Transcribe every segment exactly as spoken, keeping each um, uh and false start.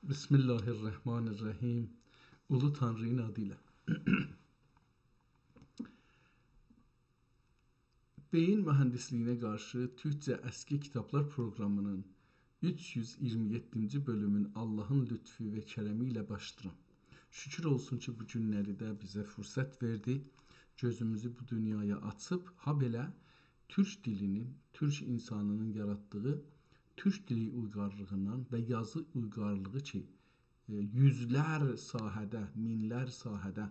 بسم الله الرحمن الرحیم. اولو تانری‌نین آدی ایله. بئیین موهندیسلیگینه قارشی تورکجه اسکی کیتابلار پروقرامی‌نین اوچ یوز اییرمی یئددینجی بؤلومون آللاهین لطفو و کرمی ایله باشلاییرام. شوکور اولسون کی، بو گونلری ده بیزه فرصت وئردی. گؤزوموزو بو دونیایا آچیب، هابئله تورک دیلی‌نین، تورک اینسانی‌نین یاراتدیغی تورک دیلی اویغارلیغیندان و یازی اویغارلیغی کی، ائ، یوزلر ساحه‌ده، مینلر ساحه‌ده، ائ،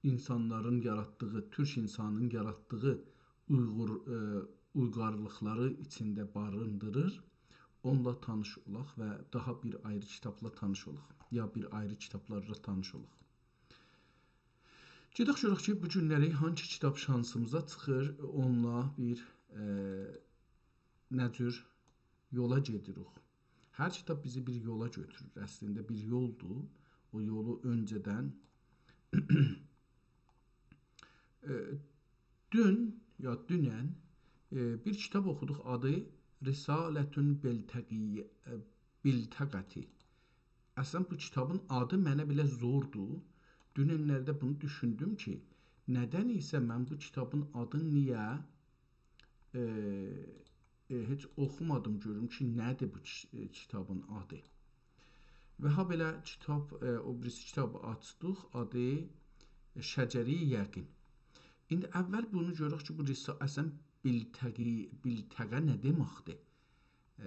اینسانلارین یاراتدیغی، تورک اینسانین یاراتدیغی اویغور، ائ، اویغارلیقلاری ایچینده باریندیریر. اونونلا تانیش اولاق و داها بیر آیری کیتابلا تانیش اولاق. یا بیر آیری کیتابلارلا تانیش اولاق. گئدک گؤرک کی، بو گونلری هانسی کیتاب شانسیمیزا چیخیر، اونونلا بیر، ائ، نه جور یولا گئدیریک. هر کیتاب بیزی بیر یولا گؤتورور. اصلینده بیر یولدور. او یولو اؤنجه‌دن، ائ، دون یا دونن، ائ، بیر کیتاب اوخودوق، آدی رسالة بلتقی-، ائ، بلتقتی. اصلا بو کیتابین آدی منه بئله زوردور. دوننلرده بونو دوشوندوم کی، ندن ایسه من بو کیتابین آدینی نییه، ائ، ائ، هئچ اوخومادیم، گؤروم کی، نه‌دیر بو کی-، ائ، کیتابین آدی. و هابئله کیتاب، ائ، او بیریسی کیتابی آچدیق، آدی، ائ، شجره‌ی یقین. ایندی اول بونو گؤرک کی، بو رسا-، اصلا بیلتقی-، بیلتقه نه دئمکدیر؟ ائ،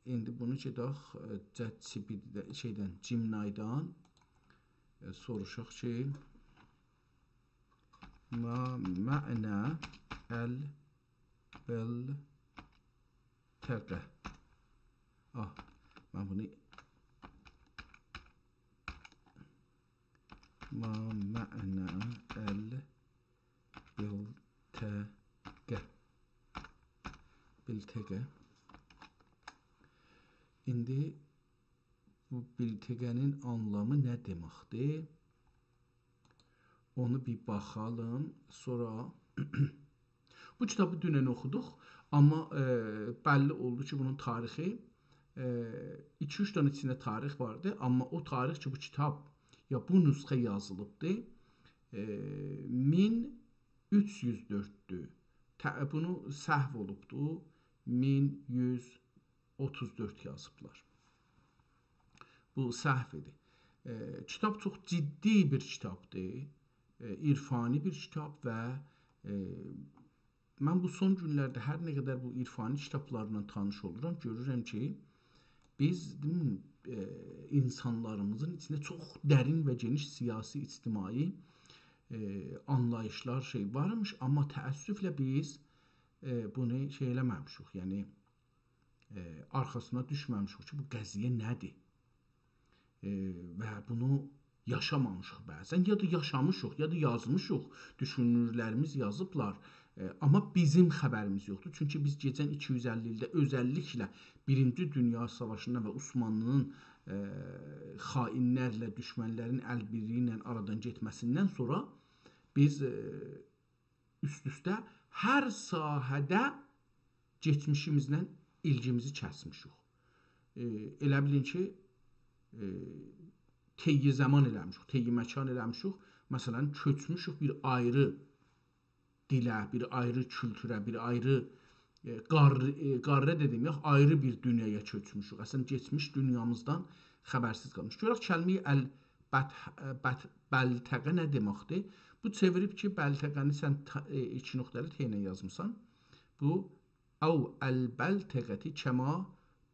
ایندی بونو گئدک، ائ، ChatGPT-ده، شئیدن، Gemini-دان، ائ، سوروشاق کی، «ما معنی البلتقة؟» آه، من بونو «ما معنی البلتقة؟» بیلتقه. ایندی بو بیلتقه‌نین آنلامی نه دئمکدیر؟ اونو بیر باخالیم. سونرا بو کیتابی دونن اوخودوق، آمما، ائ، بللی اولدو کی، بونون تاریخی، ائ، ایکی-اوچ دنه ایچینده تاریخ واردی، آمما او تاریخ کی، بو کیتاب یا بو نسخه یازیلیبدی، ائ، مین اوچ یوز دؤرددور. ته-، بونو سهو اولوبدو، مین یوز اوتوز دؤرد یازیبلار. بو سهو ایدی. ائ، کیتاب چوخ جدی بیر کیتابدیر، ائ، عرفانی بیر کیتاب و، ائ، من بو سون گونلرده هر نه قدر بو عرفانی کیتابلارلا تانیش اولورام، گؤرورم کی، بیز، دئییم، ائ، اینسانلاریمیزین ایچینده چوخ درین و گئنیش سیاسی، اجتماعی، ائ، آنلاییشلار شئی وارمیش، آمما تأسفله بیز، ائ، بونو شئی ائله‌مه‌میشیک، یعنی، ائ، آرخاسینا دوشمه‌میشیک کی، بو قضیه نه‌دیر؟ ائ، و بونو یاشامامیشیق بعضا، یا دا یاشامیشیق، یا دا یازمیشیق، دوشونورلریمیز یازیبلار. ائ، آمما بیزیم خبریمیز یوخدور. چونکی بیز کئچن ایکی یوز اللی ایلده اؤزللیکله بیرینجی دونیا ساواشیندان و عثمانلی‌نین، ائ، خائنلرله، دوشمنلرین ال بیرلیگی ایله آرادان گئتمه‌سیندن سونرا بیز، ائ، اوست-اوسته هر ساحه‌ده کئچمیشیمیزله ایلگیمیزی کسمیشیک. ائ، ائله بیلین کی، ائ، طی زمان ائله‌میشیک، طی مکان ائله‌میشیک. مثلا، کؤچموشوک بیر آیری دیله، بیر آیری کولتوره، بیر آیری، ائ، قار-، ائ، قاره ده دئمه‌یک، آیری بیر دونیایا کؤچموشوک. اصلا، کئچمیش دونیامیزدان خبرسیز قالمیشیق. گؤرک کلمه‌ی ال-، بت-، ائ، بت-، بلتقه نه دئمکدیر؟ بو چئویریب کی، بلتقه‌نی سن تا-، ائ، ایکی نقطه‌لی ت ایله یازمیسان. بو، أو البلتقة كما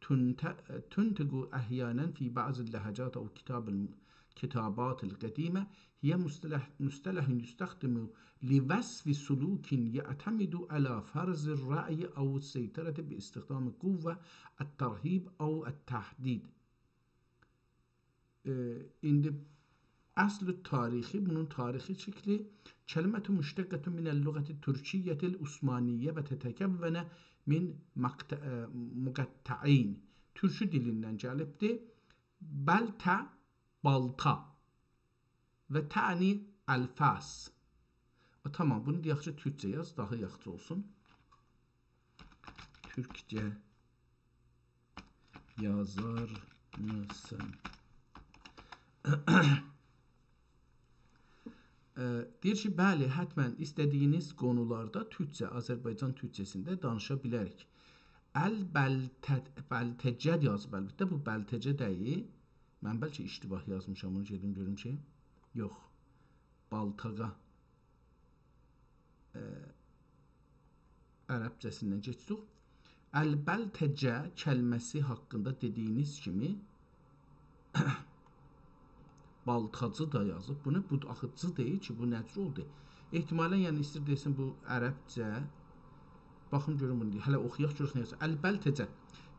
تنت-، تنطق أحيانا في بعض اللهجات أو كتاب الم-، كتابات القديمة، هي مصطلح، مصطلح يستخدم لوصف سلوك يعتمد على فرض الرأي أو السيطرة باستخدام القوة، الترهيب أو التهديد. ائ، ایندی اصل تاریخی، بونون تاریخی شکلی: كلمة مشتقة من اللغة التركية العثمانية وتتكون من مقت-، ائ، مقطعين. تورکی دیلیندن گلیبدیر. بلته، بالتا و تعنی الفاس. ائ، تامام، بونو دئیک کی، تورکجه یاز، داها یاخشی اولسون. تورکجه. یازار میسان؟ ائ، دئییر کی، بلی، حتماً ایسته‌دیگینیز قونولاردا تورکجه، آذربایجان تورکجه‌سینده دانیشا بیلریک. البلته-، بلتجه یازیب، البته، بو بلتجه دئییل. من بلکه اشتباه یازمیشام، اونو گئدیم گؤروم کی، یوخ. بالتاقا، ائ، عربجه‌سیندن کئچدیک. البلتجه کلمه‌سی حاقیندا دئدیگینیز کیمی، بالتاجی دا یازیب. بو نه؟ بو آخی «جی» دئییل کی، بو نه جور اولدو؟ احتمالاً، یعنی، ایسته‌ییر دئسین بو عربجه. باخین گؤرون بونو دئییر. هله اوخویاق، گؤرک نه یازیر. البلتجه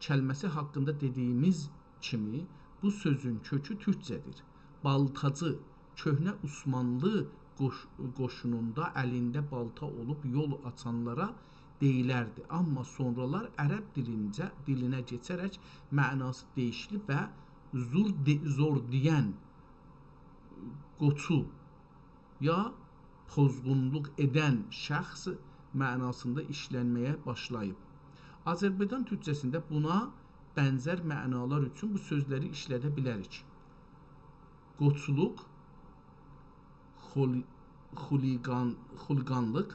کلمه‌سی حاقیندا دئدیگیمیز کیمی، بو سؤزون کؤکو تورکجه‌دیر. بالتاجی، کؤهنه عثمانلی قوش-، قوشونوندا الینده بالتا اولوب یول آچانلارا دئییلردی. آمما سونرالار عرب دیلینجه، دیلینه کئچه‌رک معناسی دییشیلیب و زور دئ-، زور دئین قوچو یا پوزغونلوق ائدن شخص معناسیندا ایشلنمه‌یه باشلاییب. آذربایجان تورکجه‌سینده بونا بنزر معنالار اوچون بو سؤزلری ایشلده بیلریک. قوچلوق، خولی-، خولیگان-، خولیگانلیق،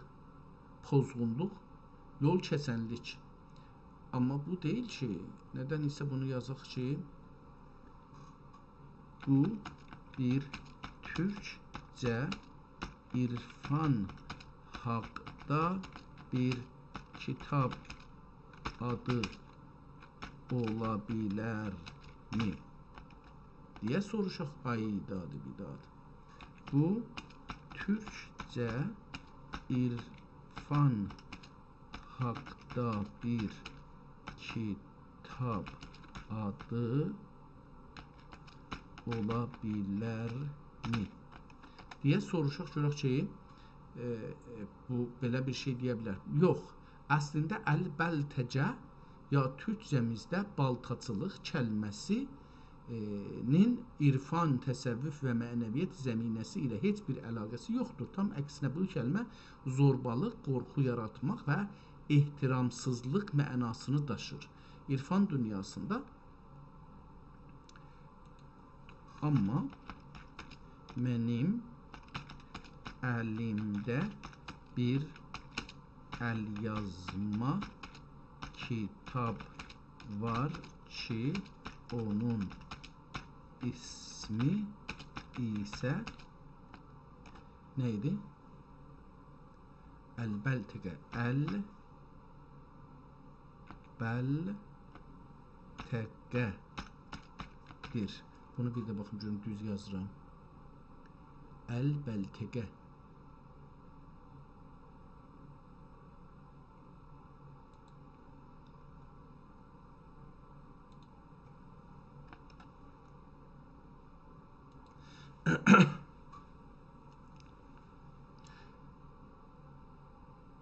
پوزغونلوق، یول کسنلیک. آمما بو دئییل کی، ندنسه بونو یازاق کی، بو بیر تورکجه عرفان حاقدا بیر کیتاب آدی اولا بیلرمی؟ دئیه سوروشاق، آی دادی بیداد. بو تورکجه عرفان حاقدا بیر کیتاب آدی اولا بیلرمی؟ دئیه سوروشاق، گؤرک کی، ائ، ائ، بو بئله بیر شئی دئیه بیلر. یوخ، اصلینده البلتجه یا تورکجه‌میزده بالتاچیلیق کلمه‌سی، ائ، نین عرفان، تصوف و معنویت زمینه‌سی ایله هئچ بیر علاقه‌سی یوخدور. تام عکسینه بو کلمه زوربالیق، قورخو یاراتماق و احترامسیزلیق معناسینی داشیر. عرفان دونیاسیندا آمما منیم الیمده بیر ال‌یازما کیتاب وار کی، اونون اسمی ایسه نه ایدی؟ البلتقه، البلتقه‌دیر. بونو بیر ده باخیم گؤروم دوز یازیرام. البلتقه.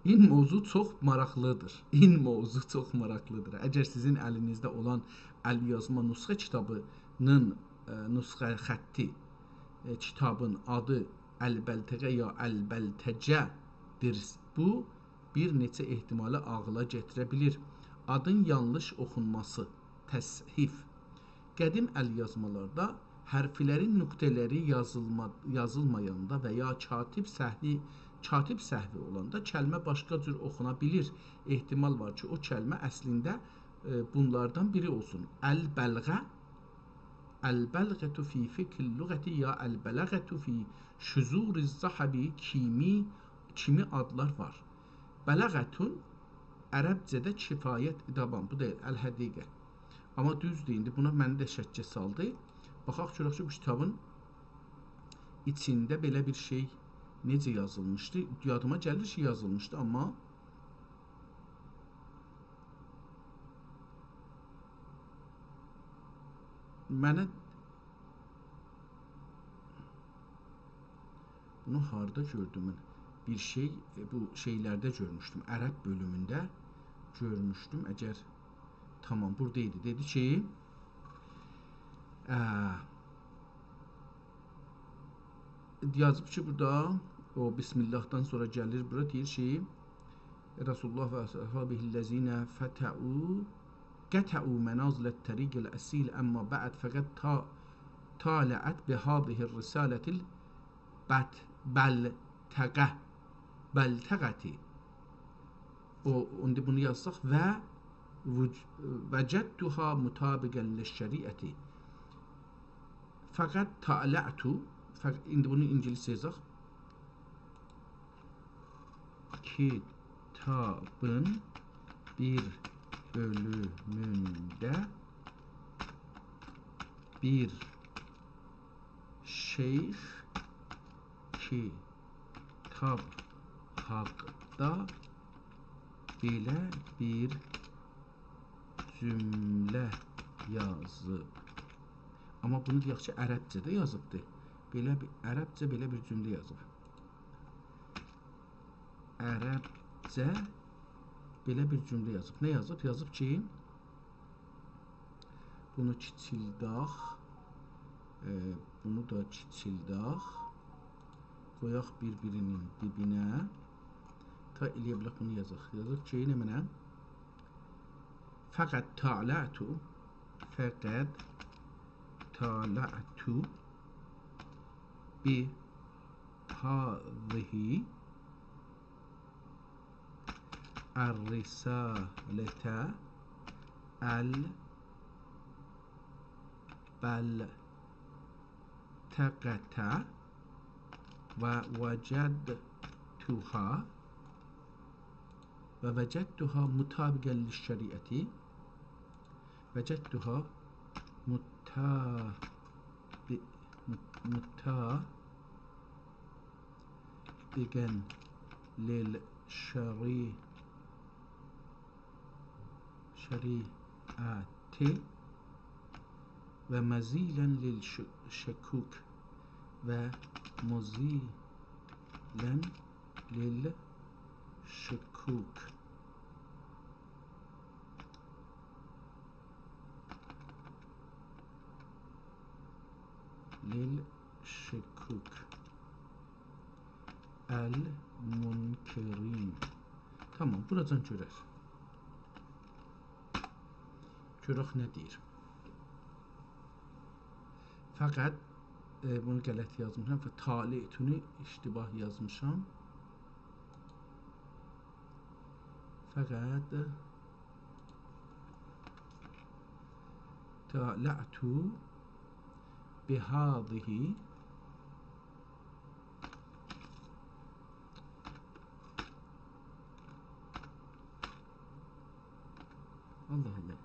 این موضوع چوخ ماراقلیدیر. این موضوع چوخ ماراقلیدیر. اگر سیزین الینیزده اولان ال‌یازما نسخه کیتابینین، ائ، نسخه خطی، ائ، کیتابین آدی البلتقه یا البلتجه‌دیر، بو بیر نئچه احتمالی عاغیلا گتیره بیلیر. آدین یانلیش اوخونماسی، تصحیف. قدیم ال‌یازمالاردا حرفلرین نقطه‌لری یازیلما-، یازیلمایاندا و یا کاتب سهوی، کاتب سهوی اولاندا کلمه باشقا جور اوخونا بیلیر. احتمال وار کی، او کلمه اصلینده، ائ، بونلاردان بیری اولسون. البلغه، البلغة فی فقه اللغة یا البلغة فی شذور الذهب کیمی، کیمی آدلار وار. بلغةون عربجه‌ده کفایت، تامام، بو دئییل، الحدیقه. آمما دوزدور، ایندی بونا منی ده شکّه سالدی. باخاق گؤرک کی، بو کیتابین ایچینده بئله بیر شئی نئجه یازیلمیشدی؟ یادیما گلیر کی، یازیلمیشدی، آمما منه بونو هاردا گؤردوم من؟ بیر شئی، ائ، بو شئیلرده گؤرموشدوم. عرب بؤلومونده گؤرموشدوم. اگر، تامام، بورادا ایدی. دئدی کی، اه، یازیب کی، بورادا او بسم اللهدان سونرا گلیر بورا، دئییر کی، رسول الله و اصحابه الذین فتحوا قطعوا منازل الطريق الأصيل، أما بعد فقد تا-، طالعت بهذه الرسالة البت-، بلتقة، بلتقة. او، ایندی بونو یازساق، و وج-، وجدتها مطابقا للشريعة. فقد طالعت، فق-، ایندی بونو اینگیلیسجه یازاق. کیتابین بیر بؤلومونده بیر شیخ کیتاب حاقدا بئله بیر جمله یازیب. آمما بونو دئیک کی، عربجه ده یازیبدی. بئله بیر، عربجه بئله بیر جمله یازیب. عربجه بئله بیر جمله یازیب. نه یازیب؟ یازیب کی، بونو کیچیلدک. ائ، بونو دا کیچیلدک. قویاق بیر-بیرینین دیبینه. تا ائلیه بیلک بونو یازاق. یازیب کی، نمنه؟ فقد طالعت، فقد طالعت بهذه الرسالة البلتقة ووجدتها، ووجدتها مطابقا للشريعة، وجدتها مطابق-، مط-، مطابقا للشري-، شريعة ومزيلا للشكوك، ومزيلا للشكوك. للشكوك المنكرين. تامام، بوراجان گؤرک. گؤرک نه دئییر. فقد، ائ، بونو غلط یازمیشام. فقد طالعتونو اشتباه یازمیشام. فقد طالعت بهذه. الله الله.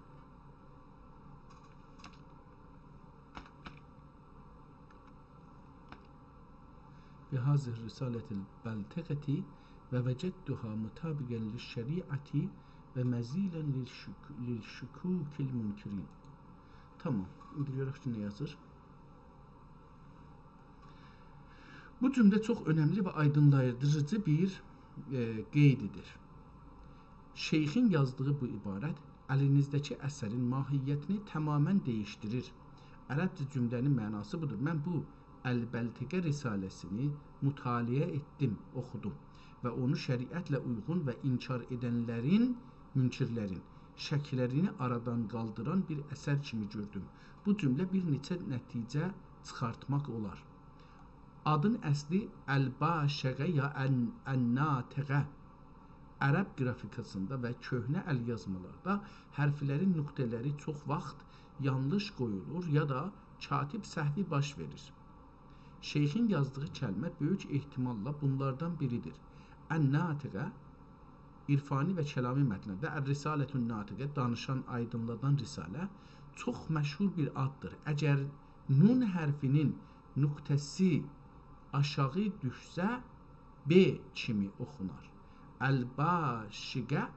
بهذه الرسالة البلتقة ووجدتها مطابقا للشريعة ومزيلا للشك-، للشكوك المنكرين. تامام. ایندی گؤرک کی، نه یازیر. بو جمله چوخ اؤنملی و آیدینلایدیجی بیر، ائ، قئیددیر. شیخین یازدیغی بو عبارت الیزده‌کی اثرین ماهیتینی تماما دییشدیریر. عربجه جمله‌نین معناسی بودور. من بو البلتقه رساله‌سینی مطالعه ائتدیم، اوخودوم و اونو شریعتله اویغون و انکار ائدنلرین، منکرلرین شکلرینی آرادان قالدیران بیر اثر کیمی گؤردوم. بو جمله بیر نئچه نتیجه چیخارتماق اولار. آدین اصلی الباشقه یا ان-، الناطقه. عرب گرافیکاسیندا و کؤهنه ال‌یازمالاردا حرفلرین نقطه‌لری چوخ واخت یانلیش قویولور یا دا کاتب سهوی باش وئریر. شیخین یازدیغی کلمه بؤیوک احتماللا بونلاردان بیریدیر. الناطقه، عرفانی و کلامی متنلرده الرسالة الناطقة، دانیشان، آیدینلادان رساله، چوخ مشهور بیر آددیر. اگر نون حرفینین نقطه‌سی آشاغی دوشسه، ب کیمی اوخونار. الباشقه،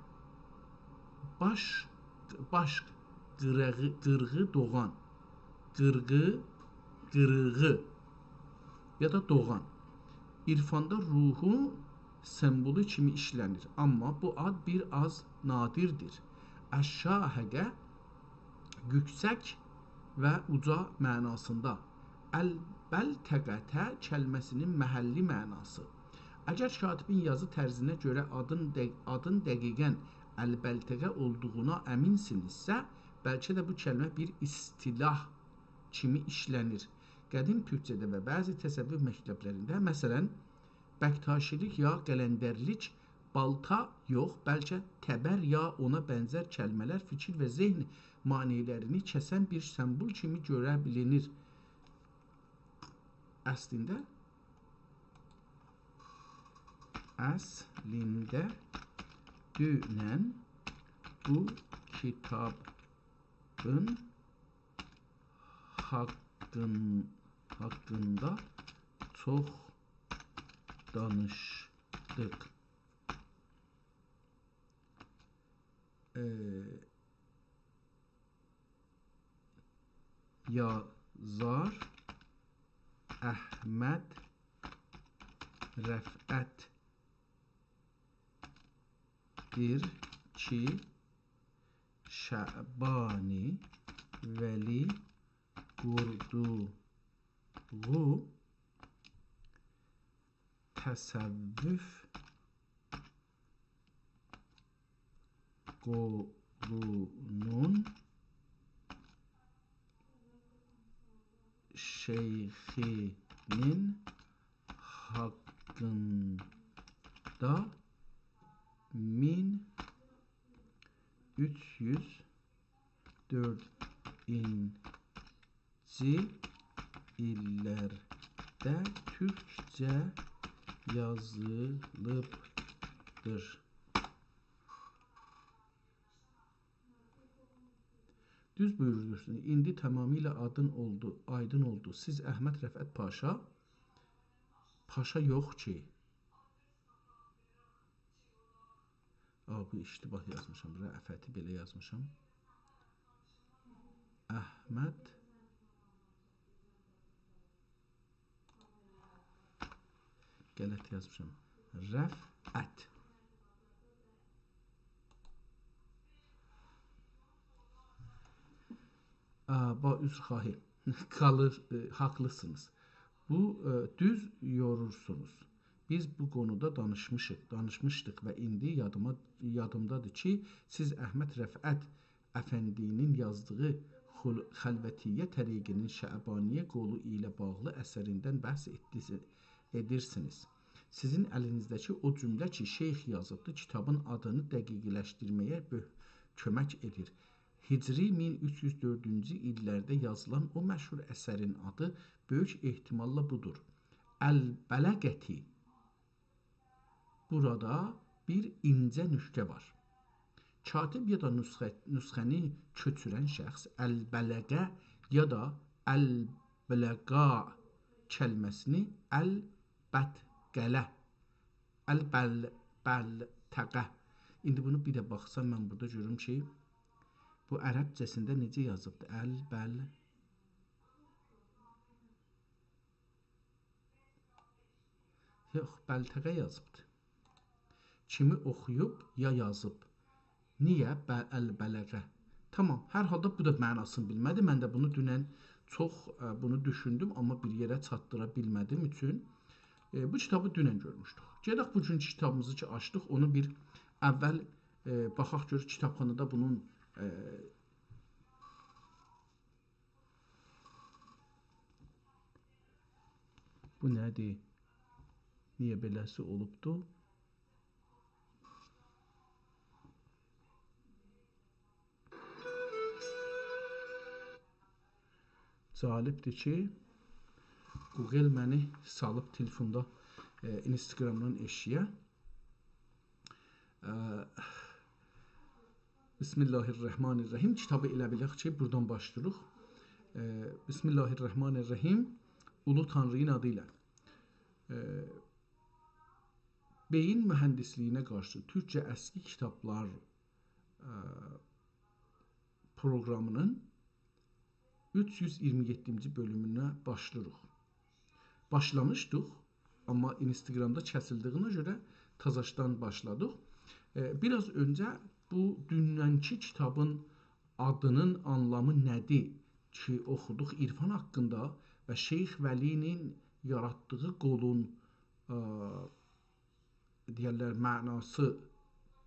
باش، باش، قیریغی، قیرغی دوغان. قیرغی، قیریغی یا دا دوغان. عرفاندا روحون سمبولو کیمی ایشله‌نیر. آمما بو آد بیر آز نادیردیر. الشاهقه یوکسک و اوجا معناسیندا. البلتقة کلمه‌سینین محلی معناسی. اگر کاتبین یازی طرزینه گؤره آدین دق-، آدین دقیقا البلتقه اولدوغونا امینسینیزسه، بلکه ده بو کلمه بیر اصطلاح کیمی ایشله‌نیر. قدیم تورکجه‌ده و بعضی تصوف مکتبلرینده، مثلا، بکتاشی‌لیک یا قلندرلیک، بالتا یوخ، بلکه تبر یا اونا بنزر کلمه‌لر فیکیر و ذهن مانع‌لرینی کسن بیر سمبول کیمی گؤره بیلینیر. اصلینده، اصلینده دونن بو کیتابین حاققین-، حاققیندا چوخ دانیشدیق. ائ، یازار احمد رفعت‌دیر کی، شعبانی ولی قوردوغو تصوف قولونون شیخینین حاققیندا مین اوچ یوز دؤردونجو ایللرده تورکجه یازیلیبدیر. دوز بویورورسونوز. ایندی تمامیله آدین اولدو، آیدین اولدو. سیز احمد رفعت پاشا، پاشا یوخ کی. آ، بو اشتباه یازمیشام. رأفتی بئله یازمیشام. احمد. غلط یازمیشام. رفعت. آ، با عذرخواهی. قالیر، ائ، حاقلیسینیز. بو، ائ، دوز یورورسونوز. بیز بو قونودا دانیشمیشیق، دانیشمیشدیق و ایندی یادیما، یادیمدادیر کی، سیز احمد رفعت افندی‌نین یازدیغی خل-، خلوتیه طریقینین شعبانیه قولو ایله باغلی اثریندن بحث ائتدیز-، ائدیرسینیز. سیزین الینیزده‌کی او جمله کی، شیخ یازیبدی، کیتابین آدینی دقیقلشدیرمه‌یه بؤ-، کؤمک ائدیر. هجری مین اوچ یوز دؤردونجو ایللرده یازیلان او مشهور اثرین آدی بؤیوک احتماللا بودور. البلغتی. بورادا بیر اینجه نکته وار. کاتب یا دا نسخه، نسخه‌نی کؤچورن شخص البلغه یا دا البلغا کلمه‌سینی البتقله، البل-، بلتقه. ایندی بونو بیر ده باخسام، من بورادا گؤروم کی، بو عربجه‌سینده نئجه یازیبدی؟ البل-، یوخ، بلتقه یازیبدی. کیمی اوخویوب یا یازیب؟ نییه؟ ب-، البلغه. تامام، هر حالدا بو دا معناسینی بیلمه‌دی. من ده بونو دونن چوخ، ائ، بونو دوشوندوم، آمما بیر یئره چاتدیرا بیلمه‌دیییم اوچون، ائ، بو کیتابی دونن گؤرموشدوک. گئدک بوگونکو کیتابیمیزی کی، آچدیق، اونو بیر اول، ائ، باخاق گؤرک کیتابخانادا بونون، ائ، بو نه‌دیر؟ نییه بئله‌سی اولوبدو؟ جالبدیر کی، گوگل منی سالیب تلفوندا، ائ، اینستاگرامدان ائشییه. اه، بسم الله الرحمن الرحیم. کیتابی ائله بیلک کی، بورادان باشلاییریق. اه، بسم الله الرحمن الرحیم. اولو تانری‌نین آدی ایله. اه، بئیین موهندیسلیگینه قارشی تورکجه اسکی کیتابلار، اه، پروقرامی‌نین اوچ یوز اییرمی یئددینجی بؤلومونه باشلاییریق. باشلامیشدیق، آمما اینستاگرامدا کسیلدیگینه گؤره تازاشدان باشلادیق. ائ، بیر آز اؤنجه بو دوننکی کیتابین آدینین آنلامی نه‌دیر کی، اوخودوق عرفان حاقیندا و شیخ ولی‌نین یاراتدیغی قولون، ائ، دئیرلر، معناسی،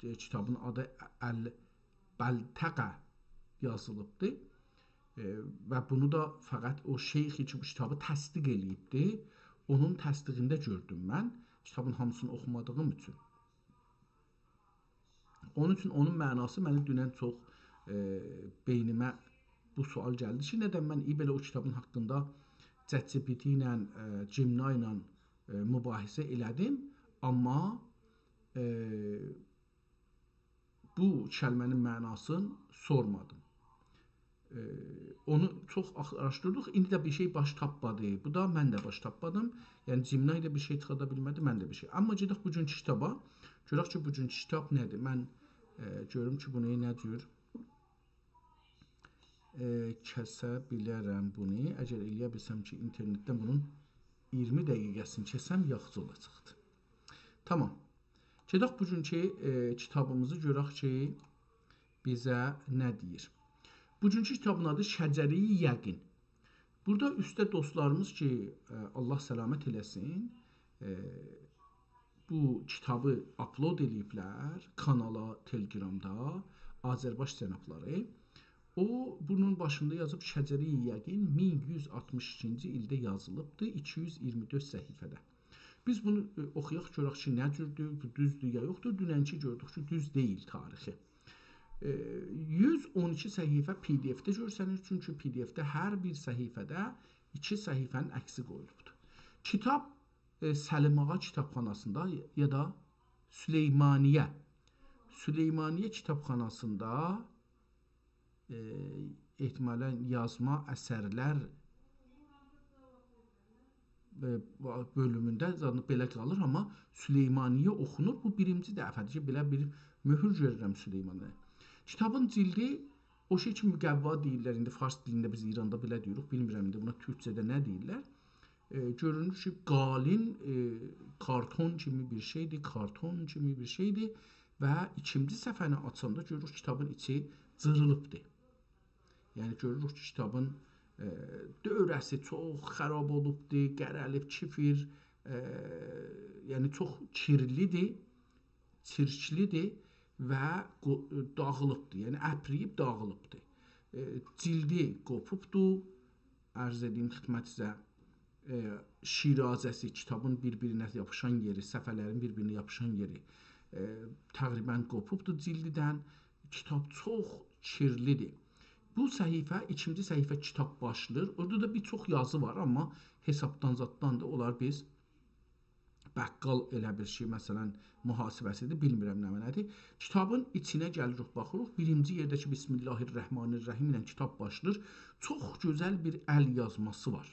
ائ، کیتابین آدی البلتقه. یازیلیبدی. ائ، و بونو دا فقط او شیخی کی، بو کیتابی تصدیق ائله‌ییبدی، اونون تصدیقینده گؤردوم من، کیتابین هامیسینی اوخومادیغیم اوچون. اونون اوچون اونون معناسی منی دونن چوخ، ائ، بئینیمه بو سؤال گلدی کی، ندن من ای بئله او کیتابین حاقیندا ChatGPT ایله، ائ، Gemini ایله، ائ، مباحثه ائله‌دیم، آمما، ائ، بو کلمه‌نین معناسینی سورمادیم. ائ، اونو چوخ آخ-، آراشدیردیق. ایندی ده بیر شئی باش تاپمادی. بو دا من ده باش تاپمادیم. یعنی Gemini ده بیر شئی چیخاردا بیلمه‌دی، من ده بیر شئی. آمما گئدک بو گونکو کیتابا. گؤرک کی، بو گونکو کیتاب نه‌دیر؟ من، ائ، گؤروم کی، بونو نه جور، ائ، کسه بیلرم بونو. اگر ائله‌یه بیلسم کی، اینترنتدن بونون اییرمی دقیقه‌سینی کسم، یاخشی اولاجاقدی. تامام. گئدک بو گونکو، ائ، کیتابیمیزی گؤرک کی، بیزه نه دئییر. بو گونکو کیتابین آدی شجره‌ی یقین. بورادا اوسته دوستلاریمیز کی، ائ، الله سلامت ائله‌سین، ائ، بو کیتابی آپلود ائله‌ییبلر کانالا، تلگرامدا، آذرباش جنابلاری. او، بونون باشیندا یازیب، شجره‌ی یقین مین یوز آلتمیش ایکینجی ایلده یازیلیبدی، ایکی یوز اییرمی دؤرد صفحه‌ده. بیز بونو، ائ، اوخویاق، گؤرک کی، نه جوردور، بو دوزدور یا یوخدور. دوننکی گؤردوک کی، دوز دئییل تاریخی. ائ، یوز اون ایکی صفحه PDF-ده گؤرسنیر، چونکی PDF-ده هر بیر صفحه‌ده ایکی صفحه‌نین عکسی قویولوبدور. کیتاب، ائ، سلیم آغا کیتابخاناسیندا یا دا سلیمانیه، سلیمانیه کیتابخاناسیندا، ائ، احتمالاً یازما اثرلر، ائ، بؤلومونده زادی بئله قالیر، آمما سلیمانیه اوخونور. بو بیرینجی دفعه‌دیر کی، بئله بیر مؤهور گؤرورم سلیمانیه. کیتابین جیلدی، او شئی کی، مقوا دئییرلر، ایندی فارس دیلینده بیز ایراندا بئله دئییریک، بیلمیرم ایندی بونا تورکجه‌ده نه دئییرلر. ائ، گؤرونور کی، قالین، ائ، کارتون کیمی بیر شئیدیر، کارتون کیمی بیر شئیدیر و ایکینجی صفحه‌نی آچاندا گؤروروک کیتابین ایچی جیریلیبدیر. یعنی گؤروروک کی، کیتابین، ائ، دؤوره‌سی چوخ خراب اولوبدور، قره‌لیب، کیفیر، ائ، یعنی چوخ کیرلیدیر، چیرکلیدیر و قو-، داغیلیبدیر. یعنی اپرییب داغیلیبدیر. ائ، جیلدی قوپوبدور، عرض ائدییم خدمتینیزه. ائ، شیرازه‌سی، کیتابین بیر-بیرینه یاپیشان یئری، صفحه‌لرین بیر-بیرینه یاپیشان یئری، ائ، تقریباً قوپوبدور جیلدیدن. کیتاب چوخ کیرلیدیر. بو صفحه، ایکینجی صفحه کیتاب باشلاییر. اورادا دا بیر چوخ یازی وار، آمما حسابدان زادداندیر. اونلار بیز بقال ائله بیر شئی، مثلاً، محاسبه‌سیدیر، بیلمیرم نمنه‌دیر. کیتابین ایچینه گلیریک، باخیریق. بیرینجی یئرده کی، بسم الله الرحمن الرحیم ایله کیتاب باشلاییر. چوخ گؤزل بیر ال یازماسی وار.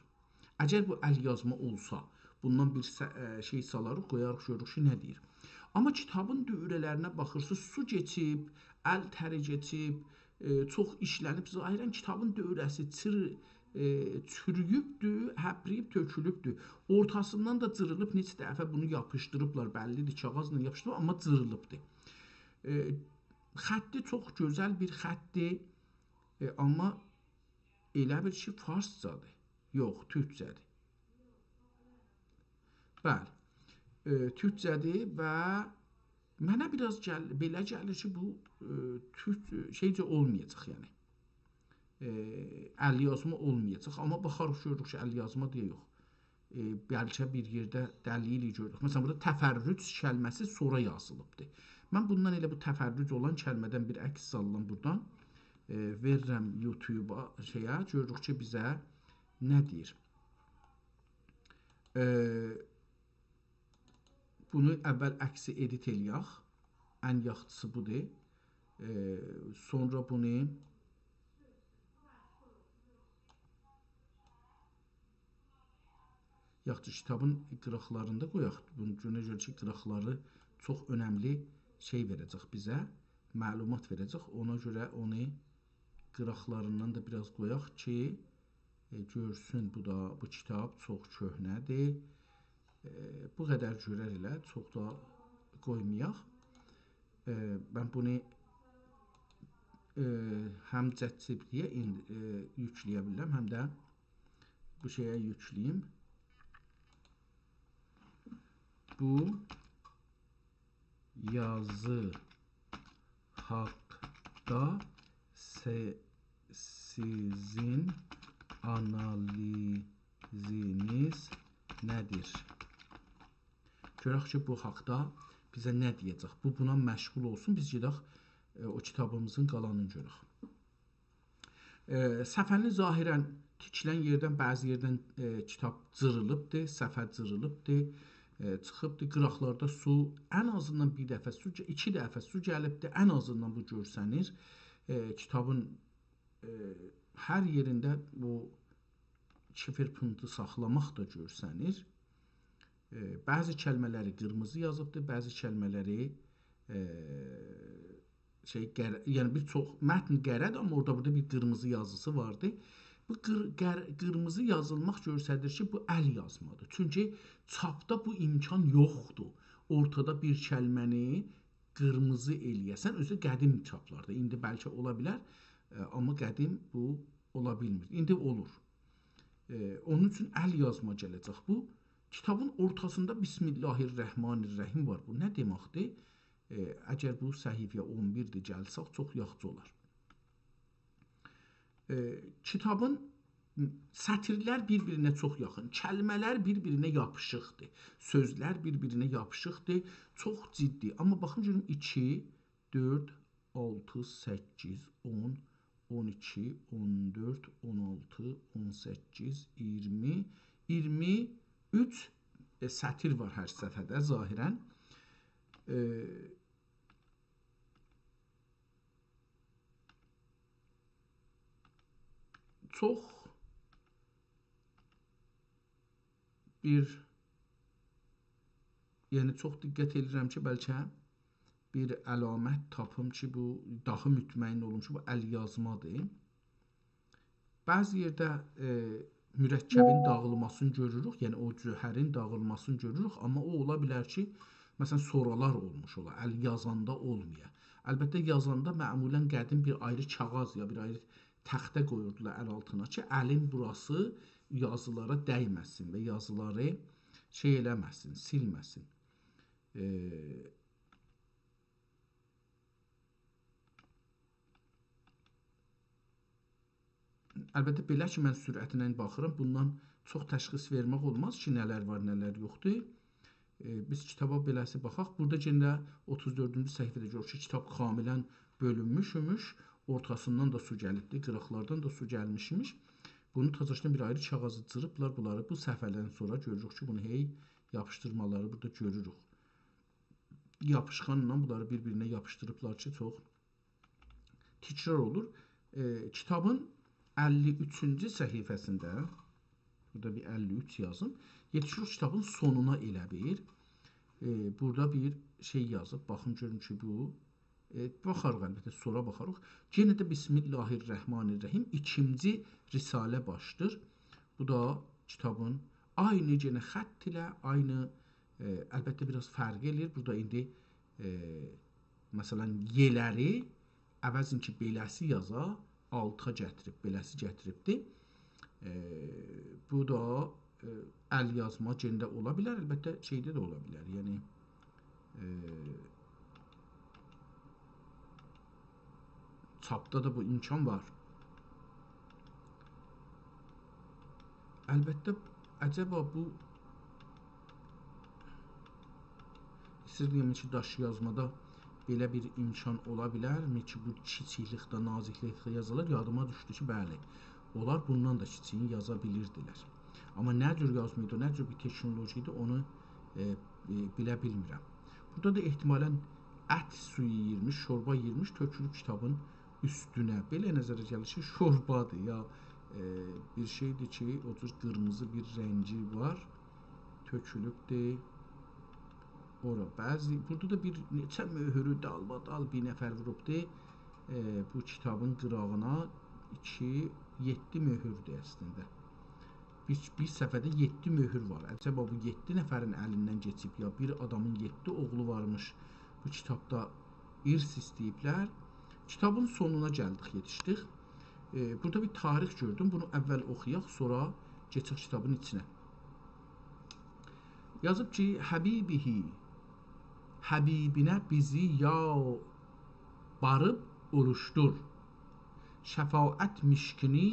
اگر بو ال یازما اولسا، بوندان بیر سه-، ائ، شئی سالاریق، قویاریق، گؤروروک کی، نه دئییر. آمما کیتابین دؤوره‌لرینه باخیرسینیز، سو کئچیب، ال تری کئچیب، ائ، چوخ ایشله‌نیب. ظاهراً کیتابین دؤوره‌سی چیر-، ائ، چورویوبدور، هپرییب تؤکولوبدور. اورتاسیندان دا جیریلیب، نئچه دفعه بونو یاپیشدیریبلار، بللیدیر، کاغیذلا یاپیشدیریب، آمما جیریلیبدیر. ائ، خطی چوخ گؤزل بیر خطدیر، ائ، آمما ائله بیل کی، فارسجادیر. یوخ، تورکجه‌دیر. بلی. ائ، تورکجه‌دیر و منه بیر آز گل-، بئله گلیر کی، بو، ائ، تورک، ائ، شئیجه اولمایاجاق، یعنی. ائ، ال یازما اولمایاجاق. آمما باخاریق، گؤروروک کی، ال یازما دئیه یوخ. ائ، بلکه بیر یئرده دلیلی گؤروروک. مثلاً، بورادا تفرج کلمه‌سی سونرا یازیلیبدیر. من بوندان ائله بو تفرج اولان کلمه‌دن بیر عکس ساللام بورادان. ائ، وئریرم یوتیوبا، شئیه، گؤروروک کی، بیزه نه دئییر. ائ، بونو اول عکسی ادیت ائله‌یک. ان یاخشیسی بودور. ائ، سونرا بونو، یاخشی، کیتابین قیراقلاریندا قویاق. بونو گؤره، گؤره کی، قیراقلاری چوخ اؤنملی شئی وئره‌جک بیزه، معلومات وئره‌جک. اونا گؤره اونو قیراقلاریندان دا بیر آز قویاق کی، ائ، گؤرسون بو دا، بو کیتاب چوخ کؤهنه‌دیر. ائ، بو قدر گؤرر ائله، چوخ دا قویمایاق. ائ، من بونو، ائ، هم ChatGPT-یه این-، ائ، یوکله‌یه بیلیرم، هم ده بو شئیه یوکله‌ییم. بو یازی حاقدا سئ-، سیزین آنالیزینیز نه‌دیر؟ گؤرک کی، بو حاقدا بیزه نه دئیه‌جک؟ بو، بونا مشغول اولسون، بیز گئدک، ائ، او کیتابیمیزین قالانینی گؤرک. ائ، صفحه‌نی ظاهراً تیکیلن یئردن، بعضی یئردن، ائ، کیتاب جیریلیبدیر، صفحه جیریلیبدیر، ائ، چیخیبدیر. قیراقلاردا سو، ان آزیندان بیر دفعه سو، ایکی دفعه سو گلیبدیر، ان آزیندان بو گؤرسنیر. ائ، کیتابین، ائ، هر یئرینده بو کیفیر پینتی ساخلاماق دا گؤرسنیر. ائ، بعضی کلمه‌لری قیرمیزی یازیبدیر، بعضی کلمه‌لری، ائ، شئی، قره، یعنی بیر چوخ متن قره‌دیر، آمما اورادا بورادا بیر قیرمیزی یازیسی واردی. بو قیر-، قر-، قیرمیزی یازیلماق گؤستریر کی، بو ال یازمادیر. چونکی چاپدا بو امکان یوخدور. اورتادا بیر کلمه‌نی قیرمیزی ائله‌یه‌سن، اؤزو قدیم چاپلاردا. ایندی بلکه اولا بیلر، ائ، آمما قدیم بو اولا بیلمیر. ایندی اولور. ائ، اونون اوچون ال یازما گله‌جک. بو کیتابین اورتاسیندا بسم الله الرحمن الرحیم وار. بو نه دئمکدیر؟ ائ، اگر بو صفحه اون بیردیر گلسک، چوخ یاخشی اولار. ائ، کیتابین سطرلر بیر-بیرینه چوخ یاخین، کلمه‌لر بیر-بیرینه یاپیشیقدیر، سؤزلر بیر-بیرینه یاپیشیقدیر، چوخ جدی. آمما باخین گؤروم، ایکی، دؤرد، آلتی، سککیز، اون، اون ایکی، اون دؤرد، اون آلتی، اون سککیز، اییرمی، اییرمی اوچ، ائ، سطر وار هر صفحه‌ده ظاهراً. ائ، چوخ بیر، یعنی چوخ دقت ائدیرم کی، بلکه بیر علامت تاپیم کی، بو داها مطمئن اولوم کی، بو ال یازمادیر. بعضی یئرده، ائ، مرکبین داغیلماسینی گؤروروک، یعنی او جوهرین داغیلماسینی گؤروروک، آمما او اولا بیلر کی، مثلاً، سونرالار اولموش اولا، ال یازاندا اولمایا. البته، یازاندا معمولاً قدیم بیر آیری کاغیذ یا بیر آیری تخته قویوردولار ال آلتینا کی، الین بوراسی یازیلارا دیمه‌سین و یازیلاری شئی ائله‌مه‌سین، سیلمه‌سین. ائ، البته، بئله کی، من سرعتله باخیرام، بوندان چوخ تشخیص وئرمک اولماز کی، نه‌لر وار، نه‌لر یوخدور. ائ، بیز کیتابا بئله‌سی باخاق. بورادا یئنه اوتوز دؤردونجو صفحه‌ده گؤروروک کی، کیتاب کاملاً بؤلونموش ایمیش، اورتاسیندان دا سو گلیبدی، قیراقلاردان دا سو گلمیش ایمیش. بونو تازاشدان بیر آیری کاغیذی جیریبلار، بونلاری بو صفحه‌دن سونرا گؤروروک کی، بونو هئی یاپیشدیرمالاری بورادا گؤروروک. یاپیشقانلا بونلاری بیر-بیرینه یاپیشدیریبلار کی، چوخ تکرار اولور. ائ، کیتابین اللی اوچونجو صفحه‌سینده، بورادا بیر اللی اوچ یازیم، یئتیشیریک کیتابین سونونا ائله بیل. ائ، بورادا بیر شئی یازیب، باخین گؤرون کی، بو، ائ، باخاریق البته، سونرا باخاریق. یئنه ده بسم الله الرحمن الرحیم، ایکینجی رساله باشدیر. بو دا کیتابین عینی یئنه خط ایله، عینی، ائ، البته بیر آز فرق ائله‌ییر. بورادا ایندی، ائ، مثلاً، ی‌لری عوضین کی، بئله‌سی یازا، آلتا گتیریب، بئله‌سی گتیریبدی. ائ، بو دا، ائ، ال یازما یئنه ده اولا بیلر، البته، شئیده ده اولا بیلر. یعنی، ائ، چاپدا دا بو امکان وار. البته، عجبا بو، ایسته‌ییرم کی، داش یازمادا بئله بیر امکان اولا بیلرمی کی، بو کیچیکلیکده، نازیکلیکده یازیلیر؟ یادیما دوشدو کی، بلی، اونلار بوندان دا کیچییین یازا بیلیردیلر. آمما نه جور یازما ایدی، نه جور بیر تکنولوژی ایدی، اونو، ائ، ائ، بیله بیلمیرم. بورادا دا احتمالاً ات سویو یئییرمیش، شوربا یئییرمیش، تؤکولوب کیتابین اوستونه. بئله نظره گلیر کی، شوربادیر یا، ائ، بیر شئیدیر کی، او جور قیرمیزی بیر رنگی وار. تؤکولوبدور اورا. بعضی، بورادا دا بیر نئچه مؤهورو دالبادال بیر نفر ووروبدور، ائ، بو کیتابین قیراغینا. ایکی، یئددی مؤهوردور اصلینده. بیر، بیر صفحه‌ده یئددی مؤهور وار. عجبا بو یئددی نفرین الیندن کئچیب، یا بیر آدامین یئددی اوغلو وارمیش، بو کیتابدا ارث ایسته‌ییبلر. کیتابین سونونا گلدیک، یئتیشدیک. ائ، بورادا بیر تاریخ گؤردوم. بونو اول اوخویاق، سونرا کئچک کیتابین ایچینه. یازیب کی، حبیبه، حبیبینه بیزی یا باریب اوروشدور. شفاعت مشکینی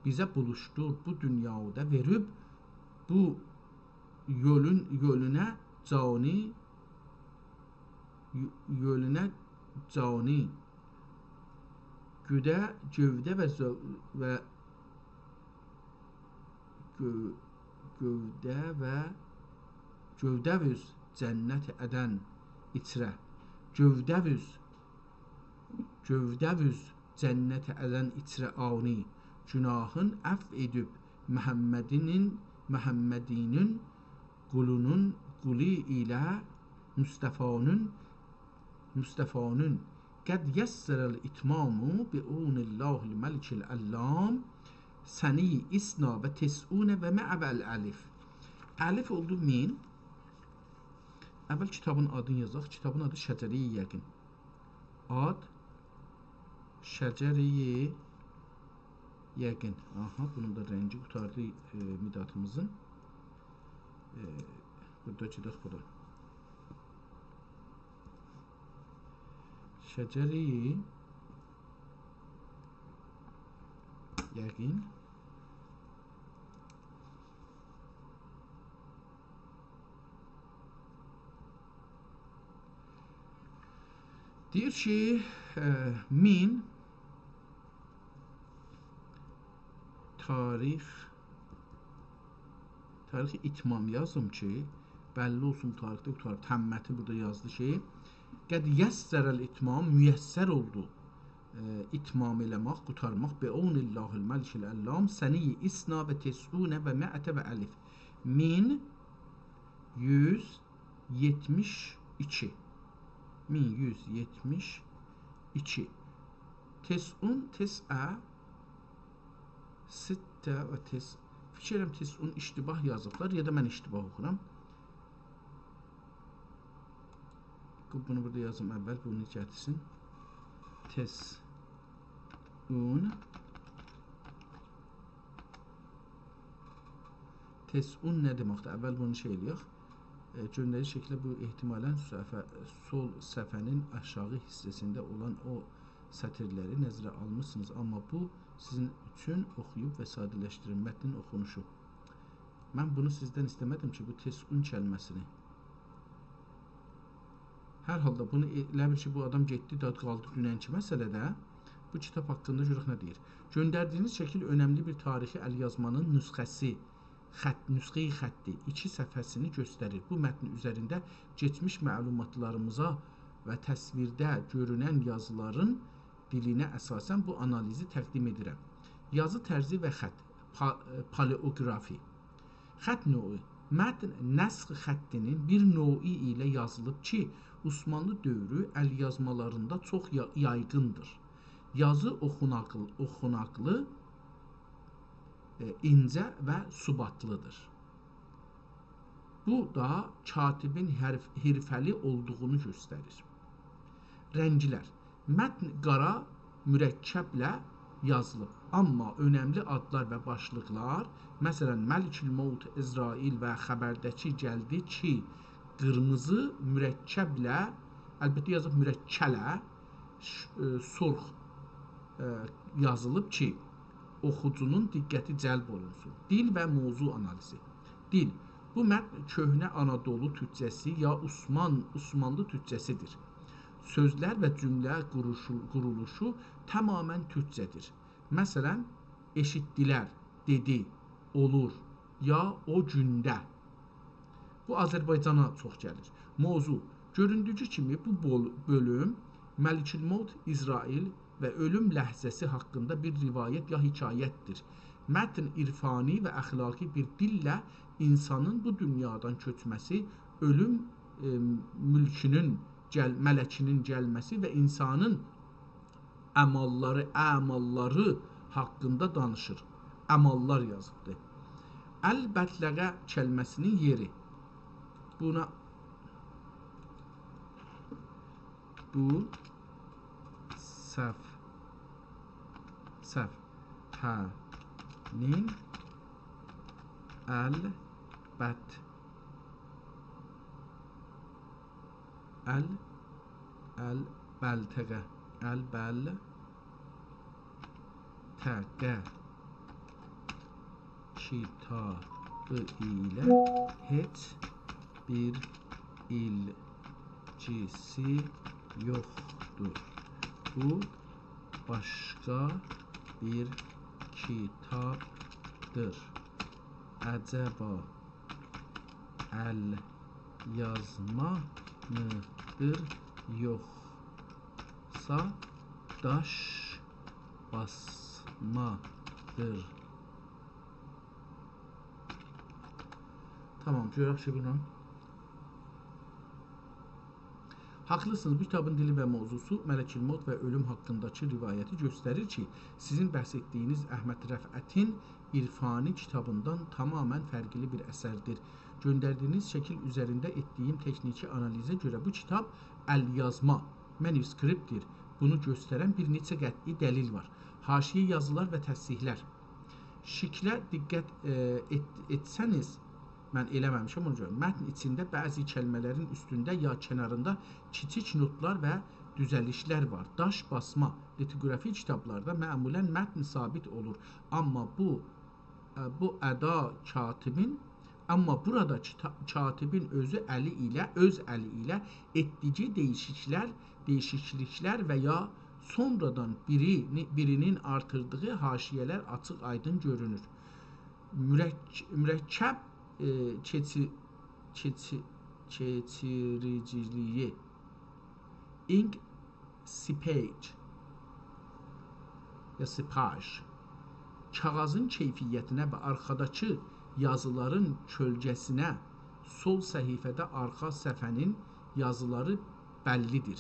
بیزه بولوشدور بو دونیادا وئریب، بو یولون، یولونه جانی، یو-، یولونه جانی، گؤده، گؤوده و زؤ-، و گؤ-، گؤوده و گؤوده‌ووز جنت عدن ایچره. گؤوده‌ووز، گؤوده‌ووز جنت عدن ایچره آنی، گوناهین عفو ائدیب محمدینین، محمدینین قولونون قولو ایله مصطفانین، مصطفانین. قد یسر الاتمام بعون الله الملک العلام، ثنی اثنی و تسعون و مع و الالف. الف اولدو مین. اول کیتابین آدینی یازاق. کیتابین آدی شجره‌ی یقین. آد شجره‌ی یقین. آها، بونون دا رنگی قوتاردی، ائ، مدادیمیزین. ائ، بورادا گئدک بورا. شجره‌ی یقین. دئییر کی، ائ، مین تاریخ، تاریخ اتمام یازیم کی، بللی اولسون، تاریخده قوتار. تمّتی بورادا یازدی کی، قد یسر الاتمام، میسر اولدو، ائ، اتمام ائله‌مک، قوتارماق، بعون الله الملک العلام، ثنی اثنی و تسعون و مع و الف. مین یوز یئتمیش ایکی. مین یوز یئتمیش ایکی. تسعون، تسعه، سته و تس-، فیکیر ائدیرم تسعون اشتباه یازیبلار، یا دا من اشتباه اوخورام. بو-، بونو بورادا یازیم اول، بونو گتیرسین. تسعون. تسعون نه دئمکدیر؟ اول بونو شئی ائله‌یک. ائ، گؤندریجی شکیلده بو احتمالاً صفحه، سول صفحه‌نین آشاغی حیصه‌سینده اولان او سطرلری نظره آلمیسینیز، آمما بو سیزین اوچون اوخویوب و ساده‌لشدیرین متنین اوخونوشو. من بونو سیزدن ایسته‌مه‌دیم کی، بو تسعون کلمه‌سینی. هر حالدا بونو ائ-، ائله بیل کی، بو آدام گئتدی، داد قالدی دوننکی مسئله‌ده. بو کیتاب حاقیندا گؤرک نه دئییر. گؤندردیگینیز شکیل اؤنملی بیر تاریخی الیازمانین نسخه‌سی، خط، نسخه‌ی خطی، ایکی صفحه‌سینی گؤستریر. بو متن اوزرینده کئچمیش معلوماتلاریمیزا و تصویرده گؤرونن یازیلارین دیلینه اساساً بو آنالیزی تقدیم ائدیرم. یازی طرزی و خط، پا-، پالئوگرافی. خط نوعو. متن نسخ خطینین بیر نوعو ایله یازیلیب کی، عثمانلی دؤورو الیازمالاریندا چوخ یا-، یایغیندیر. یازی اوخوناقل-، اوخوناقلی، ائ، اینجه و ثباتلیدیر. بو دا کاتبین حرف-، حرفه‌لی اولدوغونو گؤستریر. رنگلر. متن قارا مرکبله یازیلیب، آمما اؤنملی آدلار و باشلیقلار، مثلا، ملک الموت عزرائیل و خبردکی گلدی کی، قیرمیزی مرکبله، البته یازیب مرکله، ش-، ائ، سرخ، ائ، یازیلیب کی، اوخوجونون دقتی جلب اولونسون. دیل و موضوع آنالیزی. دیل. بو متن کؤهنه آنادولو تورکجه‌سی یا عثمان-، عثمانلی تورکجه‌سیدیر. سؤزلر و جمله قوروشو-، قورولوشو تمامیله تورکجه‌دیر. مثلا، ائشیتدیلر، دئدی، اولور، یا او گونده. بو آذربایجانا چوخ گلیر. موضوع. گؤروندویو کیمی، بو بول-، بؤلوم ملک الموت عزرائیل و اؤلوم لحظه‌سی حاقیندا بیر روایت یا حکایتدیر. متن عرفانی و اخلاقی بیر دیلله اینسانین بو دونیادان کؤچمه‌سی، اؤلوم، ائ، ملکونون گل-، ملکینین گلمه‌سی و اینسانین عمللری، اعماللاری حاقیندا دانیشیر. عمللر یازیبدیر. البلتغه کلمه‌سینین یئری. بونا بو صف-، صفحه‌نین البت-، ال-، البلتغه، البل-، کیتابی ایله هئچ بیر ایلگیسی یوخدور. بو باشقا بیر کیتابدیر. عجبا ال‌یازمامیدیر، یوخسا داش باسمادیر؟ تامام، گؤرک کی، بونو. حاقلیسینیز، بو کیتابین دیلی و موضوعسو ملک‌الموت و اؤلوم حاققینداکی روایتی گؤستریر کی، سیزین بحث ائتدیگینیز احمد رفعتین عرفانی کیتابیندان تماماً فرقلی بیر اثردیر. گؤندردیگینیز شکیل اوزرینده ائتدیگیم تکنیکی آنالیزه گؤره بو کیتاب ال‌یازما، manuscript-دیر. بونو گؤسترن بیر نئچه قطعی دلیل وار. حاشیه یازیلار و تصحیح‌لر. شکله دقت، ائ، ائت-، ائتسه‌نیز، من ائله‌مه‌میشم، اونا گؤره متن ایچینده بعضی کلمه‌لرین اوستونده یا کناریندا کیچیک نوتلار و دوزلیشلر وار. داش باسما، لیتوگرافی کیتابلاردا معمولاً متن ثابت اولور، آمما بو، ائ، بو ادا کاتبین، آمما بورادا کیتا-، کاتبین اؤزو الی ایله، اؤز الی ایله ائتدیگی دییشیکلر، دییشیکلیکلر و یا سونرادان بیری، بیرینین آرتیردیغی حاشیه‌لر آچیق آیدین گؤرونور. مرک-، مرکب، ائ، کئچی-، کئچی-، کئچیریجیلیگی. Ink seepage یا seepage. کاغیذین کیفیتینه و آرخاداکی یازیلارین کؤلگه‌سینه سول صفحه‌ده آرخا صفحه‌نین یازیلاری بللی‌دیر.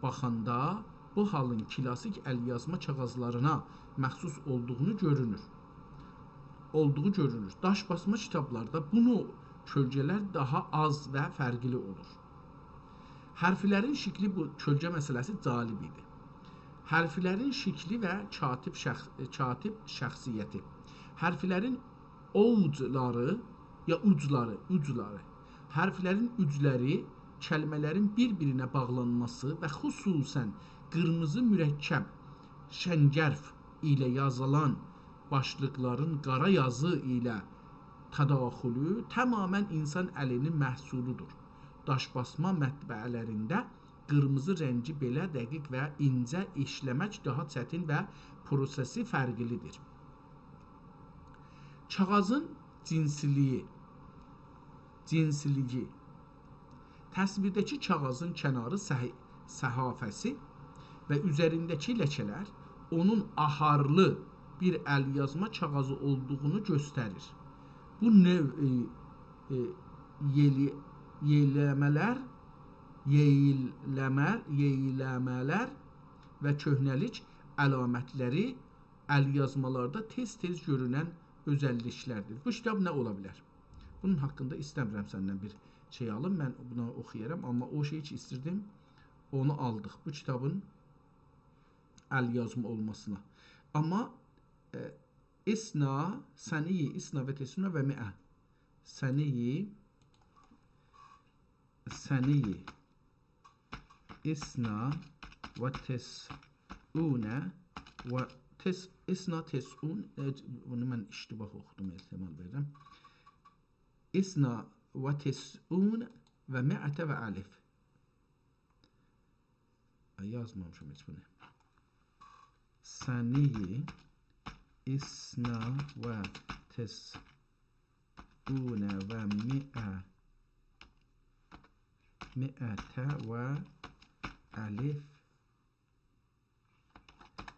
باخاندا بو حالین کلاسیک ال‌یازما کاغیذلارینا مخصوص اولدوغونو گؤرونور. اولدوغو گؤرونور. داش باسما کیتابلاردا بو نوع کؤلگه‌لر داها آز و فرقلی اولور. حرفلرین شکلی، بو کؤلگه مسئله‌سی جالب ایدی. حرفلرین شکلی و کاتب شخص-، کاتب شخصیتی. حرفلرین اوجلاری یا اوجلاری، اوجلاری. حرفلرین اوجلری، کلمه‌لرین بیر-بیرینه باغلانماسی و خصوصاً قیرمیزی مرکب، شنگرف ایله یازیلان باشلیقلارین قارا یازی ایله تداخلو تماماً اینسان الینین محصولودور. داش‌باسما مطبعه‌لرینده قیرمیزی رنگی بئله دقیق و اینجه ایشله‌مک داها چتین و پروسه‌سی فرقلی‌دیر. کاغیذین جنسلیگی، جنسلیگی. تصویرده‌کی کاغیذین کناری صح-، صحافه‌سی و اوزرینده‌کی لکه‌لر اونون آهارلی بیر ال‌یازما کاغیذی اولدوغونو گؤستریر. بو نوع، ائ، ائ، یئلی-، یئیله‌مه‌لر، یئییله‌مه-، یئییله‌مه‌لر و کؤهنه‌لیک علامتلری ال‌یازمالاردا تئز-تئز گؤرونن اؤزللیکلردیر. بو کیتاب نه اولا بیلر؟ بونون حاقیندا ایسته‌میرم سندن بیر شئی آلیم. من بونو اوخویارام، آمما او شئی کی ایستیردیم، اونو آلدیق. بو کیتابین ال‌یازما اولماسینا. آمما، ائ، اثنا، ثنی، اثنا و تسعون و مئة. ثنی، ثنی، اثنا و تسعون و تس-، اثنا تسعون، ائ، بونو من اشتباه اوخودوم، احتمال وئریرم. اثنا و تسعون و مئة و الف. آی، یازمامیشام هئچ بونو. ثنی اثنا و تسعون و مئة، مئة و الف.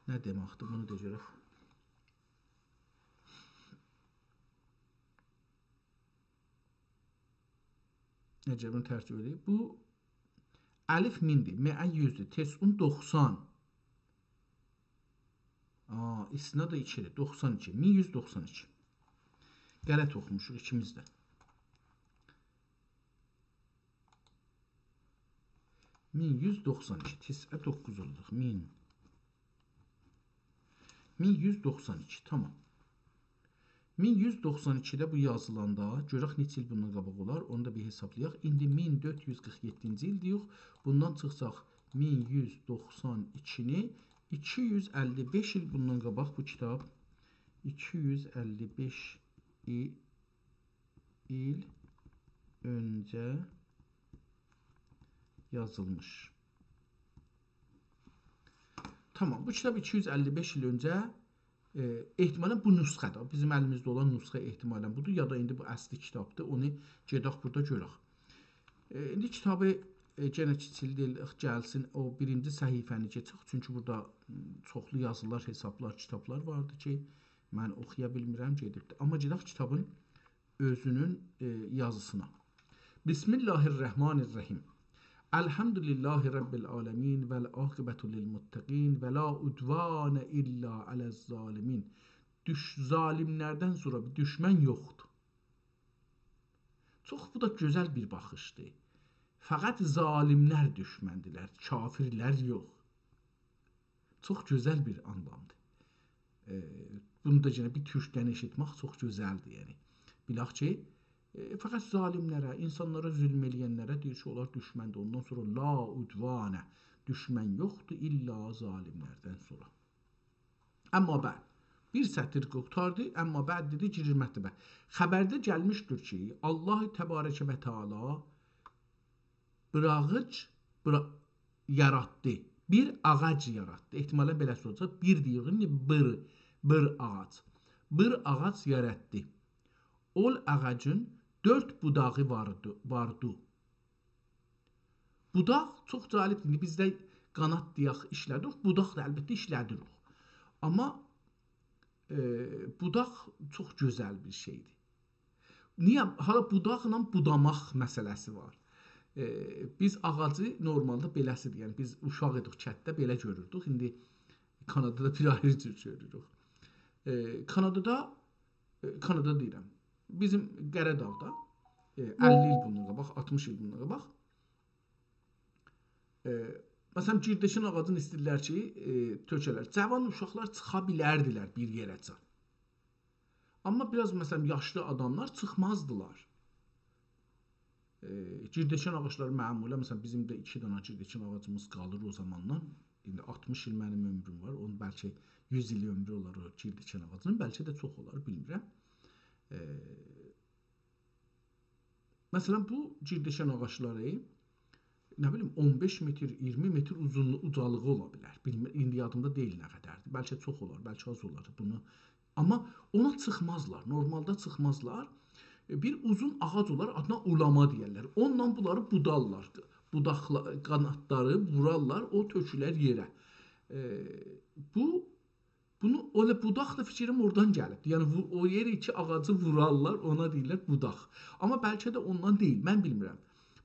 نه دئمکدیر؟ بونو دا گؤرک. نئجه بونو ترتیب ائدیب؟ بو الف میندیر، مئه یوزدور، تسعون دوخسان. آ، اثنا دا ایکی‌دیر، دوخسان ایکی، مین یوز دوخسان ایکی. غلط اوخوموشوق ایکیمیز ده. مین یوز دوخسان ایکی، تسعه دوققوز اولدوق، مین. مین یوز دوخسان ایکی، تامام. مین یوز دوخسان ایکیده بو یازیلاندا، گؤرک نئچه ایل بوندان قاباق اولار، اونو دا بیر حسابلایاق. ایندی مین دؤرد یوز قیرخ یئددینجی ایلدیر، یوخ. بوندان چیخساق مین یوز دوخسان ایکینی ایکی یوز اللی بئش ایل بوندان قاباق بو کیتاب، ایکی یوز اللی بئش ای-، ایل اؤنجه یازیلمیش. تامام، بو کیتاب ایکی یوز اللی بئش ایل اؤنجه، ائ، احتمالاً بو نسخه‌دیر. بیزیم الیمیزده اولان نسخه احتمالاً بودور، یا دا ایندی بو اصلی کیتابدیر. اونو گئدک بورادا گؤرک. ائ، ایندی کیتابی، ائ، یئنه کیچیلدیلک، گلسین، او بیرینجی صفحه‌نی کئچک. چونکی بورادا، م، چوخلو یازیلار، حسابلار، کیتابلار واردی کی، من اوخویا بیلمیرم، گئدیبدیر. آمما گئدک کیتابین اؤزونون، ائ، یازیسینا. بسم الله الرحمن الرحیم. الحمد لله رب العالمین و العاقبة للمتقین و لا عدوان الا علی الظالمین. دوش-، ظالم‌لردن سونرا بیر دوشمن یوخدور. چوخ، بو دا گؤزل بیر باخیشدیر. فقط ظالم‌لر دوشمندیلر، کافرلر یوخ. چوخ گؤزل بیر آنلامدیر. ائ، بونو دا یئنه بیر تورکدن ائشیتمک چوخ گؤزلدیر، یعنی. بیلک کی، ائ، فقط ظالم‌لره، اینسانلارا ظلم ائله‌ین‌لره دئییر کی، اونلار دوشمندیر. اوندان سونرا لا عدوان، دوشمن یوخدور، الا ظالم‌لردن سونرا. اما بعد، بیر سطیر قورتاردی، اما بعد دئدی، گیریر مطلبه. خبرده گلمیشدیر کی، الله تبارک و تعالی بیر آغاج، بیر آ-، یاراتدی. بیر آغاج یاراتدی. احتمالاً بئله‌سی اولاجاق. بیر دئییر، ایندی بیر، بیر آغاج. بیر آغاج یاراتدی. اول آغاجین دؤرد بوداغی واردی، واردی. بوداق چوخ جالبدیر. ایندی بیزده قانات دئیک ایشله‌دیریک، بوداق دا البته ایشله‌دیریک. آمما، ائ، بوداق چوخ گؤزل بیر شئیدیر. نییه؟ حالا بوداقلا بوداماق مسئله‌سی وار. ائ، بیز آغاجی نورمالدا بئله‌سیدیر. یعنی بیز اوشاق ایدیک کتده بئله گؤروردوک. ایندی کانادادا بیر آیری جور گؤروروک. ائ، کانادادا، ائ، کانادا دئییرم. بیزیم قره‌داغدا، ائ، اللی ایل بوندان قاباق، آلتمیش ایل بوندان قاباق، ائ، مثلاً، گیردکین آغاجینی ایسته‌ییرلر کی، ائ، تؤکه‌لر. جاوان اوشاقلار چیخا بیلردیلر بیر یئره‌جن. آمما بیر آز، مثلاً، یاشلی آداملار چیخمازدیلار. ائ، گیردکین آغاجلاری معمولاً، مثلاً، بیزیم ده ایکی دنه گیردکین آغاجیمیز قالیر او زاماندان. ایندی آلتمیش ایل منیم عؤمروم وار، اونون بلکه یوز ایل عؤمرو اولار او گیردکین آغاجینین، بلکه ده چوخ اولار، بیلمیرم. ائ، مثلاً، بو گیردکین آغاجلاری، نه بیلیم، اون بئش متر، اییرمی متر اوزونلو-، اوجالیغی اولا بیلر. بیلمیر، ایندی یادیمدا دئییل نه قدردیر. بلکه چوخ اولار، بلکه آز اولار. بونو، آمما اونا چیخمازلار، نورمالدا چیخمازلار. ائ، بیر اوزون آغاج اولار، آدینا اولاما دئیرلر. اونونلا بونلاری بودارلار. بوداقلا-، قاناتلاری وورارلار، او تؤکولر یئره. ائ، بو بونو، ائله بوداق دا فیکریم اورادان گلیبدیر. یعنی، وو-، او یئر کی، آغاجی وورارلار، اونا دئییرلر بوداق. آمما بلکه ده اوندان دئییل، من بیلمیرم.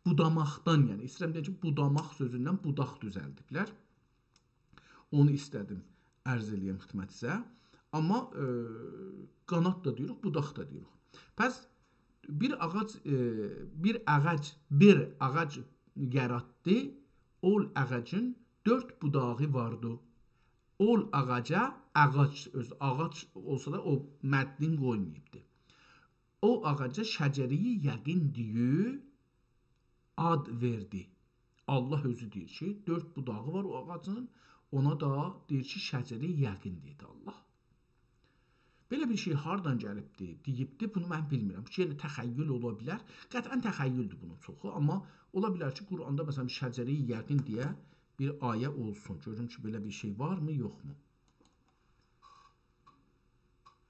بوداماقدان، یعنی، ایسته‌ییرم دئیم کی، بوداماق سؤزوندن بوداق دوزلدیبلر. اونو ایسته‌دیم عرض ائله‌یم خدمتینیزه. آمما، ائ، قانات دا دئییریک، بوداق دا دئییریک. پس بیر آغاج، ائ، بیر آغاج، بیر آغاج یاراتدی، اول آغاجین دؤرد بوداغی واردی. اول آغاجا، آغاج، اؤز آغاج اولسا دا او مدّین قویماییبدی. او آغاجا شجره‌ی یقین دئییب آد وئردی. الله اؤزو دئییر کی، دؤرد بوداغی وار او آغاجین، اونا دا دئییر کی، شجره‌ی یقین دئدی الله. بئله بیر شئی هاردان گلیبدی، دئییبدی، بونو من بیلمیرم. بو کی، یئنه تخیل اولا بیلر. قطعاً تخیلدیر بونون چوخو، آمما اولا بیلر کی، قرآندا، مثلاً، بیر شجره‌ی یقین دئیه بیر آیه اولسون. گؤروم کی، بئله بیر شئی وارمی، یوخمو؟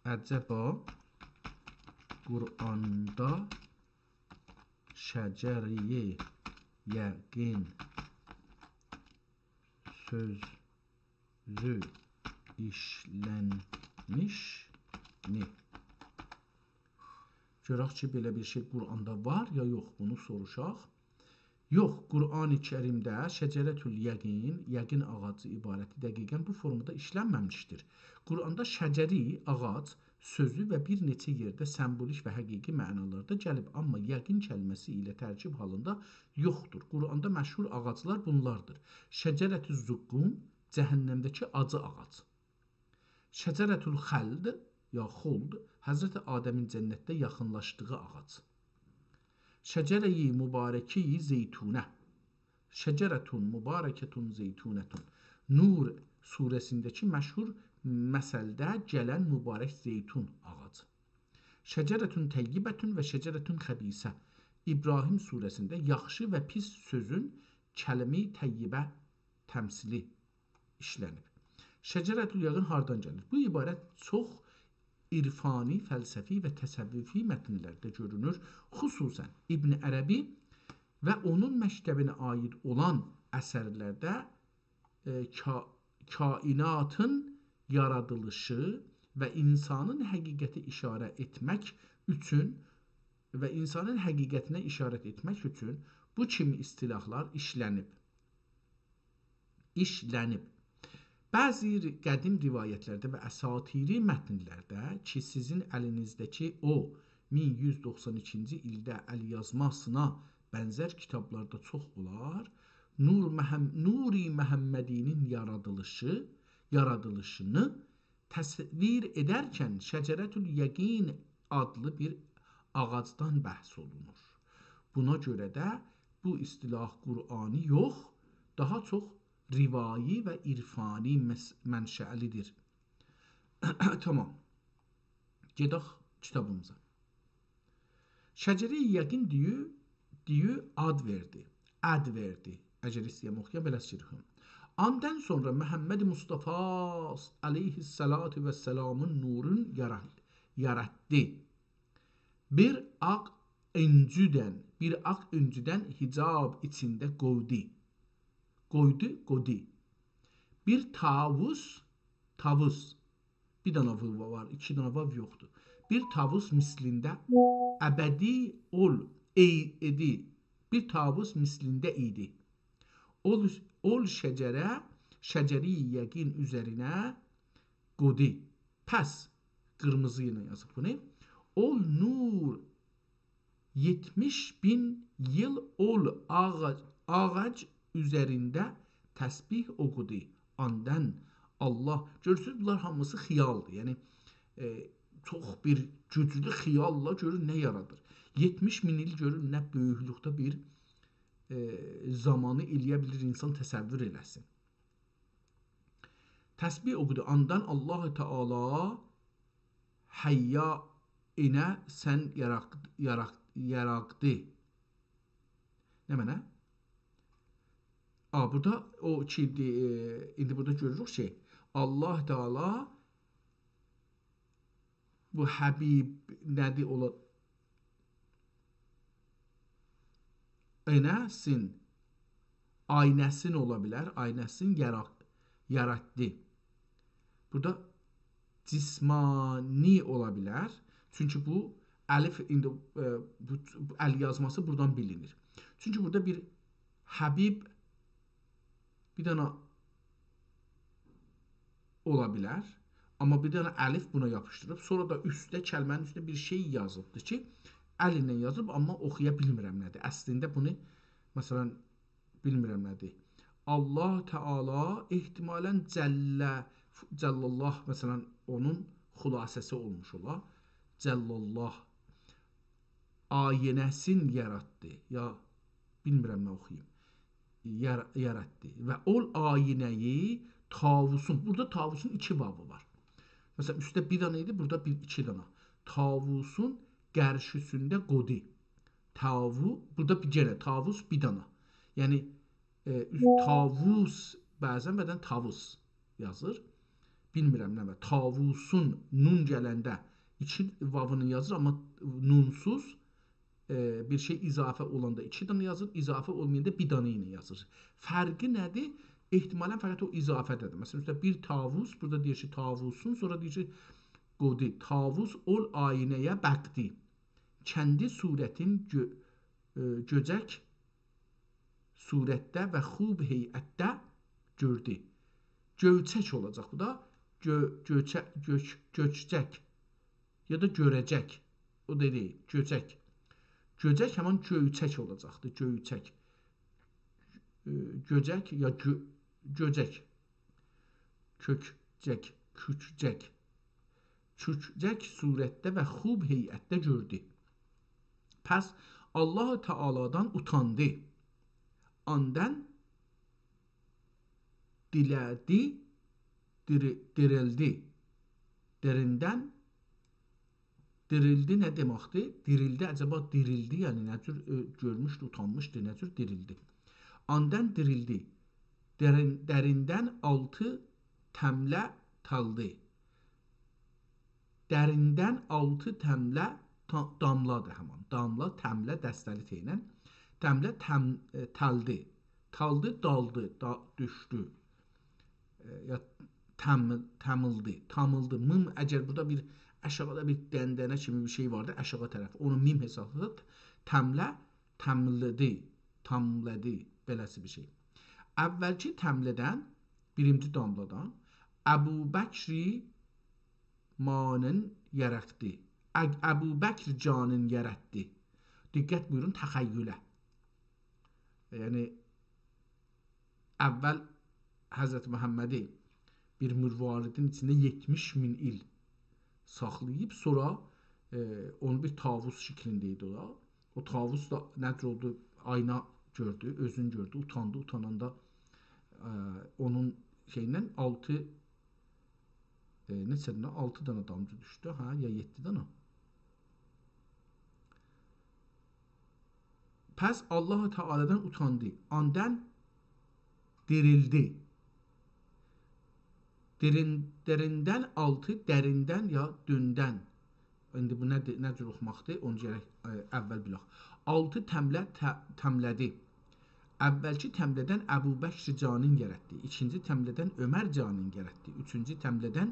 عجبا قرآندا شجره‌ی یقین سؤزو ایشلنمیشمی؟ گؤرک کی، بئله بیر شئی قرآندا وار یا یوخ، بونو سوروشاق. یوخ، قرآن کریمده شجرة الیقین، یقین آغاجی عبارتی دقیقاً بو فورمادا ایشلنمه‌میشدیر. قرآندا شجری، آغاج، سؤزو و بیر نئچه یئرده سمبولیک و حقیقی معنالاردا گلیب، آمما یقین کلمه‌سی ایله ترکیب حالیندا یوخدور. قرآندا مشهور آغاجلار بونلاردیر: شجرة الزقوم، جهنمده‌کی آجی آغاج. شجرة الخلد، یا خلد، حضرت آدمین جنتده یاخینلاشدیغی آغاج. شجره‌ی مبارکه‌ی زیتونه. شجرة مبارکة زیتونة. نور سوره‌سینده‌کی مشهور مثلده گلن مبارک زیتون آغاجی. «شجرة طیبة و شجرة خبیثة». ابراهیم سوره‌سینده یاخشی و پیس سؤزون کلمه طیبه تمثیلی ایشله‌نیب. شجرة‌الیقین هاردان گلیر؟ بو عبارت چوخ عرفانی، فلسفی و تصوفی متنلرده گؤرونور. خصوصاً ابن عربی و اونون مکتبینه عایید اولان اثرلرده، ائ، کا-، کائناتین یارادیلیشی و اینسانین حقیقتی ایشاره ائتمک اوچون و اینسانین حقیقتینه ایشاره ائتمک اوچون بو کیمی اصطلاحلار ایشله‌نیب. ایشله‌نیب. بعضی ر-، قدیم روایتلرده و اساطیری متنلرده کی، سیزین الینیزده‌کی او مین یوز دوخسان ایکینجی ایلده ال‌یازماسینا بنزر کیتابلاردا چوخ اولار، نور محم-، نور محمدی‌نین یارادیلیشی، یارادیلیشینی تصویر ائدرکن شجرة‌الیقین آدلی بیر آغاجدان بحث اولونور. بونا گؤره ده بو اصطلاح قرآنی یوخ، داها چوخ روایی و عرفانی مس-، منشألی‌دیر. تامام. گئدک کیتابیمیزا. شجره‌ی یقین دئیه، دئیه آد وئردی. آد وئردی. اگر ایسته‌یم اوخویام، بئله شیرخون. آندان سونرا محمد مصطفی علیه‌الصلاة والسلامین نورون یارا-، یاراتدی. بیر آغ اونجودن، بیر آغ اونجودن حجاب ایچینده قویدو. قویدو، قودی. بیر طاووس، طاووس، بیر دانا واو وار، ایکی دانا واو یوخدور. بیر طاووس مثلینده ابدی اول، ای، ایدی. بیر طاووس مثلینده ایدی. اول، اول شجره، شجره‌ی یقین اوزرینه قودی. پس، قیرمیزی ایله یازیب بونو. اول نور یئتمیش مین ایل اول آغاج، آغاج اوزرینده تسبیح اوخودو. آندان الله. گؤرورسونوز، بونلار هامیسی خیالدیر. یعنی، ائ، چوخ بیر گوجلو خیاللا گؤرون نه یارادیر. یئتمیش مین ایل گؤرون نه بؤیوکلوکده بیر، ائ، زامانی ائلیه بیلیر اینسان تصور ائله‌سین. تسبیح اوخودو. آندان الله تعالی حیا اینه سن یاراق-، یاراق-، یاراقدی. نمنه؟ آ، بورادا او کی، ائ، ایندی بورادا گؤروروک کی، الله تعالی بو حبیب نه‌دیر اولا؟ اینه‌سین، آینه‌سین اولا بیلر، آینه‌سین یارا-، یاراتدی. بورادا جسمانی اولا بیلر. چونکی بو الف ایندی، ائ، بو، بو ال‌یازماسی بورادان بیلینیر. چونکی بورادا بیر حبیب، بیر دانا اولا بیلر. آمما بیر دانا الف بونا یاپیشدیریب، سونرا دا اوسته، کلمه‌نین اوستونه بیر شئی یازیبدیر کی، ال ایله یازیب، آمما اوخویا بیلمیرم نه‌دیر. اصلینده بونو، مثلا، بیلمیرم نه‌دیر. الله تعالی احتمالا جل، جل الله، مثلا، اونون خلاصه‌سی اولموش اولا. جل الله آینه‌سین یاراتدی. یا، بیلمیرم نه اوخویوم. یار-، یاراتدی. و اول آینه‌یی طاووسون، بورادا طاووسون ایکی واوو وار. مثلا، اوسته بیر دانا ایدی، بورادا بیر، ایکی دانا. طاووسون قرشی‌سینده قودی. طاوو-، بورادا بیر گئنه طاووس بیر دانا. یعنی، ائ، اوز-، طاووس، بعضا بعضا طاووس یازیر. بیلمیرم نه وار. طاووسون نون گلنده ایکی واوونو یازیر، آمما نونسوز، ائ، بیر شئی اضافه اولاندا ایکی دانا یازیر، اضافه اولمایاندا بیر دانا ایله یازیر. فرقی نه‌دیر؟ احتمالا فقط او اضافه‌ده‌دیر. مثلا، اوسته بیر طاووس، بورادا دئییر کی، طاووسون، سونرا دئییر کی، قودی، طاووس اول آینه‌یه باخدی. کندی صورتین گؤ-، ائ، گؤجک صورتده و خوب هیئتده گؤردو. گؤیچک اولاجاق بو دا. گؤ-، گؤچه-، گؤک-، گؤکجک. یا دا گؤره‌جک. او دا دئییل، گؤجک. گؤجک همان گؤیچک اولاجاقدیر، گؤیچک. ائ، گؤجک یا گؤ-، گؤجک. کؤکجک، کوکجک. کوکجک صورتده و خوب هیئتده گؤردو. پس الله تعالی‌دان اوتاندی. آندان دیله‌دی، دیری-، دیریلدی. دئریندن دیریلدی نه دئمکدیر؟ دیریلدی، عجبا دیریلدی، یعنی نه جور، اؤ، گؤرموشدو، اوتانمیشدی، نه جور دیریلدی؟ آندن دیریلدی. درین-، دریندن آلتی تمله تالدی. دریندن آلتی تمله تا-، داملادیر همان. داملا، تمله، دسته‌لی ت ایله. تمله تم-، ائ، تالدی. تالدی، دالدی، دا-، دوشدو. ائ، یا تم-، تمیلدی، تامیلدی. میم، اگر بورادا بیر آشاغیدا بیر دندنه کیمی بیر شئی واردی، آشاغی طرف. اونو میم حسابلاییب تمله، تمله‌دی، تامله‌دی، بئله‌سی بیر شئی. اولکی تمله‌دن، بیرینجی داملادان، ابوبکری مانین یاراتدی. ا-، ابوبکر جانین یاراتدی. دقت بویورون تخیله. یعنی، اول حضرت محمدی بیر مرواریدین ایچینده یئتمیش مین ایل ساخلاییب، سونرا، ائ، اونو بیر طاووس شکلینده ایدی او دا. او طاووس دا نه جور اولدو، آینا گؤردو، اؤزونو گؤردو، اوتاندی، اوتاناندا، ائ، اونون شئییندن آلتی، ائ، نئچه دنه؟ آلتی دنه دامجی دوشدو، هه، یا یئددی دنه. پس الله تعالی‌دان اوتاندی. آندن دیریلدی. دیرین-، دریندن آلتی، دریندن یا دوندن. ایندی بو نه، نه جور اوخوماقدیر؟ اونو گرک، ائ، اول بیلک. آلتی تمله ت-، تمله‌دی. اولکی تمله‌دن ابوبکر جانین یاراتدی. ایکینجی تمله‌دن عمر جانین یاراتدی. اوچونجو تمله‌دن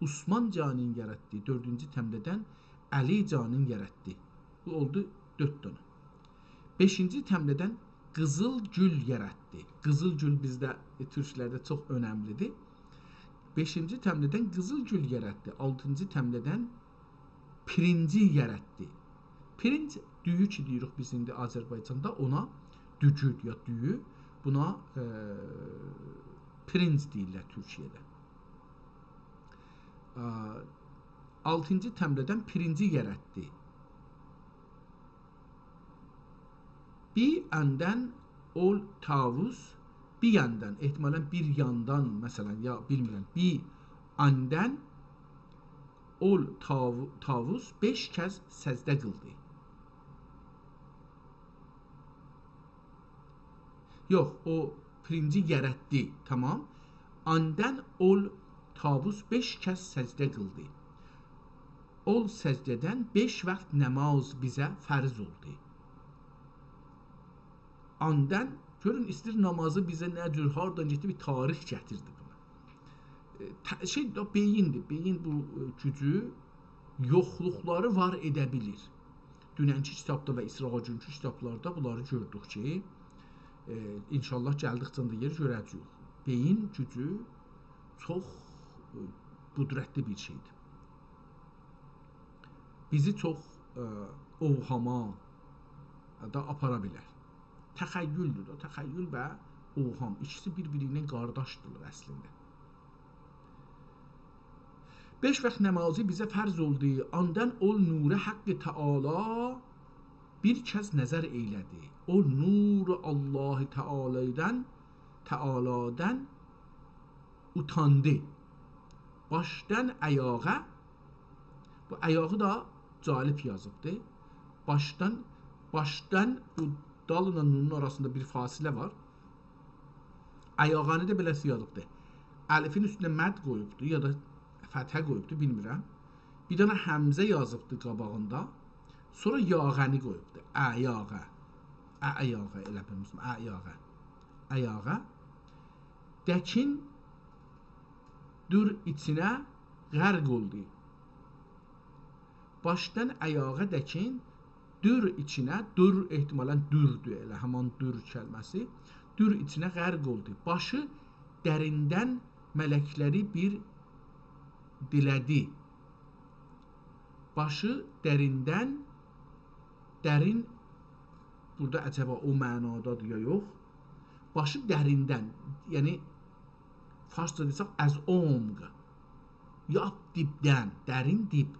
عثمان جانین یاراتدی. دؤردونجو تمله‌دن علی جانین یاراتدی. بو اولدو دؤرد دنه. بئشینجی تمله‌دن قیزیل گول یاراتدی. قیزیل گول بیزده، ائ، تورکلرده چوخ اؤنملی‌دیر. بئشینجی تمله‌دن قیزیل گول یاراتدی. آلتینجی تمله‌دن پرینجی یاراتدی. پرینج، دویو کی دئییریک بیز ایندی آذربایجاندا، اونا دوگود یا دویو، بونا، ائ، پرینج دئییرلر تورکیه‌ده. ا، آلتینجی تمله‌دن پرینجی یاراتدی. بیر یاندان اول طاووس، بیر یاندان، احتمالاً بیر یاندان، مثلاً، یا بیلمیرم، بیر یاندان اول طاو-، طاووس بئش کز سجده قیلدی. یوخ، او پرینجی یاراتدی، تامام. آندان اول طاووس بئش کز سجده قیلدی. اول سجده‌دن بئش وقت نماز بیزه فرض اولدو. آندان، گؤرون، ایسته‌ییر نمازی بیزه نه جور، هاردان گئتدی، بیر تاریخ گتیردی بونا. ائ، ته-، شئی، دا بئییندیر. بئیین بو، ائ، گوجو، یوخلوقلاری وار ائده بیلیر. دوننکی کیتابدا و ایسراغا گونکو کیتابلاردا بونلاری گؤردوک کی، ائ، انشاءالله گلدیکجه ده یئر گؤره‌جه‌ییک. بئیین گوجو چوخ، ائ، قدرتلی بیر شئیدیر. بیزی چوخ، ائ، اوهاما دا آپارا بیلر. تخیلدور دا، تخیل و اوهام. ایکیسی بیر-بیری ایله قارداشدیرلار اصلینده. بئش وقت نمازی بیزه فرض اولدو. آندان اول نور حق تعالی بیر کز نظر ائیله‌دی. او نور الله تعالی‌دان، تعالی‌دان اوتاندی. باشدان آیاغا، بو آیاغی دا جالب یازیبدی. باشدان، باشدان، بو دالینان نونون آراسیندا بیر فاصله وار. آیاغانی دا بئله‌سی یازیبدی. الفین اوستونه مد قویوبدو، یا دا فتحه قویوبدو، بیلمیرم. بیر دنه همزه یازیبدی قاباغیندا. سونرا یاغانی قویوبدو. آیاغا. آ، آیاغا، ائله بیلمیرسن. آیاغا. آیاغا. دکین دور ایچینه غرق اولدو. باشدان آیاغا دکین دور ایچینه، دور احتمالاً دوردور ائله، همان دور کلمه‌سی، دور ایچینه غرق اولدو. باشی دریندن ملکلری بیر دیله‌دی. باشی دریندن، درین، بورادا عجبا او معنادادیر یا یوخ؟ باشی دریندن، یعنی فارسجا دئسک، از عمق، یا دیبدن، درین دیب.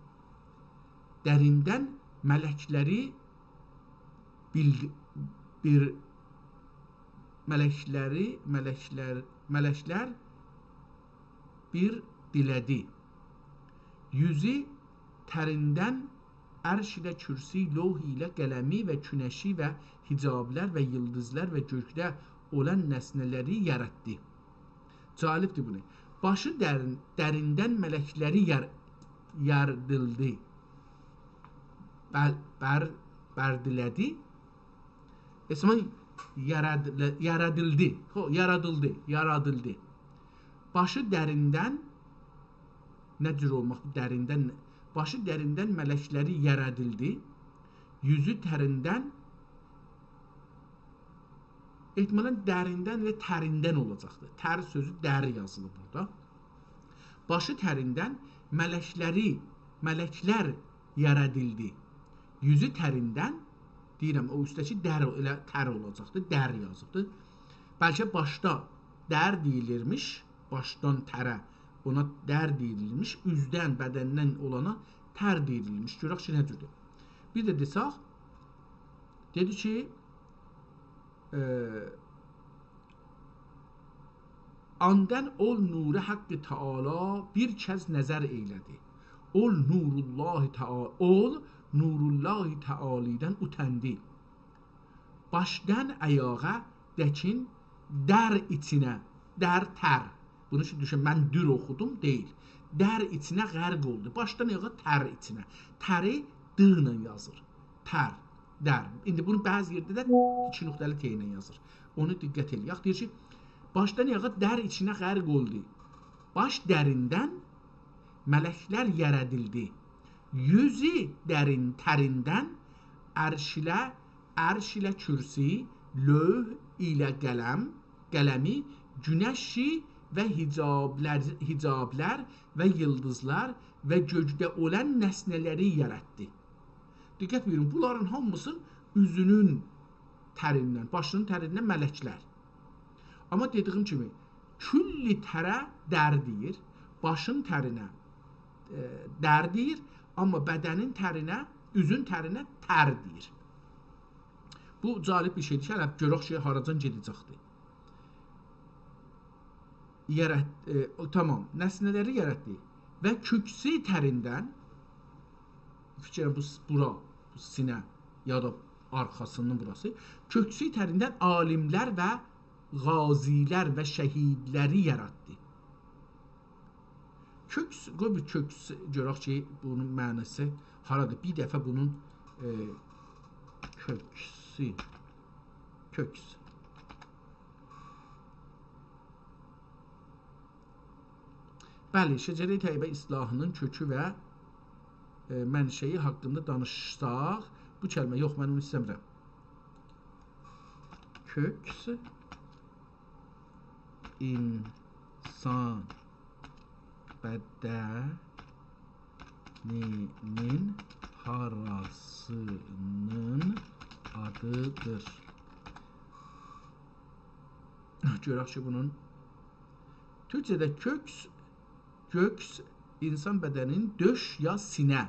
دریندن ملکلری بیل-، بیر، ملکلری، ملکلر، ملکلر بیر دیله‌دی. یوزو تریندن عرش ایله، کرسی، لوح ایله، قلمی و گونشی و حجابلار و یولدوزلار و گؤکده اولان نسنه‌لری یاراتدی. جالبدیر بونو. باشی درین، دریندن ملکلری یار-، یاردیلدی. بر-، بر-، بردیله‌دی. اسمین یارادیل-، یارادیلدی. هو، یارادیلدی، یارادیلدی. باشی دریندن، نه جور اولماق دریندن؟ باشی دریندن ملکلری یارادیلدی. یوزو تریندن، احتمالاً دریندن و تریندن اولاجاقدیر. تر سؤزو در یازیلیب بورادا. باشی تریندن ملکلری، ملکلر یارادیلدی. یوزو تریندن، دئییرم، او اوسته‌کی در، او ائله تر اولاجاقدی، در یازیبدی. بلکه باشدا در دئییلیرمیش، باشدان تره، اونا در دئییلیرمیش، اوزدن، بدندن اولانا تر دئییلیرمیش. گؤرک کی، نه جوردور. بیر ده دئسک، دئدی کی، ائ، آندن اول نور حق تعالی بیر کز نظر ائیله‌دی. اول نورالله تعالی، اول نورالله تعالی‌دن اوتندی. باشدان آیاغا دکین در ایچینه، در تر. بونو کی، دوشون، من دور اوخودوم، دئییل. در ایچینه غرق اولدو. باشدان آیاغا تر ایچینه. تری د ایله یازیر. تر، در. ایندی بونو بعضی یئرده ده ایکی نقطه‌لی ت ایله یازیر. اونو دقت ائله‌یک. دئییر کی، باشدان آیاغا در ایچینه غرق اولدو. باش دریندن ملکلر یارادیلدی. یوزو درین تریندن عرش ایله، عرش ایله کرسی، لوح ایله قلم، قلمی، گونشی و حجابلار، حجابلار و یولدوزلار و گؤکده اولان نسنه‌لری یاراتدی. دقت بویورون، بونلارین هامیسی اوزونون تریندن، باشینین تریندن ملکلر. آمما دئدیگیم کیمی، کلی تره در دئییر، باشین ترینه، ائ، در دئییر، آمما بدنین ترینه، اوزون ترینه تر دئییر. بو جالب بیر شئیدیر کی، هله گؤرک کی، هاراجان گئده‌جکدیر. یارات-، ائ، او، تامام، نسنه‌لری یاراتدی. و کؤکسو تریندن، فیکر ائلیرم بو س-، بورا، بو سینه یا دا آرخاسینین بوراسی. کؤکسو تریندن عالیملر و غازیلر و شهیدلری یاراتدی. کؤکس، قوی بیر کؤکس گؤرک کی، بونون معناسی هارادیر. بیر دفعه بونون، ائ، کؤکسو، کؤکس. بلی، شجره‌ی طیبه اصلاحینین کؤکو و، ائ، منشأیی حاقیندا دانیشساق، بو کلمه، یوخ، من اونو ایسته‌میرم. کؤکس اینسان بدنینین هاراسینین آدیدیر؟ گؤرک کی، بونون تورکجه‌ده کؤکس، کؤکس اینسان بدنینین دؤش یا سینه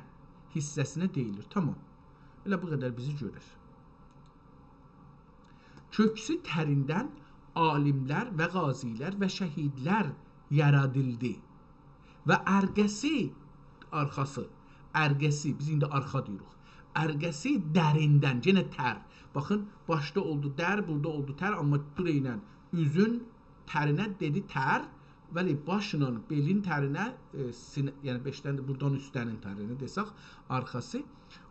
حیصه‌سینه دئییلیر. تامام. ائله بو قدر بیزی گؤرور. کؤکسو تریندن عالیملر و غازیلر و شهیدلر یارادیلدی. و ارقه‌سی، آرخاسی، ارقه‌سی، بیز ایندی آرخا دئییریک. ارقه‌سی دریندن، یئنه تر. باخین، باشدا اولدو در، بورادا اولدو تر، آمما بورا ایله اوزون ترینه دئدی تر، ولی باشلا بئلین ترینه، ائ، سینه، یعنی بئشدن ده بورادان اوسته‌نین ترینه دئسک، آرخاسی،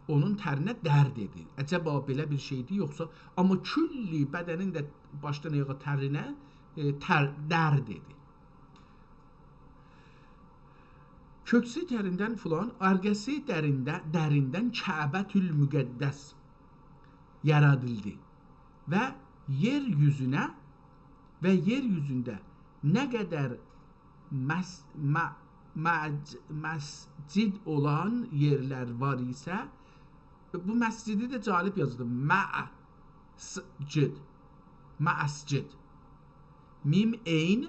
اونون ترینه در دئدی. عجبا بئله بیر شئیدیر، یوخسا، آمما کلی بدنین ده باشدان آیاغا ترینه، ائ، تر-، در دئدی. کؤکسو تریندن فلان، ارقه‌سی درینده-، دریندن کعبةالمقدس یارادیلدی و یئر اوزونه و یئر اوزونده نه قدر مس-، مع-، معج-، مسجد اولان یئرلر وار ایسه، بو مسجدی ده جالب یازیلدی. معسجد. مسجد. میم عین،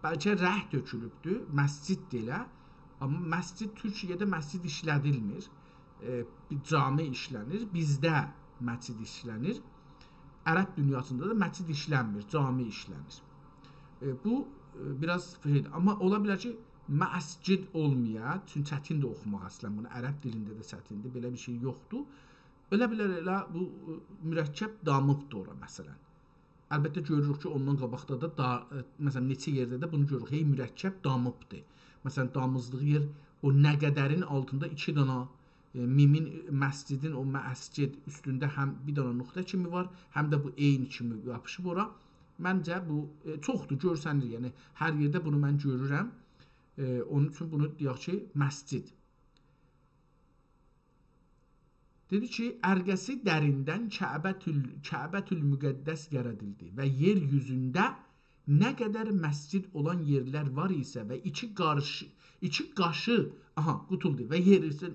بلکه ره تؤکولوبدو، مسجد دئییله. آمما مسجد، تورکیه‌ده مسجد ایشله‌دیلمیر. ائ، بیر جامی ایشله‌نیر. بیزده مسجد ایشله‌نیر. عرب دونیاسیندا دا مسجد ایشله‌نمیر، جامی ایشله‌نیر. ائ، بو بیر آز شئیدیر. آمما اولا بیلر کی، مسجد اولمایا، چونکی چتیندیر اوخوماق اصلا. بونو عرب دیلینده ده چتیندیر، بئله بیر شئی یوخدور. ائله بیلر، ائله بو، ائ، مرکب دامیبدیر اورا، مثلا. البته، گؤروروک کی، اوندان قاباقدا دا، دا، ائ، مثلا، نئچه یئرده ده بونو گؤروروک. هئی مرکب دامیبدیر. مثلا، دامیزلیغی یئر، او نه قدرین آلتیندا ایکی دانا، ائ، میمین، مسجدین او مسجد اوستونده هم بیر دانا نقطه کیمی وار، هم ده بو عین کیمی یاپیشیب اورا. منجه، بو، ائ، چوخدور، گؤرسنیر. یعنی، هر یئرده بونو من گؤرورم. ائ، اونون اوچون بونو دئیک کی، مسجد. دئدی کی، ارقه‌سی دریندن کعبة‌ال-، کعبة‌المقدس یارادیلدی و یئر یوزونده نه قدر مسجد اولان یئرلر وار ایسه و ایکی قارشی، ایکی قاشی، آها، قوتولدو، و یئر ایسه،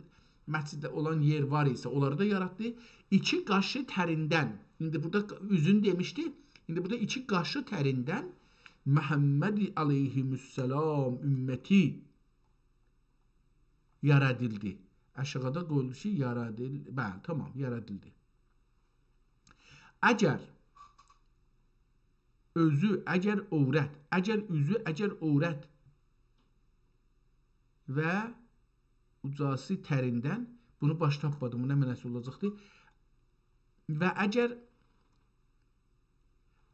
مسجد اولان یئر وار ایسه، اونلاری دا یاراتدی. ایکی قاشی تریندن، ایندی بورادا اوزون دئمیشدی، ایندی بورادا ایکی قاشی تریندن محمد علیه‌السلام امتی یارادیلدی. آشاغیدا قویولدو کی، یارادیل-، بلی، تامام، یارادیلدی. اگر اؤزو، اگر عورت، اگر اوزو، اگر عورت و اوجاسی تریندن، بونو باش تاپمادیم، بو نه منه‌سی اولاجاقدی؟ و اگر،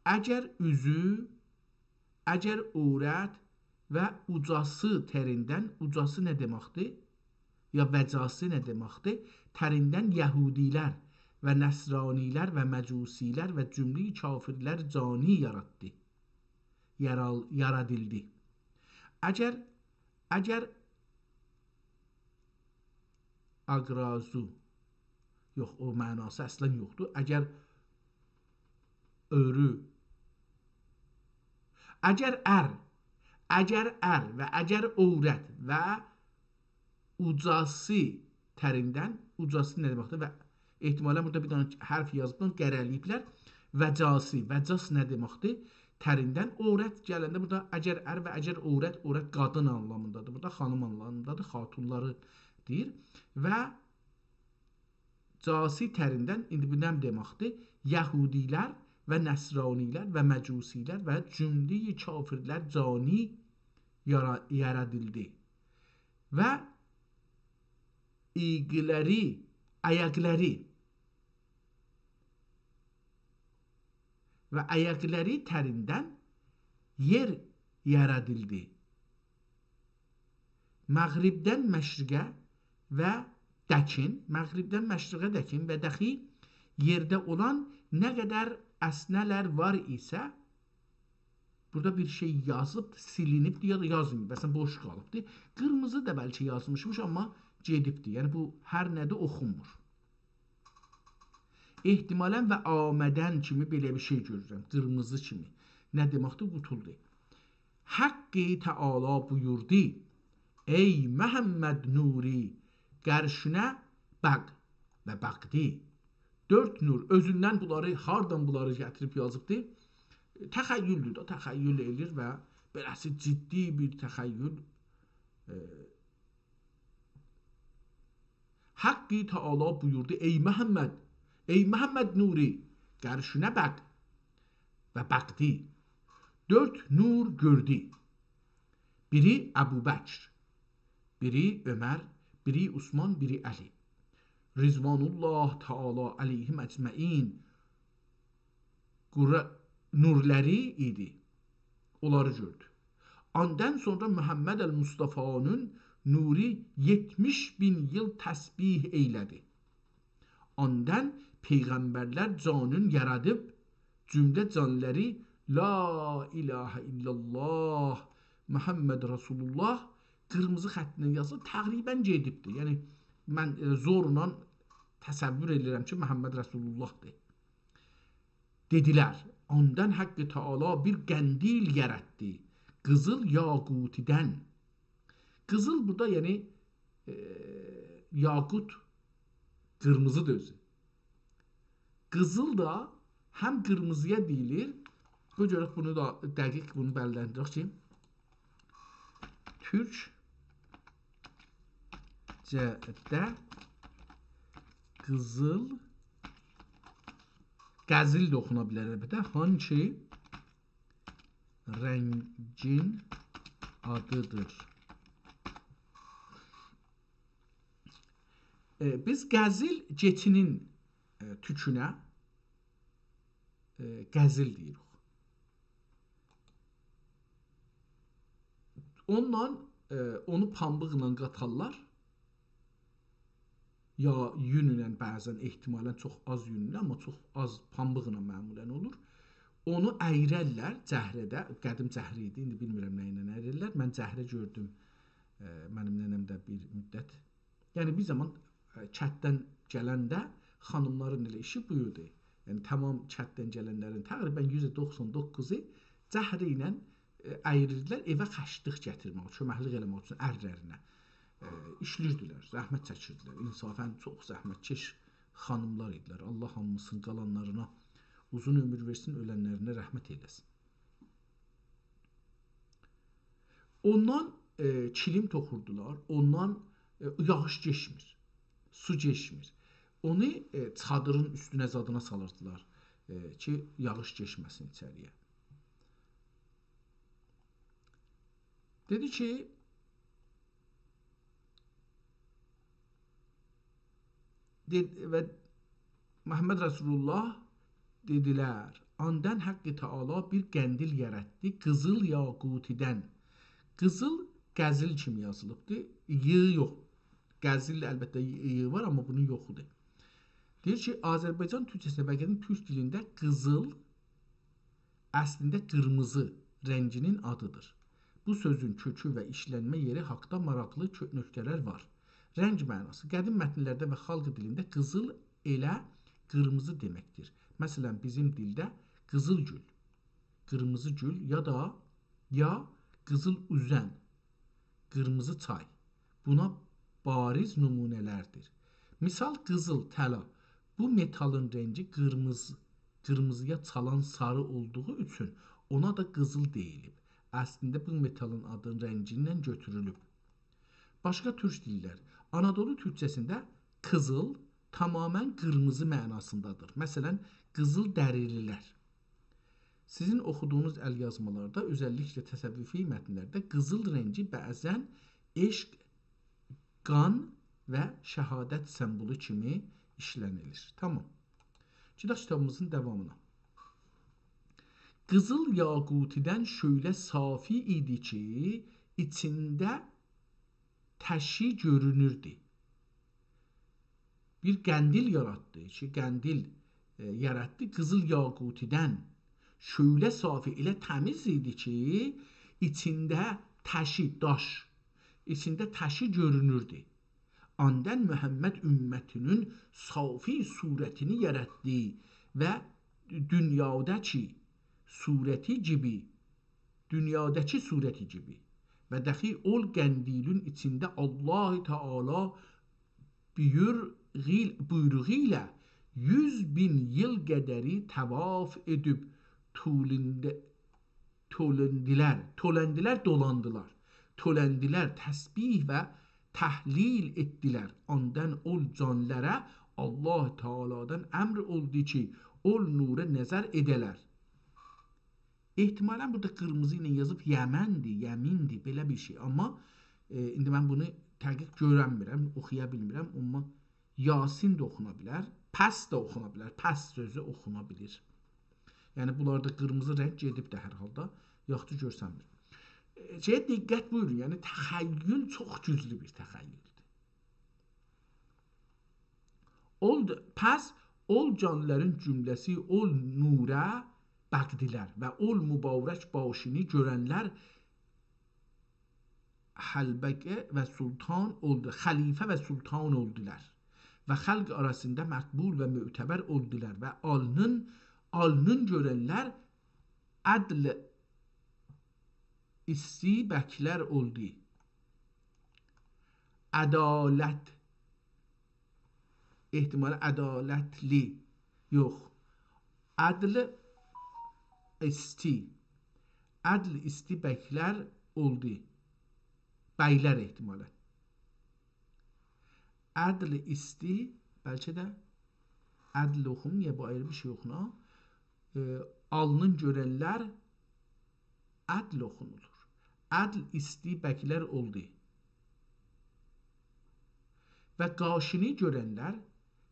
اگر اوزو، اگر عورت و اوجاسی تریندن، اوجاسی نه دئمکدیر؟ یا وجاسی نه دئمکدیر؟ تریندن یهودی‌لر و نصرانی‌لر و مجوسی‌لر و جمله‌ی کافرلر جانی یاراتدی. یارال-، یارادیلدی. اگر، اگر آقرازو، یوخ، او معناسی اصلا یوخدور. اگر اؤرو، اگر ار، اگر ار و اگر عورت و اوجاسی تریندن، اوجاسی نه دئمکدیر؟ و احتمالا بورادا بیر دنه حرف یازیبدی، اونو قره‌له‌ییبلر. وجاسی، وجاس نه دئمکدیر؟ تریندن. عورت گلنده بورادا اگر ار و اگر عورت، عورت قادین آنلامیندادیر. بورادا خانیم آنلامیندادیر، خاتونلاری دئییر. و جاسی تریندن، ایندی بو نه دئمکدیر؟ یهودی‌لر و نصرانی‌لر و مجوسی‌لر و جمله‌ی کافرلر جانی یارا-، یارادیلدی. و ایگلری، آیاقلاری و آیاقلاری تریندن یئر یارادیلدی. مغربدن مشرقه و دکین، مغربدن مشرقه دکین و دخی یئرده اولان نه قدر اسنه‌لر وار ایسه، بورادا بیر شئی یازیب، سیلینیبدی یا دا یازماییب، مثلا، بوش قالیبدی. قیرمیزی دا بلکه یازمیشمیش، آمما گئدیبدی. یعنی، بو هر نه‌دیر، اوخونمور. احتمالا و آمدن کیمی بئله بیر شئی گؤرورم، قیرمیزی کیمی. نه دئمکدیر؟ قوتولدو. حق تعالی بویوردو: «ای محمد نوری، قرشونه باق.» و باقدی. دؤرد نور، اؤزوندن بونلاری، هاردان بونلاری گتیریب یازیبدی؟ تخیلدور دا، تخیل ائله‌ییر و بئله‌سی جدی بیر تخیل. ائ، حق تعالی بویوردو: «ای محمد، ای محمد نوری، قرشونه باق.» و باقدی. دؤرد نور گؤردو. بیری ابوبکر، بیری عمر، بیری عثمان، بیری علی. رضوان الله تعالی علیهم اجمعین. قورا-، نورلاری ایدی. اونلاری گؤردو. آندان سونرا محمد المصطفی‌نین نورو یئتمیش مین ایل تسبیح ائیله‌دی. آندان پیغمبرلر جانین یارادیب، جمله جانلاری «لا اله الا الله، محمد رسول الله» قیرمیزی خطله یازیب، تقریبا گئدیبدی. یعنی، من، ائ، زورلا تصور ائدیرم کی، محمد رسول اللهدیر. دئدیلر: «آندان حق تعالی بیر قندیل یاراتدی قیزیل یاقوتیدن.» قیزیل بورادا، یعنی، ائ، یاقوت قیرمیزیدیر اؤزو. قیزیل دا هم قیرمیزی‌یا دئییلیر. قوی گؤرک بونو دا دقیق بونو بللندیرک کی، تورکجه‌ده قیزیل، قزیل ده اوخونا بیلر البته. هانکی رنگین آدیدیر. ائ، بیز قزیل کئچی‌نین، ائ، توکونه، ائ، قزیل دئییریک. اوننان، ائ، اونو پامبیقلا قاتارلار. یا یونونن، بعضا احتمالا چوخ آز یونونن، آمما چوخ آز پامبیقلا معمولا اولور. اونو اییررلر جهره‌ده، قدیم جهره ایدی، ایندی بیلمیرم نه ایله اییررلر. من جهره گؤردوم، ائ، منیم ننه‌م ده بیر مدت. یعنی بیر زامان، ائ، کتدن گلنده خانیملارین ائله ایشی بو ایدی. یعنی تمام کتدن گلنلرین تقریبا یوزده دوخسان دوققوزو جهره ایله، ائ، اییریردیلر ائوه خرجلیک گتیرمک، کؤمکلیک ائله‌مک اوچون ارلرینه. ائ، ایشله‌ییردیلر، زحمت چکیردیلر. انصافا چوخ زحمتکش خانیملار ایدیلر. الله هامیسینین قالانلارینا اوزون عؤمور وئرسین، اؤلنلرینه رحمت ائله‌سین. اوندان، ائ، کیلیم توخوردولار، اوندان، ائ، یاغیش کئچمیر، سو کئچمیر. اونو، ائ، چادیرین اوستونه زادینا سالیردیلار، ائ، کی، یاغیش کئچمه‌سین ایچری‌یه. دئدی کی، دئد-، و محمد رسول‌الله دئدیلر، آندان حق تعالی بیر قندیل یاراتدی، قیزیل یاقوتیدن. قیزیل، قزیل کیمی یازیلیبدی. ی یوخ. قزیل، البته، ی وار، آمما بونون یوخودور. دئییر کی، آذربایجان تورکجه‌سینده و قدیم تورک دیلینده قیزیل اصلینده قیرمیزی رنگینین آدیدیر. بو سؤزون کؤکو و ایشلنمه یئری حاقدا ماراقلی کؤ-، نکته‌لر وار. رنگ معناسی. قدیم متنلرده و خالق دیلینده قیزیل ائله قیرمیزی دئمکدیر. مثلا، بیزیم دیلده قیزیل گول، قیرمیزی گول یا دا، یا قیزیل اوزن، قیرمیزی چای. بونا باریز نمونه‌لردیر. مثال، قیزیل، طلا. بو متالین رنگی قیرمیز-، قیرمیزییا چالان ساری اولدوغو اوچون اونا دا قیزیل دئییلیب. اصلینده بو متالین آدین رنگیندن گؤتورولوب. باشقا تورک دیللر. آنادولو تورکجه‌سینده قیزیل تماما قیرمیزی معناسیندادیر. مثلا، قیزیل دریلی‌لر. سیزین اوخودوغونوز ال‌یازمالاردا، اؤزللیکله تصوفی متنلرده قیزیل رنگی بعضا عشق، قان و شهادت سمبولو کیمی ایشله‌نیلیر. تامام. گئدک کیتابیمیزین داوامینا. قیزیل یاقوتیدن شؤیله صافی ایدی کی، ایچینده تشی گؤرونوردو. بیر قندیل یاراتدی کی، قندیل، ائ، یاراتدی قیزیل یاقوتیدن. شؤیله صافی، ائله تمیز ایدی کی، ایچینده تشی، داش، ایچینده تشی گؤرونوردو. آندان محمد امتینین صافی صورتینی یاراتدی و دونیاداکی صورتی کیمی، دونیاداکی صورتی کیمی و دخی اول قندیلین ایچینده الله تعالی بویور-، بویروغو ایله یوز مین ایل قدری طواف ائدیب تولنده-، تولندیلر، تولندیلر، دولاندیلار. تولندیلر، تسبیح و تهلیل ائتدیلر. آندان اول جانلارا الله تعالیدان امر اولدو کی، اول نورا نظر ائده‌لر. احتمالا بورادا قیرمیزی ایله یازیب یمندیر، یمیندیر، بئله بیر شئی. آمما، ائ، ایندی من بونو تحقیق گؤرنمیرم، اوخویا بیلمیرم. آمما یاسین ده اوخونا بیلر، پس ده اوخونا بیلر، پس سؤزو اوخونا بیلیر. یعنی، بونلاردا قیرمیزی رنگ گئدیب ده هر حالدا. یاخشی گؤرسنمیر. ائ، شئیه دقت بویورون، یعنی تخیل چوخ گوجلو بیر تخیلدیر. اول د-، پس اول جانلارین جمله‌سی اول نورا باخدیلار و اول مبارک باشینی گؤرنلر حلقه و سلطان اولدو، خلیفه و سلطان اولدولار و خلق آراسیندا مقبول و معتبر اولدولار و آلنین، آلنین گؤرنلر عدل ایستی بکلر اولدو. عدالت، احتمالا عدالتلی، یوخ. عدل ایستی. عدل ایستی بکلر اولدو. بیلر احتمالا. عدل ایستی، بلکه ده عدل اوخونمور، یا بو آیری بیر شئی اوخونور. ائ، آلنین گؤرنلر، عدل اوخونولور. عدل ایستی بکلر اولدو. و قاشینی گؤرنلر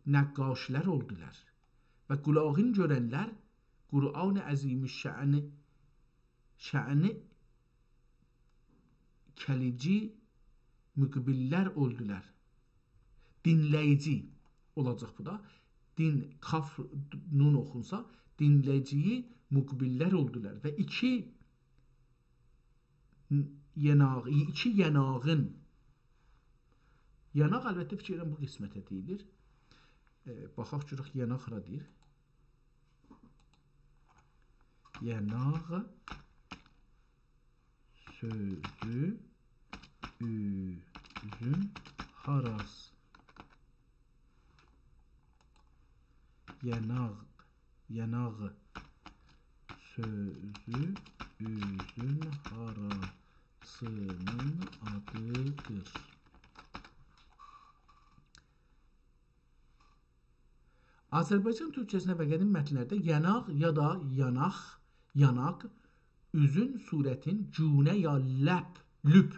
نقاشلر اولدولار. و قولاغین گؤرنلر قرآن عظیم شأنی، شأنی کلیجی مقبللر اولدولار. دینله‌ییجی اولاجاق بو دا. دین، کاف نون اوخونسا، دینله‌ییجی مقبللر اولدولار. و ایکی یناغ، ایکی یناغین. یناغ، البته، فیکیر ائدیرم بو قسمته دئییلیر. ائ، باخاق گؤرک یناغ هارا دئییر. یناغ سؤزو اوزون هاراس. یناغ، یناغ سؤزو اوزون هاراسینین آدیدیر. آذربایجان تورکجه‌سینه و قدیم متنلرده یناغ یا دا یاناق، یاناق، اوزون صورتین گونه یا لپ، لوپ،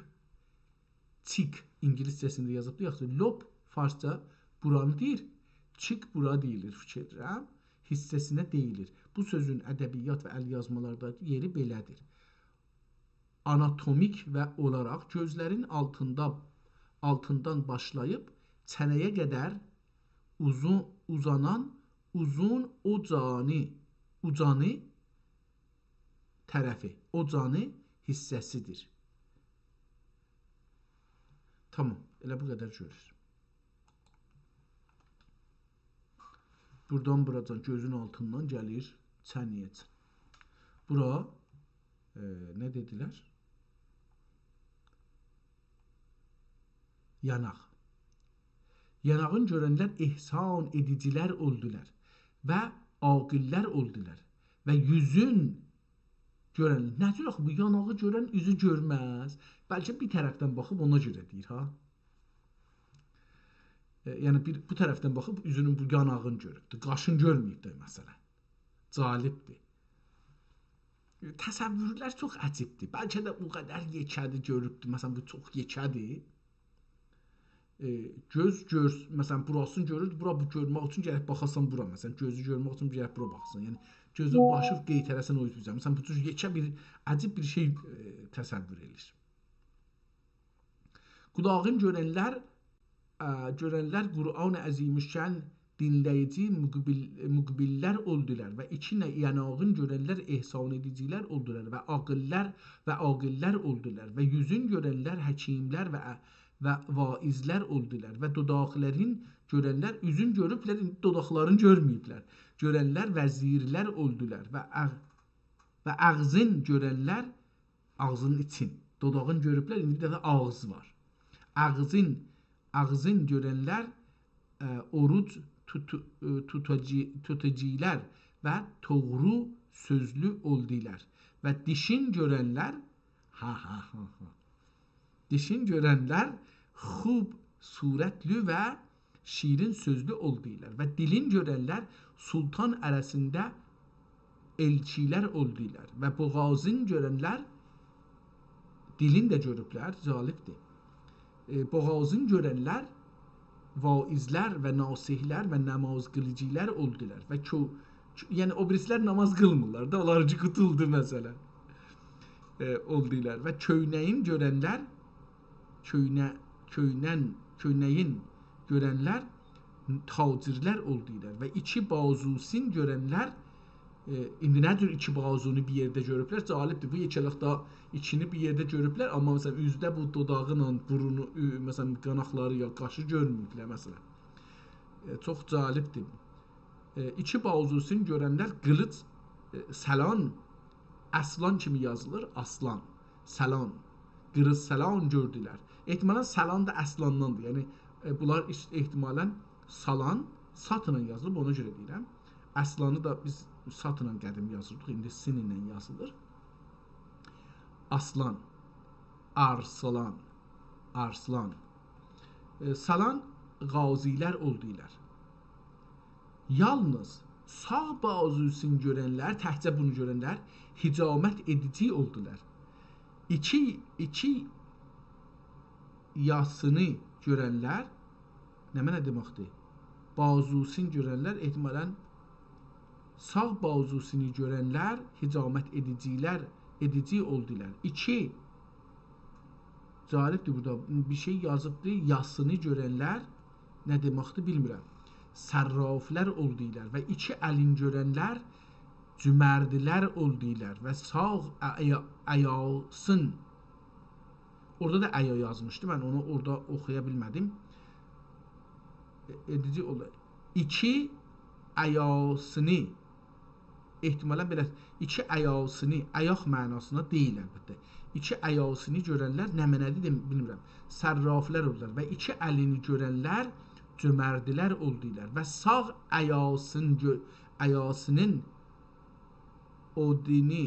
چیک، اینگیلیسجه‌سینده یازیبدی، یاخشی، لوپ فارسجا بورانی دئییر، چیک بورا دئییلیر، فیکیر ائدیرم، حیصه‌سینه دئییلیر. بو سؤزون ادبیات و ال‌یازمالاردا یئری بئله‌دیر. آناتومیک و اولاراق گؤزلرین آلتیندا، آلتیندان باشلاییب چنه‌یه قدر اوزون، اوزانان اوزون اوجانی، اوجانی طرفی، اوجانی حیصه‌سیدیر. تامام، ائله بو قدر گؤرور. بورادان بوراجان گؤزون آلتیندان گلیر چنه‌یه‌جن. بورا، ائ، نه دئدیلر؟ یاناق. یاناغین گؤرنلر احسان ائدیجیلر اولدولار و عاقل‌لر اولدولار و اوزون گؤرن، نه جور آخی بو یاناغی گؤرن اوزو گؤرمز؟ بلکه بیر طرفدن باخیب اونا گؤره دئییر، ها؟ ائ، یعنی بیر بو طرفدن باخیب اوزونون بو یاناغینی گؤروبدور، قاشینی گؤرمه‌ییبدیر، مثلا. جالبدیر. تصورلر چوخ عجیبدیر. بلکه ده او قدر یئکه‌دیر، گؤروبدور. مثلا، بو چوخ یئکه‌دیر. ائ، گؤز گؤر، مثلا، بوراسینی گؤرور، بورا بو گؤرمک اوچون گرک باخاسان بورا. مثلا، گؤزو گؤرمک اوچون گرک بورا باخاسان. یعنی، گؤزون باشی قئیتره‌سن او اوزه. مثلا، بو جور یئکه بیر، عجیب بیر شئی، ائ، تصور ائدیر. قولاغین گؤرنلر، ا، گؤرنلر قرآن عظیم شأن دینله‌ییجی مقبل، مقبل‌لر اولدولار و ایکی نه، یاناغین گؤرنلر احسان ائدیجیلر اولدولار و عاقل‌لر و عاقل‌لر اولدولار و اوزون گؤرنلر حکیم‌لر و، و واعظ‌لر اولدولار و دوداقلارین گؤرنلر، اوزون گؤروبلر، ایندی دوداقلارینی گؤرمه‌ییبلر. گؤرنلر وزیرلر اولدولار و آغ، و آغزین گؤرنلر آغزینین ایچین، دوداغین گؤروبلر، ایندی بیر دنه آغز وار. آغزین، آغزین گؤرنلر، ائ، اوروج توتو، ائ، توتاجی، توتاجیلر و دوغرو سؤزلو اولدولار. و دیشین گؤرنلر، ها، ها، ها، ها. دیشین گؤرنلر خوب صورتلی و شیرین سؤزلو اولدولار و دیلین گؤرنلر سلطان آراسیندا ائلچیلر اولدولار و بوغازین گؤرنلر دیلین ده گؤروبلر، جالبدیر. ائ، بوغازین گؤرنلر واعظ‌لر و ناصح‌لر و نماز قیلیجیلر اولدولار و کو، کو، یعنی او بیریسیلر نماز قیلمیرلار دا، اونلار کی قوتولدو مثلا. ائ، اولدولار و کؤینه‌یین گؤرنلر کؤینه، کؤینن، کؤینه‌یین گؤرنلر تاجرلر اولدولار و ایکی بازوسین گؤرنلر، ائ، ایندی نه جور ایکی بازونو بیر یئرده گؤروبلر؟ جالبدیر. بو یئکه‌لیکده ایکینی بیر یئرده گؤروبلر، آمما، مثلا، اوزده بو دوداغی ایله بورنو، اؤ، مثلا، قاناقلاری یا قاشی گؤرمه‌ییبلر، مثلا. ائ، چوخ جالبدیر. ائ، ایکی بازوسون گؤرنلر قیلیج، ائ، سلان، اصلان کیمی یازیلیر، آسلان، سلان، قیلیج سلان گؤردولر. احتمالا سلان دا اصلانداندیر. یعنی، ائ، بونلار ایش-، احتمالا سالان، ساتلا یازیلیب، اونا گؤره دئییرم. اصلانی دا بیز ساتلا قدیم یازیردیق، ایندی سین ایله یازیلیر. آسلان، آرسلان، آرسلان. ائ، سالان غازی‌لر اولدولار. یالنیز ساغ بازوسونو گؤرنلر، تکجه بونو گؤرنلر حجامت ائدیجی اولدولار. ایکی، ایکی یاسینی گؤرنلر، نمنه دئمکدیر؟ بازوسونو گؤرنلر، احتمالاً ساغ بازوسونو گؤرنلر حجامت ائدیجیلر، ائدیجی اولدولار. ایکی، جالبدیر، بورادا بیر شئی یازیبدیر. یاسینی گؤرنلر نه دئمکدیر، بیلمیرم. صرافلار اولدولار و ایکی الین گؤرنلر جؤمردلر اولدولار و ساغ ا-، ایا-، ایاسین. اورادا دا ایا یازمیشدی، من اونو اورادا اوخویا بیلمه‌دیم. ائ-، ائدیجی اولدو. ایکی ایاسینی، احتمالاً بئله، ایکی ایاسینی، آیاق معناسینا دئییل البته. ایکی ایاسینی گؤرنلر، نمنه‌دیر دئم-، بیلمیرم. صرافلار اولدولار و ایکی الینی گؤرنلر جؤمردلر اولدولار و ساغ ایاسین گؤ-، ایاسینین او دینی،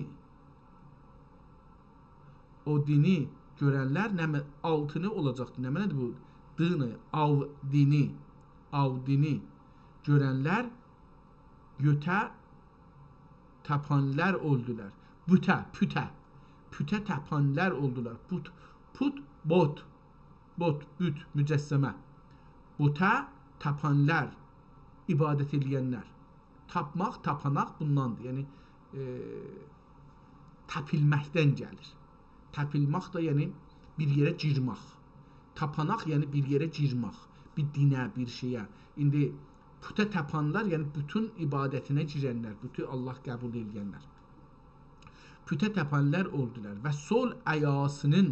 او دینی گؤرنلر، نمه-، آلتینی اولاجاقدیر. نمنه‌دیر بو؟ دینی، آو دینی، آو دینی گؤرنلر یوته تاپانلار اولدولار. بوته، پوته، پوته تاپانلار اولدولار. پوت، پوت، بوت، بوت، بوت، مجسمه. بوته تاپانلار، عبادت ائله‌ینلر. تاپماق، تاپاناق بونداندیر. یعنی، ائ، تپیلمکدن گلیر. تپیلمک ده، یعنی، بیر یئره گیرمک. تاپاناق، یعنی، بیر یئره گیرمک. بیر دینه، بیر شئیه. ایندی پوته تاپانلار، یعنی، بوتون عبادتینه گیرنلر، بوتون الله قبول ائله‌ینلر. پوته تاپانلار اولدولار و سول ایاسینین،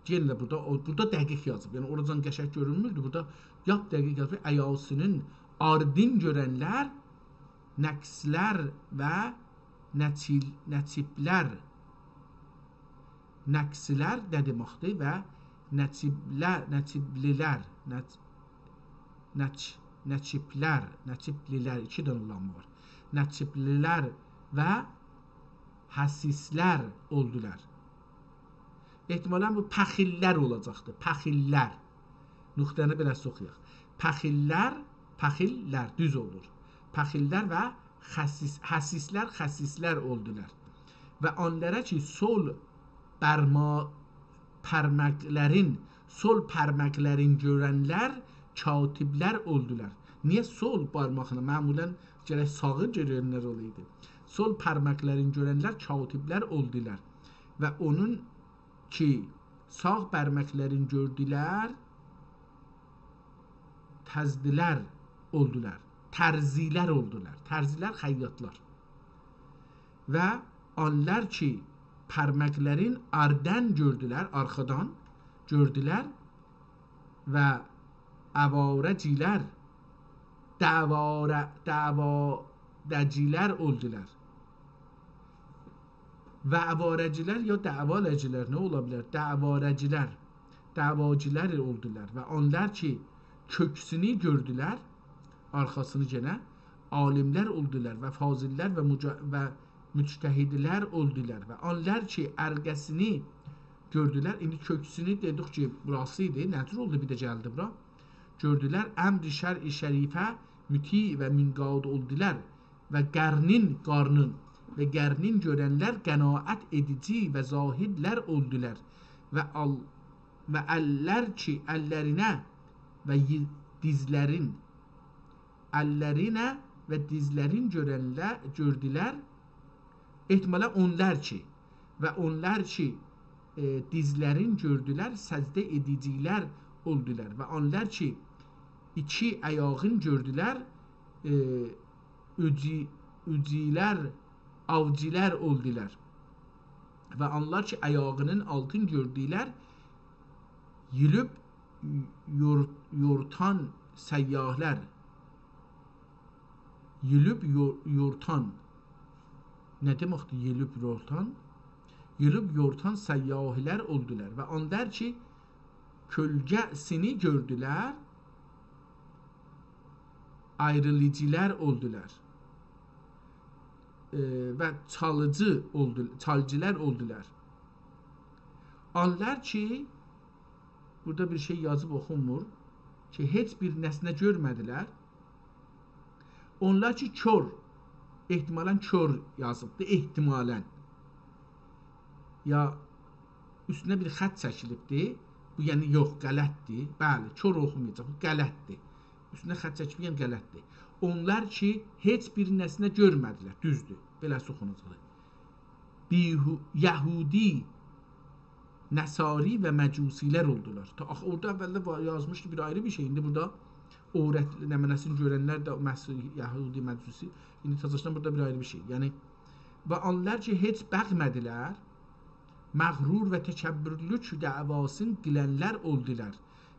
یئنه ده بورادا، او، بورادا دقیق یازیب. یعنی، اوراجان قشنگ گؤرونموردو. بورادا لاپ دقیق یازیب. ایاسینین آردین گؤرنلر نکسلر و نچیل-، نچیبلر. نکسلر نه دئمکدیر؟ و نچیبلر، نچیبلیلر، نچ-، نچ-، نچیبلر، نچیبلیلر، ایکی دنه لام وار. نچیبلیلر و حسیسلر اولدولار. احتمالاً بو پخیللر اولاجاقدیر. پخیللر. نقطه‌نی بئله اوخویاق. پخیللر، پخیللر، دوز اولور. پخیللر و خسیس-، حسیسلر، خسیسلر اولدولار. و آنلارا کی سول برما-، پرمکلرین، سول پرمکلرین گؤرنلر کاتیبلر اولدولار. نییه سول بارماغینا؟ معمولاً گرک ساغی گؤرنلر اولایدی. سول پرمکلرین گؤرنلر کاتیبلر اولدولار. و اونون کی ساغ پرمکلرین گؤردولر، تزدیلر اولدولار. ترزیلر اولدولار. ترزیلر، خیاطلار. و آنلار کی پرمکلرین آردن گؤردولر، آرخادان گؤردولر و آواره‌جیلر، دعواره-، دعواده‌جیلر اولدولار. و آواره‌جیلر یا دعواله‌جیلر نه اولا بیلر؟ دعواره‌جیلر، دعواجیلر اولدولار. و آنلار کی کؤکسونو گؤردولر، آرخاسینی گئنه، عالیملر اولدولار و فاضل‌لر و مجا-، و مجتهدلر اولدولار. و آنلار کی ارقه‌سینی گؤردولر، ایندی کؤکسونو دئدیک کی بوراسی ایدی، نه جور اولدو بیر ده گلدی بورا؟ گؤردولر، امر شرع شریفه مطیع و منقاد اولدولار. و قرنین، قارنین، و قرنین گؤرنلر قناعت ائدیجی و زاهدلر اولدولار. و آل-، و اللر کی اللرینه و یی-، دیزلرین، اللرینه و دیزلرین گؤرنله-، گؤردولر، احتمالاً اونلار کی، و اونلار کی، ائ، دیزلرین گؤردولر، سجده ائدیجیلر اولدولار. و آنلار کی ایکی آیاغین گؤردولر، ائ، اوجی-، اوجیلر، آوجیلر اولدولار. و آنلار کی آیاغینین آلتین گؤردولر، یولوب یور-، یورتان سیاحلر. یولوب یور-، یورتان. نه دئمکدیر یولوب یورتان؟ یولوب یورتان سیاحلر اولدولار. و آنلار کی کؤلگه‌سینی گؤردولر، آیریلیجیلر اولدولار. ائ، و چالیجی اولدو-، چالجیلر اولدولار. آنلار کی، بورادا بیر شئی یازیب اوخونمور، کی هئچ بیر نسنه گؤرمه‌دیلر. اونلار کی کور، احتمالاً کور یازیبدی، احتمالاً. یا اوستونه بیر خط چکیلیبدی. بو، یعنی، یوخ، غلطدیر. بلی، کور اوخومایاجاق، بو غلطدیر. اوستونه خط چکیب، یعنی، غلطدیر. «اونلار کی، هئچ بیر نسنه گؤرمه‌دیلر.» دوزدور، بئله‌سی اوخوناجاق. بیهو-، یهودی، نصاری و مجوسی‌لر اولدولار. تا، آخی اورادا اوّلده وا-، یازمیشدی بیر آیری بیر شئی. ایندی بورادا عورت نمنه‌سینی گؤرنلر ده مسیح، یهودی، مجوسی. ایندی تازاشدان بورادا بیر آیری بیر شئی. یعنی، «و آنلار کی، هئچ بخمه‌دیلر، مغرور و تکبرلوک دعواسین قیلنلر اولدولار.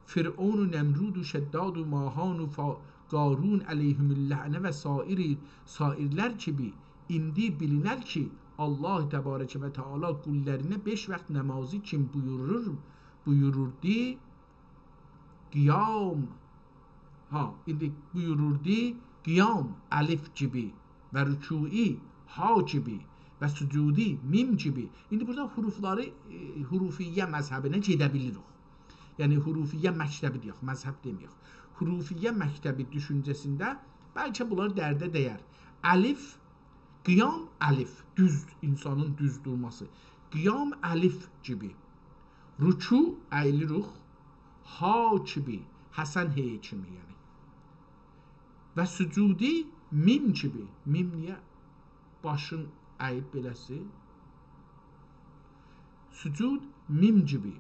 فرعون و نمرود و شداد و ماهان و فا-، قارون علیهم اللعنه و سایر، سایرلر کیمی ایندی بیلینر کی، الله تبارک و تعالی قوللارینه بئش وقت نمازی کیم بویورور، بویوروردو، قیام»، ها، ایندی «بویوروردو، قیام الف کیمی و رکوعی ها کیمی و سجودی میم کیمی.» ایندی بورادا حروفلاری، ائ، حروفیه مذهبینه گئده بیلیریک. یعنی، حروفیه مکتبی دئیک، مذهب دئمه‌یک. حروفیه مکتبی دوشونجه‌سینده بلکه بونلار درده دیر. الف، قیام الف، دوز، اینسانین دوز دورماسی. قیام الف کیمی. رکوع، اییلیریک، ها کیمی، حسن هی کیمی، یعنی. و سجودی میم کیمی. میم نییه باشین اییب بئله‌سی؟ سجود میم کیمی.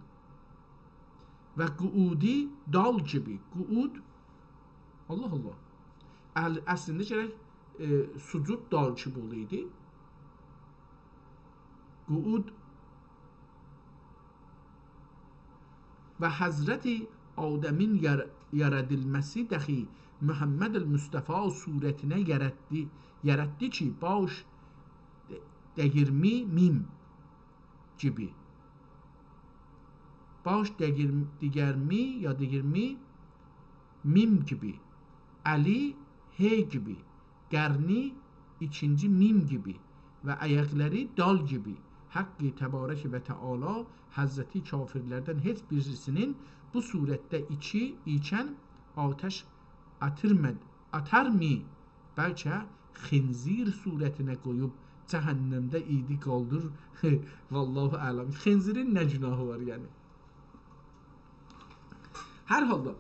و قعودی دال کیمی. قعود، الله الله. ال-، اصلینده گرک، ائ، سجود دال کیمی اولایدی. قعود و حضرت آدمین یار-، یارادیلماسی داخی محمد المصطفی صورتینه یاراتدی، یاراتدی کی، باش ده-، دگیرمی میم کیمی. باش دگیر-، دیگرمی یا دیگیرمی میم کیمی. الی ه کیمی. قرنی ایکینجی میم کیمی و آیاقلاری دال کیمی. حق تبارک و تعالی حضرتی کافرلردن هئچ بیریسینین بو صورتده ایکی، ایکن آتش آتیرمید-، آتارمی؟ بلکه خنزیر صورتینه قویوب جهنمده ایدی قالدیر. والله اعلم. خنزیرین نه گناهی وار، یعنی؟ هر حالدا،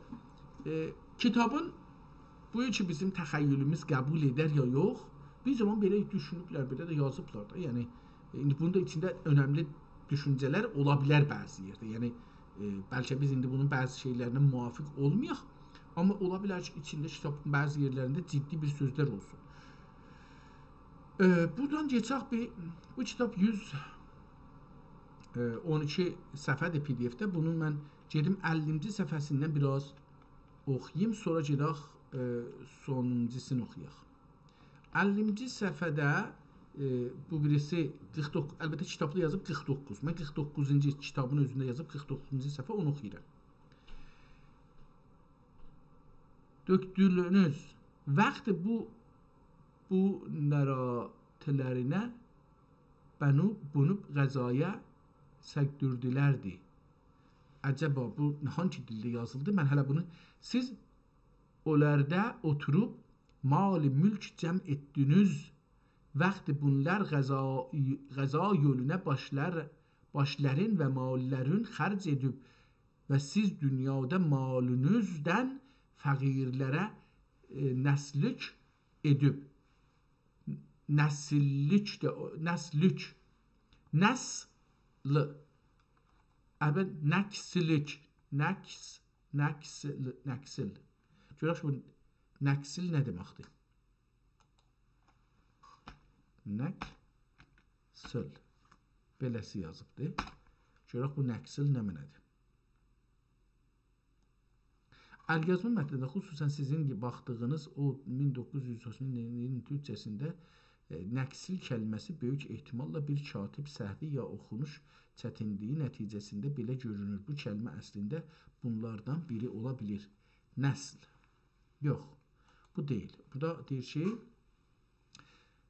ائ، کیتابین، بو کی بیزیم تخیلوموز قبول ائدر یا یوخ، بیر زامان بئله دوشونوبلر، بئله ده یازیبلار دا. یعنی، ائ، ایندی بونون دا ایچینده اؤنملی دوشونجه‌لر اولا بیلر بعضی یئرده. یعنی، ائ، بلکه بیز ایندی بونون بعضی شئیلرینه موافق اولمایاق، آمما اولا بیلر کی، ایچینده کیتابین بعضی یئرلرینده جدی بیر سؤزلر اولسون. ائ، بورادان گئچک بیر، بو کیتاب یوز، ائ، اون ایکی صفحه‌دیر پی دی اف‌ده. بونون من گئدیم اللینجی صفحه‌سیندن بیر آز اوخویوم، سونرا گئدک، ائ، سونونجوسونو اوخویاق. اللینجی صفحه‌ده، ائ، بو بیریسی قیرخ دوققوز، البته کیتابدا یازیب قیرخ دوققوز. من قیرخ دوققوزونجو کیتابین اؤزونده یازیب قیرخ دوققوزونجو صفحه، اونو اوخویورام. «دؤکتونوز وقت بو، بو ناراتلرینه بنو، بونو غذایا سگدوردولردی.» عجبا، بو هانگی دیلده یازیلدی؟ من هله بونو، «سیز اونلاردا اوتوروب مال مولک جمع ائتدینیز. وقت بونلار غذا، غذا یولونا باشلار، باشلارین و ماللارین خرج ائدیب و سیز دونیادا مالینیزدن فقیرلره، ائ، نسلک ائدیب.» نسللیک ده، نسلک. نسل. البته، نکسلیک. نکس، نکسل، نکسل. گؤرک بو نکسل نه دئمکدیر؟ نکسل. بئله‌سی یازیبدیر. گؤرک بو نکسل نه معنادیر؟ الیازما متنده، خصوصاً سیزین باخدیغینیز او مین دوققوز یوز سکسن ایلین تورکجه‌سینده، ائ، نکسل کلمه‌سی بؤیوک احتماللا بیر کاتب سهوی یا اوخونوش چتینلیگی نتیجه‌سینده بئله گؤرونور. بو کلمه اصلینده بونلاردان بیری اولا بیلیر. نسل. یوخ، بو دئییل. بورادا دئییر کی،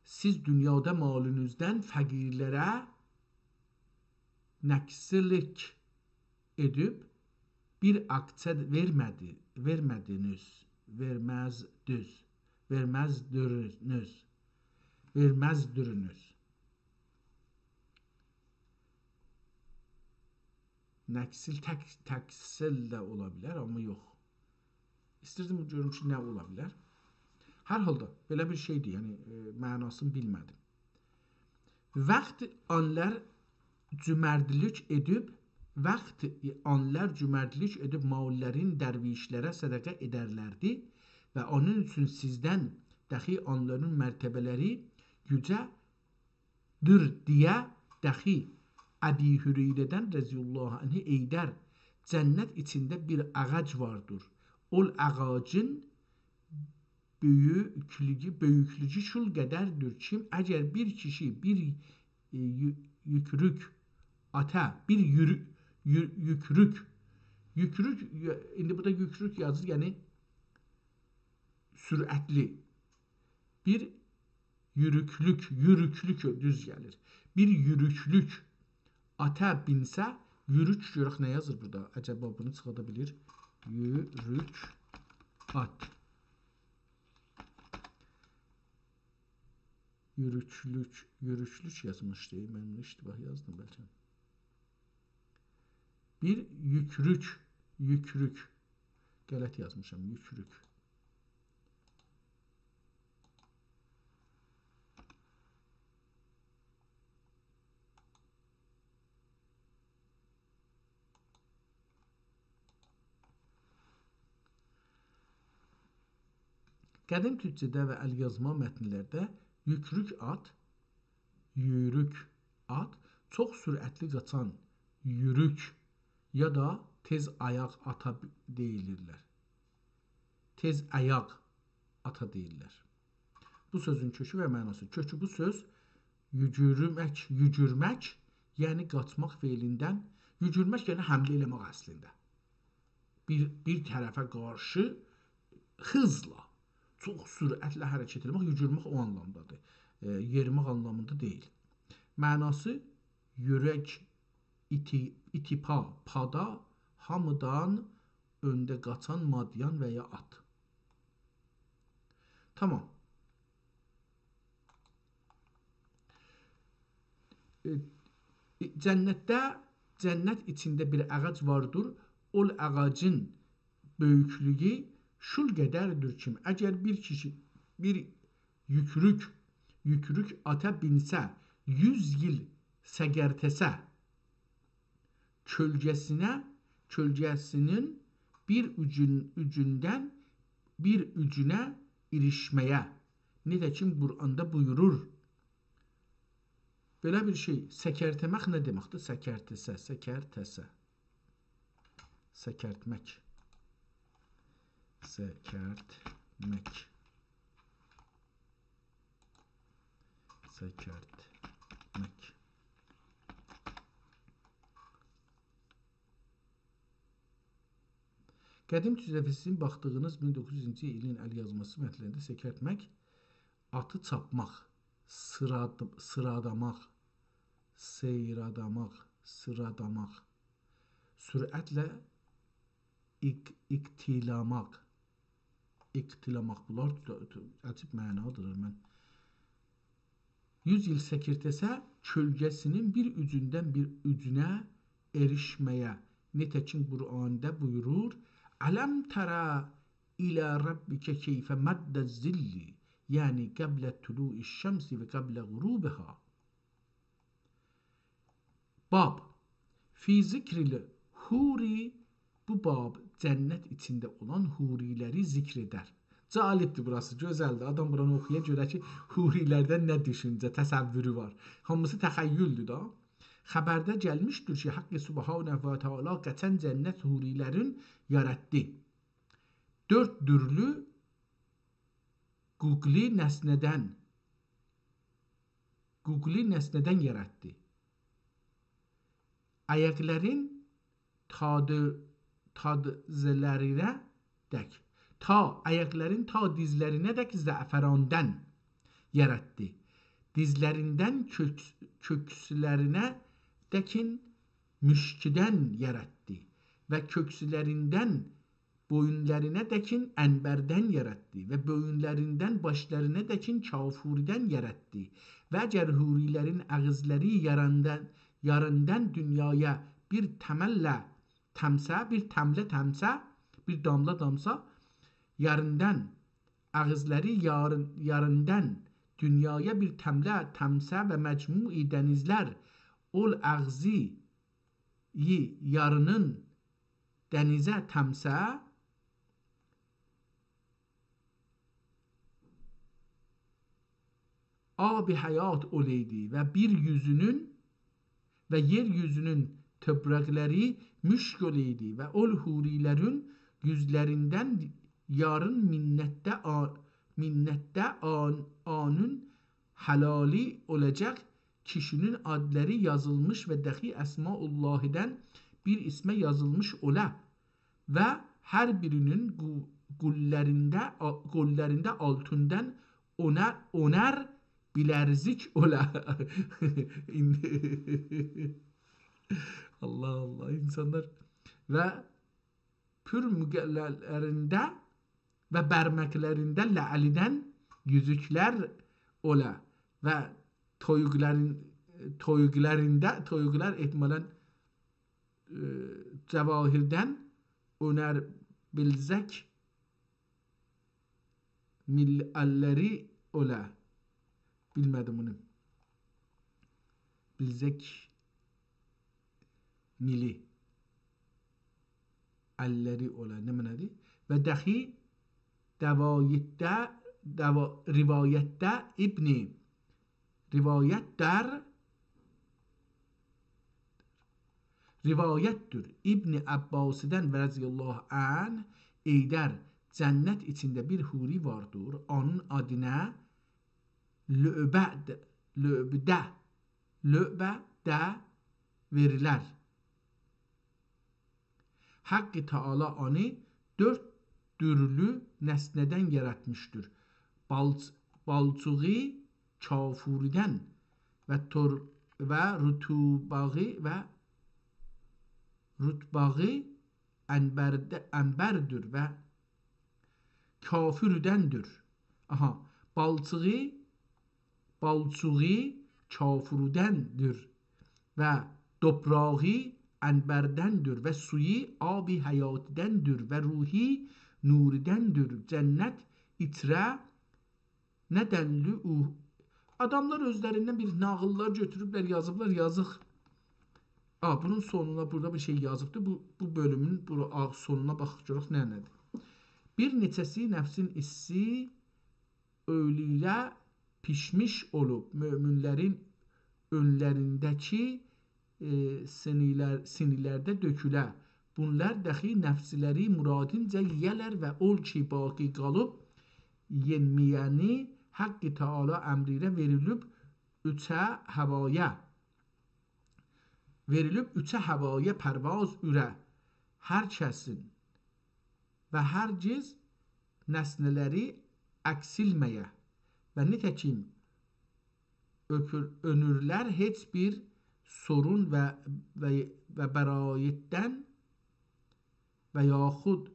سیز دونیادا مالینیزدن فقیرلره نکسلیک ائدیب بیر آکسیا وئرمه‌دی، وئرمه‌دینیز، وئرمزدیز، وئرمزدینیز. وئرمزدیرینیز. نکسیل، تک-، تکسیل ده اولا بیلر، آمما یوخ. ایستیردیم گؤروم کی، نه اولا بیلر. هر حالدا، بئله بیر شئیدیر، یعنی، ائ، معناسینی بیلمه‌دیم. وقت آنلار جؤمردلیک ائدیب، وقت آنلار جؤمردلیک ائدیب ماللارین درویشلره صدقه ائدرلردی و اونون اوچون سیزدن داخی آنلارین مرتبه‌لری یوجه دیر دئیه داخی ابی هریره‌دن رضی الله عنه ائیدر: جنت ایچینده بیر آغاج واردیر. اول آغاجین بؤیوکلویو، بؤیوکلویو شول قدردیر کی، اگر بیر کیشی بیر، ائ، یو-، یوکروک آتا، بیر یورو-، یو-، یوکروک، یوکروک، یو-، ایندی بورادا یوکروک یازیر، یعنی سرعتلی. بیر یوروکلوک، یوروکلوک دوز گلیر. بیر یوروکلوک آتا بینسه، یوروک گؤرک نه یازیر بورادا؟ عجبا بونو چیخادا بیلیر؟ یوروک آت. یوروکلوک، یوروکلوک یازمیشدی. من بونو اشتباه یازدیم بلکه. بیر یوکروک، یوکروک. غلط یازمیشام، یوکروک. قدیم تورکجه‌ده و ال‌یازما متنلرده یوکروک آت، یوروک آت، چوخ سرعتلی قاچان یوروک یا دا تئز آیاق آتا بی-، دئییلیرلر. تئز آیاق آتا دئییرلر. بو سؤزون کؤکو و معناسی. کؤکو بو سؤز یوگورمک، یوگورمک، یعنی قاچماق فعلیندن، یوگورمک، یعنی حمله ائله‌مک اصلینده. بیر، بیر طرفه قارشی هیزلا، چوخ سرعتله حرکت ائله‌مک، یوگورمک او آنلامدادیر. ائ، یئریمک آنلامیندا دئییل. معناسی، یورک، ایتی-، ایتی پا، پادا، هامیدان اؤنده قاچان مادیان و یا آت. تامام. ائ، ائ، جنتده، جنت ایچینده بیر آغاج واردیر. اول آغاجین بؤیوکلویو شول قدردیر کی، اگر بیر کیشی بیر یوکروک، یوکروک آتا بینسه، یوز ایل سکرتله‌سه، کؤلگه‌سینه، کؤلگه‌سینین بیر اوجون-، اوجوندان بیر اوجونا ایریشمه‌یه. نئجه کی، قرآندا بویورور. بئله بیر شئی، سکرتمک نه دئمکدیر؟ سکرتسه، سکرتسه. سکرتمک. سکرتمک. سکرتمک. قدیم تورکجه‌ده سیزین باخدیغینیز مین دوققوز یوزونجو ایلین ال‌یازماسی متنلرینده سکرتمک، آتی چاپماق، سیراد-، سیراداماق، سیراداماق، سیراداماق، سرعتله ایق-، ایقتیلاماق، ایقتیلاماق. بونلار دا، دا عجیب معنادیرلار. من یوز ایل سکرتله‌سه، کؤلگه‌سینین بیر اوجوندان بیر اوجونا ایریشمه‌یه. نئجه کی، قرآندا بویورور: «ألم تر إلى ربك كيف مد الظل»، یعنی «قبل طلوع الشمس وقبل غروبها». باب فی ذکر الحور، بو باب جنت ایچینده اولان حوری‌لری ذکر ائدر. جالبدیر بوراسی، گؤزلدیر. آدام بورانی اوخویا گؤره کی، حوری‌لردن نه دوشونجه، تصوورو وار. هامیسی تخیلدور دا. خبرده گلمیشدیر کی، حق سبحانه و تعالی قاچان جنت حوری‌لرین یاراتدی. دؤرد دورلو قوقلی نسنه‌دن، قوقلی نسنه‌دن یاراتدی. آیاقلارین تا دی-، تا دیزلرینه دک. تا، آیاقلارین تا دیزلرینه دک زعفراندان یاراتدی. دیزلریندن کؤک-، کؤکسلرینه دکین مشکدن یاراتدی. و کؤکسلریندن بویونلارینادکین عنبردن یاراتدی و بویونلاریندان باشلارینادکین کافوردن یاراتدی. و اگر حوری‌لرین آغیزلاری یاریندان، یاریندان دونیایا بیر تمله تمسه، بیر تمله تمسه، بیر داملا دامسا، یاریندان، آغیزلاری یارین-، یاریندان دونیایا بیر تمله تمسه و مجموع دنیزلر اول آغزی یی یارینین دنیزه تمسه، آب حیات اولایدی و بیر یوزونون و یئر یوزونون توپراقلاری مشک اولایدی و اول حوری‌لرین یوزلریندن یارین منتده آ-، منتده آن-، آنون حلالی اولاجاق کیشینین آدلاری یازیلمیش و دخی اسماء اللهدن بیر اسمه یازیلمیش اولا و هر بیرینین قو-، قوللرینده، آ-، قوللرینده آلتوندان اونر، اونر بیلرزیک اولا. ایندی الله الله، اینسانلار. و پورموقلرینده و برمکلرینده لعلیدن یوزوکلر اولا و تویوقلارین، تویوقلارینده، تویوقلار احتمالاً، ائ، جواهردن اونر بیلزک میل-، اللری اولا. بیلمه‌دیم بونو. بیلزک میلی. اللری اولا، نمنه‌دیر؟ و دخی دوایتده، دوا-، روایتده ابن، روایت در، روایتدیر. ابن عباسیدن رضی الله عنه، ائیدر جنت ایچینده بیر حوری واردیر، اونون آدینا لعبه، لعبده، لعبه ده وئریلر. حق تعالی اونو دؤرد تورلو نسنه‌دن یاراتمیشدیر. بالچ-، بالچیغی کافوردن و تور-، و رطوباغی و رطباغی عنبرده-، عنبردیر و کافوردندیر. آها، بالچیغی، بالچیغی کافوردندیر و توپراغی عنبردندیر و سویو آب حیاتدندیر و روحو نوردندیر. جنت ایچره ندنلی اوه. آداملار اؤزلریندن بیر ناغیللار گؤتوروبلر، یازیبلار، یازیق. آ، بونون سونونا بورادا بیر شئی یازیبدی. بو، بو بؤلومون بورا، آ، سونونا باخاق گؤرک نه، نه‌دیر. بیر نئچه‌سی نفسین ایسسی اؤیله‌یه پیشمیش اولوب، مؤمنلرین اؤنلرینده‌کی ائ، سینی‌لر-، سینی‌لرده دؤکوله. بونلار دخی نفسلری مرادینجه یئیه‌لر و اول کی باقی قالیب یئنمه‌ینی حق تعالی امریره وئریلیب اوچه هاوایا. وئریلیب اوچه هاوایا پرواز اوره. هر کسین و هرگیز نسنه‌لری اکسیلمه‌یه و نتکیم اؤپور-، اؤنورلر هئچ بیر سورون و، و، و برایتدن و یاخود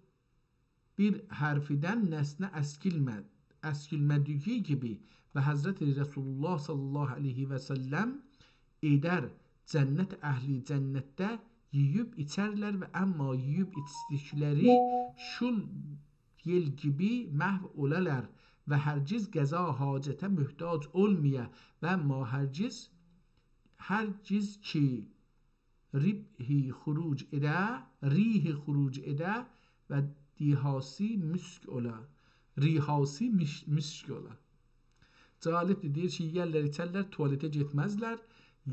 بیر حرفیدن نسنه اسکیلمه-، اسکیلمه‌دیگی کیمی و حضرت رسول الله صلی الله علیه و سلم ائدر جنت اهلی جنتده یئییب ایچرلر و اما یئییب ایچدیکلری شول یئل کیمی محو اولالار و هرگیز قضا حاجته محتاج اولمایا و اما هرگیز، هرگیز کی ریحی خروج ائده، ریحی خروج ائده و ریحاسی مسک اولا. ریحاسی مش-، مسک اولا. جالبدیر، دئییر کی، یئیرلر، ایچرلر، توالته گئتمزلر.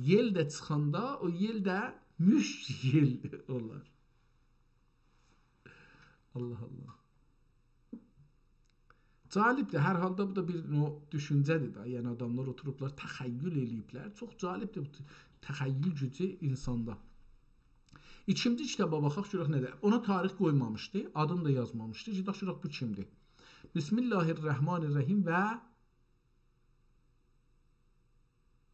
یئل ده چیخاندا او یئل ده مشک یئل اولار. الله الله. جالبدیر، هر حالدا بو دا بیر نوع دوشونجه‌دیر ده. یعنی آداملار اوتوروبلار، تخیل ائله‌ییبلر. چوخ جالبدیر بو ت-، تخیل گوجو اینساندا. ایکینجی کیتابا باخاق، گؤرک نه‌دیر. اونا تاریخ قویمامیشدی، آدینی دا یازمامیشدی. گئدک گؤرک بو کیمدیر. بسم الله الرحمن الرحیم و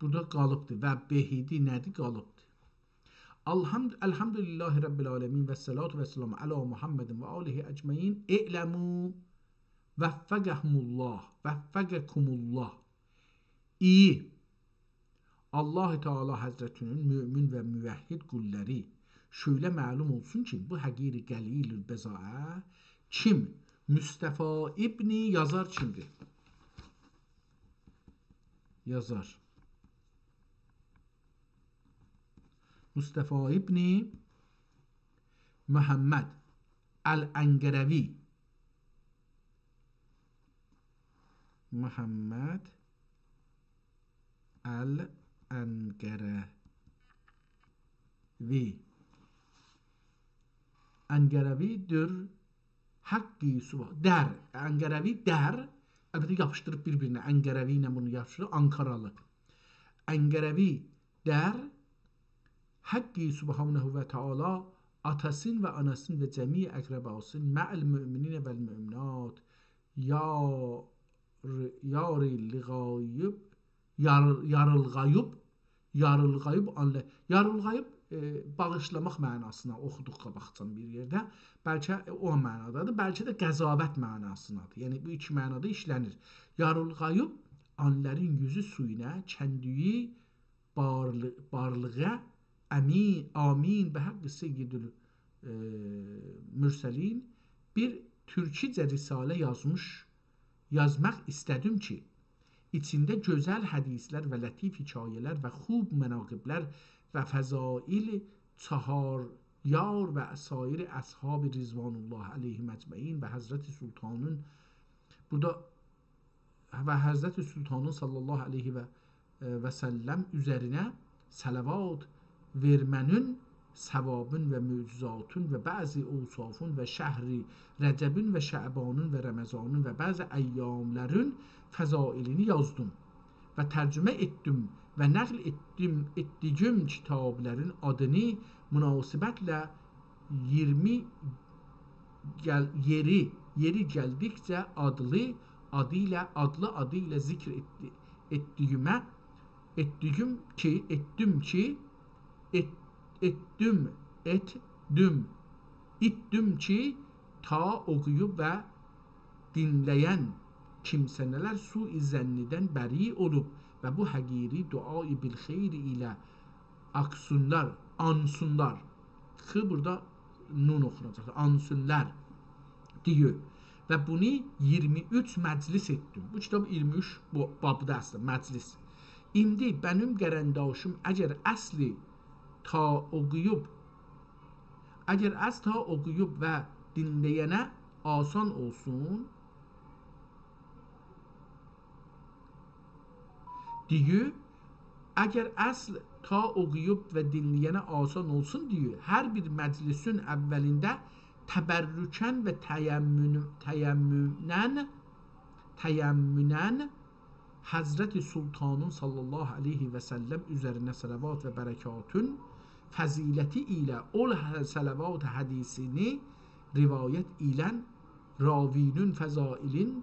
بورادا قالیبدیر. و بهیدی نه‌دیر؟ قالیبدیر. الحمد، الحمد لله رب العالمین و الصلاة و السلام علی محمد و آله اجمعین. اعلموا وفقهم الله، وفقکم الله. ای، الله تعالی حضرتینین مؤمن و موحد قوللاری، شؤیله معلوم اولسون کی، بو حقیر قلیل البضاعه کیم؟ مصطفی ابن یازار کیمدیر؟ یازار. مصطفی ابن محمد العنقروی. محمد العنقروی. عنقروی دور حقی سبح-، در، عنقروی در، البته یاپیشدیریب بیر-بیرینه، عنقروی ایله بونو یاپیشدیریر، آنکارالی. عنقروی در حقی سبحانه و تعالی آتاسین و آناسین و جمیع اقرباسین مع المؤمنین و المؤمنات یار، یارلغایب، یار، یارلغایب، یارلغایب آنله-، یارلغایب، ائ، باغیشلاماق معناسینا اوخودوق قاباقجان بیر یئرده. بلکه، ائ، او معنادادیر، بلکه ده قضاوت معناسینادیر. یعنی، بو ایکی معنادا ایشله‌نیر. یارلغایب آنلارین یوزو سویونه، کندویی بارلی-، بارلیغا، امی-، آمین، به حق سید ال-، ائ، مرسلین بیر تورکیجه رساله یازمیش، یازماق ایسته‌دیم کی، ایچینده گؤزل حدیثلر و لطیف حکایه‌لر و خوب مناقبلر و فضائل چهار یار و سایر اصحاب رضوان الله علیهم اجمعین و حضرت سلطانین، بورادا و حضرت سلطانین صلی الله علیه و، ائ، و سلم اوزرینه صلوات وئرمه‌نین ثوابین و معجزاتین و بعضی اوصافین و شهر رجبین و شعبانین و رمضانین و بعضی ایاملارین فضائلینی یازدیم و ترجمه ائتدیم و نقل ائتدیم، ائتدیگیم کیتابلارین آدینی مناسبتله اییرمی گل-، یئری، یئری گلدیکجه آدلی، آدی ایله، آدلی آدی ایله ذکر ائتدی-، ائتدیگیمه، ائتدیگیم کی، ائتدیم کی، ائت-، ائتدیم، ائتدیم، ائتدیم کی، تا اوخویوب و دینله‌ین کیمسه‌لر سوء ظنیدن بری اولوب و بو حقیری دعای بالخیر ایله آکسونلار، آنسونلار. خ بورادا نون اوخوناجاق. آنسونلار دئییر. و بونو اییرمی اوچ مجلس ائتدیم. بو کیتاب اییرمی اوچ بو-، بابدا اصلینده مجلس. ایندی منیم قارانداشیم اگر اصلی تا اوخویوب، اگر اصل تا اوخویوب و دینله‌ینه آسان اولسون، دئییر، اگر اصل تا اوخویوب و دینله‌ینه آسان اولسون دئییر، هر بیر مجلسین اولینده تبرکاً و تیمّن-، تیمّناً، تیمّناً حضرت سلطانین صلی الله علیه و سلم اوزرینه صلوات و برکاتین فضیلتی ایله اول ح-، صلوات حدیثینی روایت ایلن راوی‌نین فضائلین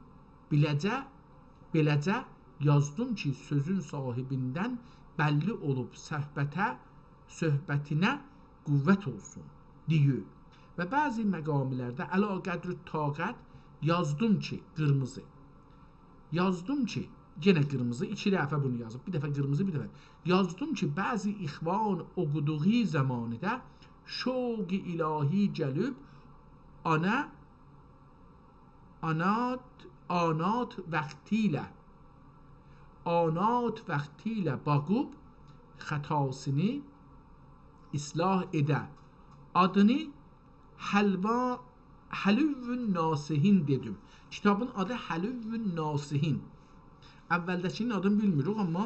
بیله‌جه، بئله‌جه یازدیم کی، سؤزون صاحبیندن بللی اولوب صحبته، صحبتینه قوت اولسون، دئییر. و بعضی مقاملرده علی قدر الطاقت یازدیم کی، قیرمیزی. یازدیم کی، یئنه قیرمیزی، ایکی دفعه بونو یازیب، بیر دفعه قیرمیزی، بیر دفعه. یازدیم کی، بعضی اخوان اوخودوغو زمانیده شوق الهی گلیب، آنا، آنات، آنات وقتی ایله، آنات وقتی ایله باخیب خطاسینی اصلاح ائده. آدینی حلوا-، حلو الناصحین دئدیم. کیتابین آدی حلو الناصحین. اولده‌کینین آدینی بیلمیریک، آمما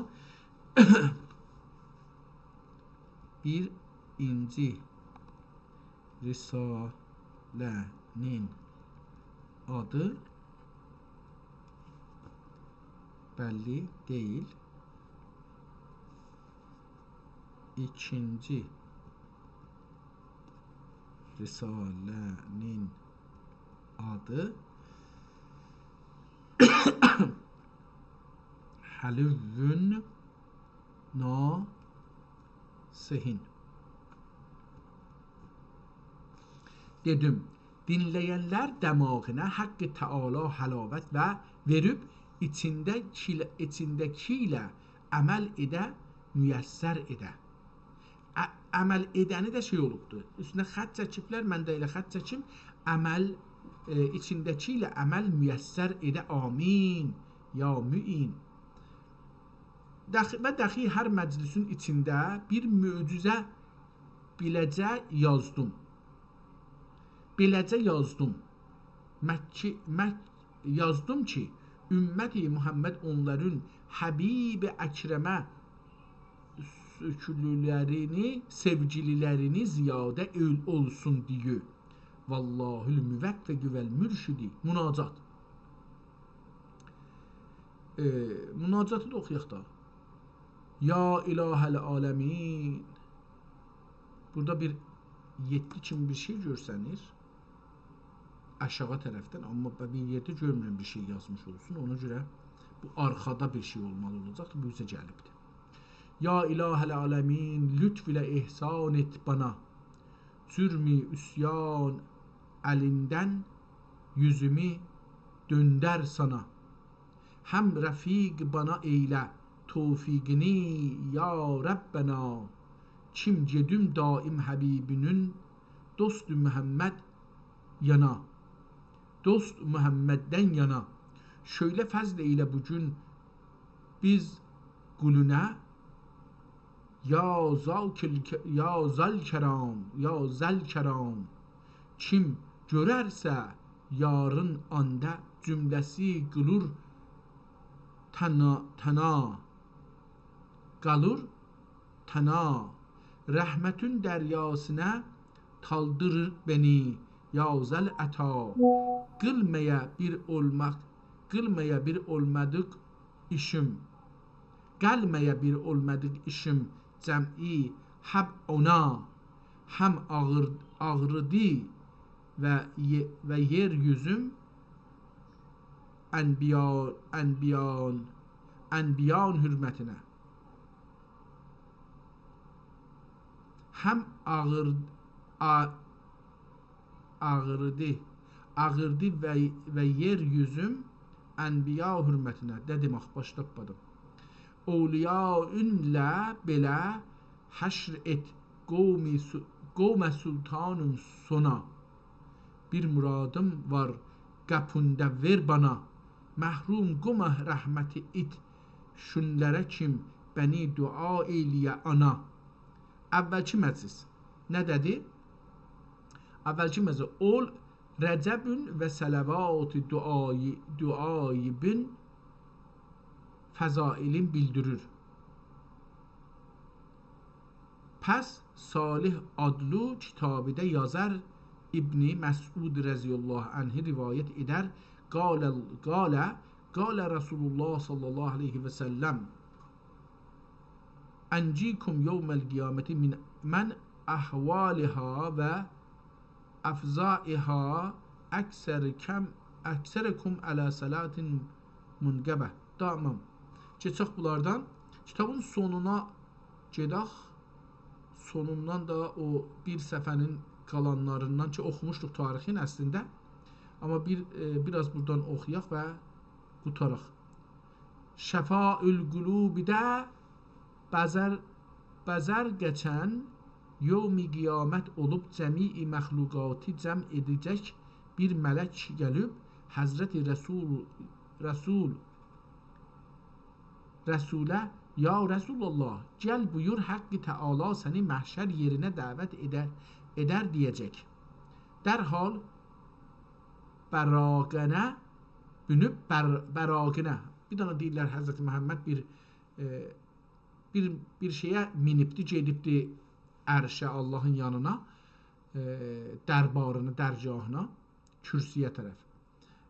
بیرینجی رساله‌نین آدی بللی دئییل. ایکینجی رساله‌نین آدی حلو الناصحین. دئدیم، دینله‌ینلر دماغینا حق تعالی حلاوت و وئریب، ایچینده کیل-، ایچینده‌کی ایله عمل ائده میسر ائده. ع-، عمل ائدنی ده شئی اولوبدور. اوستونه خط چکیبلر، من ده ائله خط چکیم. عمل، ائ، ایچینده‌کی ایله عمل میسر ائده. آمین. یا معین. دخ-، و دخی هر مجلسین ایچینده بیر معجزه بیله‌جه یازدیم. بئله‌جه یازدیم. مکی-، مک-، یازدیم کی، امت محمد اونلارین حبیب اکرمه سؤکولولرینی، سئوگیلیلرینی زیاده اول-، اولسون دئیه. والله الموفق و المرشد. مناجات. ائ، مناجاتی دا اوخویاق دا. یا اله العالمین. بورادا بیر یئددی کیمی بیر شئی گؤرسنیر. آشاغی طرفدن، آمما من بیر یئرده گؤرمورم بیر شئی یازمیش اولسون. اونا گؤره بو آرخادا بیر شئی اولمالی اولاجاقدیر. بو اوزه گلیبدیر. یا اله العالمین، لطف ایله احسان ائت بانا. جرمی عصیان الیندن یوزومو دؤندر سانا. هم رفیق بانا ائیله توفیقینی، یا ربنا. کیم گئدیم دایم حبیبینین، دوست محمد یانا. دوست محمددن یانا. شؤیله فضل ائیله بو گون بیز قولونا، یا ذاکل-، یا ذاالکرام، یا ذاالکرام. کیم گؤررسه یارین آندا، جمله‌سی قیلور تنا-، تنا. قالیر تنا. رحمتین دریاسینا دالدیریر منی، یا ذاالعطا. قیلمایا بیر اولماق، قیلمایا بیر اولمادیق ایشیم. قالمایا بیر اولمادیق ایشیم جمعی حب اونا. هم آغیر-، آغریدی و یئ-، و یئر یوزوم انبیا-، انبیان، انبیان حرمتینه. هم آغیر-، آ-، آغریدی، آغریدی و، و یئر یوزوم انبیا حرمتینه. نه دئمک، باش تاپمادیم. اولیایینلا بئله حشر ائت، قوم سو-، قوم سلطانین سونا. بیر مرادیم وار، قاپیندا وئر بانا. محروم قوما رحمتی ایت، شونلره کیم بنی دعا ائیلیه آنا. اولکی مجلس. نه دئدی؟ اولکی مجلس. اول رجبین و صلوات دعای-، دعایبین فضائلین بیلدیریر. پس صالح آدلی کیتابیده یازار، ابن مسعود رضی الله عنه روایت ائدر، قال، قال، قال رسول الله صلی الله علیه و سلم: أنجیکم یوم القیامة من، من أهولها و أفظعها أکثرکم، أکثرکم علی صلاة منقبة. تامام. کئچک بونلاردان. کیتابین سونونا گئدک. سونوندان دا او بیر صفحه‌نین قالانلاریندان کی، اوخوموشدوق تاریخین اصلینده. آمما بیر، ائ، بیر آز بورادان اوخویاق و قوتاراق. شفاء القلوبده بزر، بزر کئچن یوم قیامت اولوب، جمیع مخلوقاتی جمع ائده‌جک بیر ملک گلیب حضرت رسول، رسول، رسوله: «یا رسول الله، گل بویور، حق تعالی سنی محشر یئرینه دعوت ائدر، ائدر دئیه‌جک.» درحال براقه‌نه مینیب، بر-، براقه‌نه. بیر دنه دئییرلر حضرت محمد بیر، ائ، بیر، بیر شئیه مینیبدی، گئدیبدی عرشه، آللاهین یانینا، ائ، دربارینا، درگاهینا، کرسی‌یه طرف.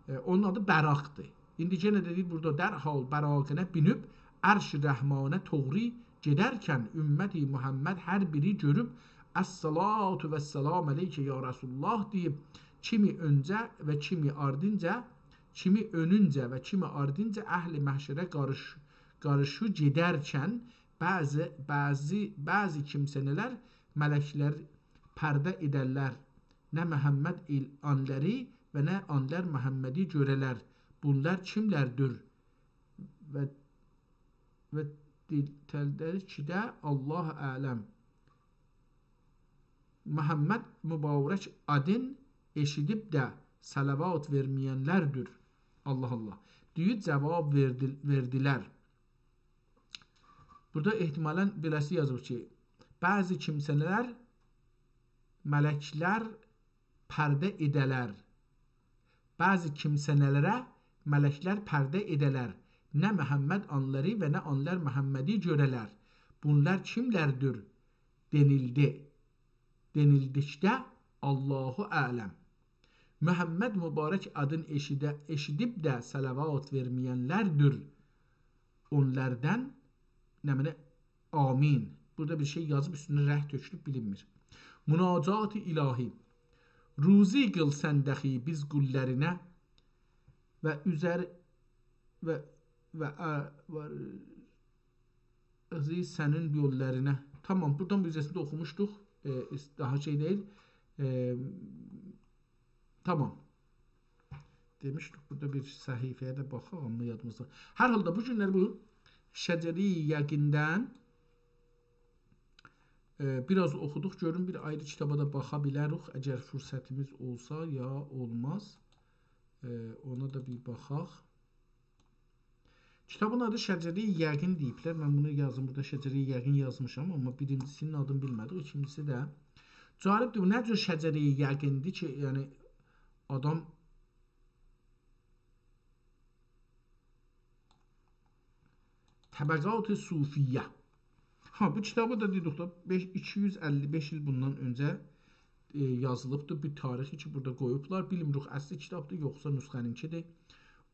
ائ، اونون آدی براقدیر. ایندی یئنه ده دئییر بورادا: درحال براقه‌نه مینیب عرش رحمانه طوغرو گئدرکن امت محمد هر بیری گؤروب «الصلاة والسلام علیک یا رسول الله» دئییب، کیمی اؤنجه و کیمی آردینجا، کیمی اؤنونجه و کیمی آردینجا اهل محشره قاریش-، قاریشیب گئدرکن بعضی، بعضی، بعضی کیمسه‌لر، ملکلر پرده ائدرلر. نه محمد ایل آنلاری و نه آنلار محمدی گؤره‌لر. بونلار کیملردیر؟ و، و دیلتلدر کی ده الله اعلم. محمد مبارک آدین ائشیدیب ده صلوات وئرمه‌ینلردیر. الله الله. دویو جواب وئردی-، وئردیلر. بورادا احتمالاً بئله‌سی یازیب کی، بعضی کیمسه‌لر ملکلر پرده ائده‌لر. بعضی کیمسه‌لره ملکلر پرده ائده‌لر. نه محمد آنلاری و نه آنلار محمدی گؤره‌لر. بونلار کیملردیر؟ دئنیلدی. دئنیلدیکده، الله اعلم. محمد مبارک آدین ائشیده-، ائشیدیب ده صلوات وئرمه‌ینلردیر. اونلاردان، نمنه، آمین. بورادا بیر شئی یازیب، اوستونده رنگ تؤکولوب، بیلینمیر. مناجات الهی. روزی قیل سن دخی بیز قوللرینه و اوزر-، و، و، ا-، و، عزیز سنین یوللرینه. تمام، بورادان بو اوزه‌سینده اوخوموشدوق. ائ، ایس-، داها شئی دئییل. ائ، تمام. دئمیشدیک، بورادا بیر صفحه‌یه ده باخاق، آمما یادیمیزدا. هر حالدا بو گونلر بو شجره‌ی یقیندن، ائ، بیر آز اوخودوق. گؤروم بیر آیری کیتابا دا باخا بیلریک، اگر فرصتیمیز اولسا یا اولماز. ائ، اونا دا بیر باخاق. کیتابین آدی شجره‌ی یقین دئییبلر. من بونو یازیم، بورادا شجره‌ی یقین یازمیشام، آمما بیرینجیسینین آدینی بیلمه‌دیک. ایکینجیسی ده جالبدیر. بو نه جور شجره‌ی یقیندیر کی، یعنی آدام طبقات صوفیه. ها، بو کیتابی دا دئدیک ده، بئش-، ایکی یوز اللی بئش ایل بوندان اؤنجه، ائ، یازیلیبدیر. بیر تاریخی کی، بورادا قویوبلار. بیلمیریک، اصلی کیتابدیر، یوخسا نسخه‌نینکیدیر.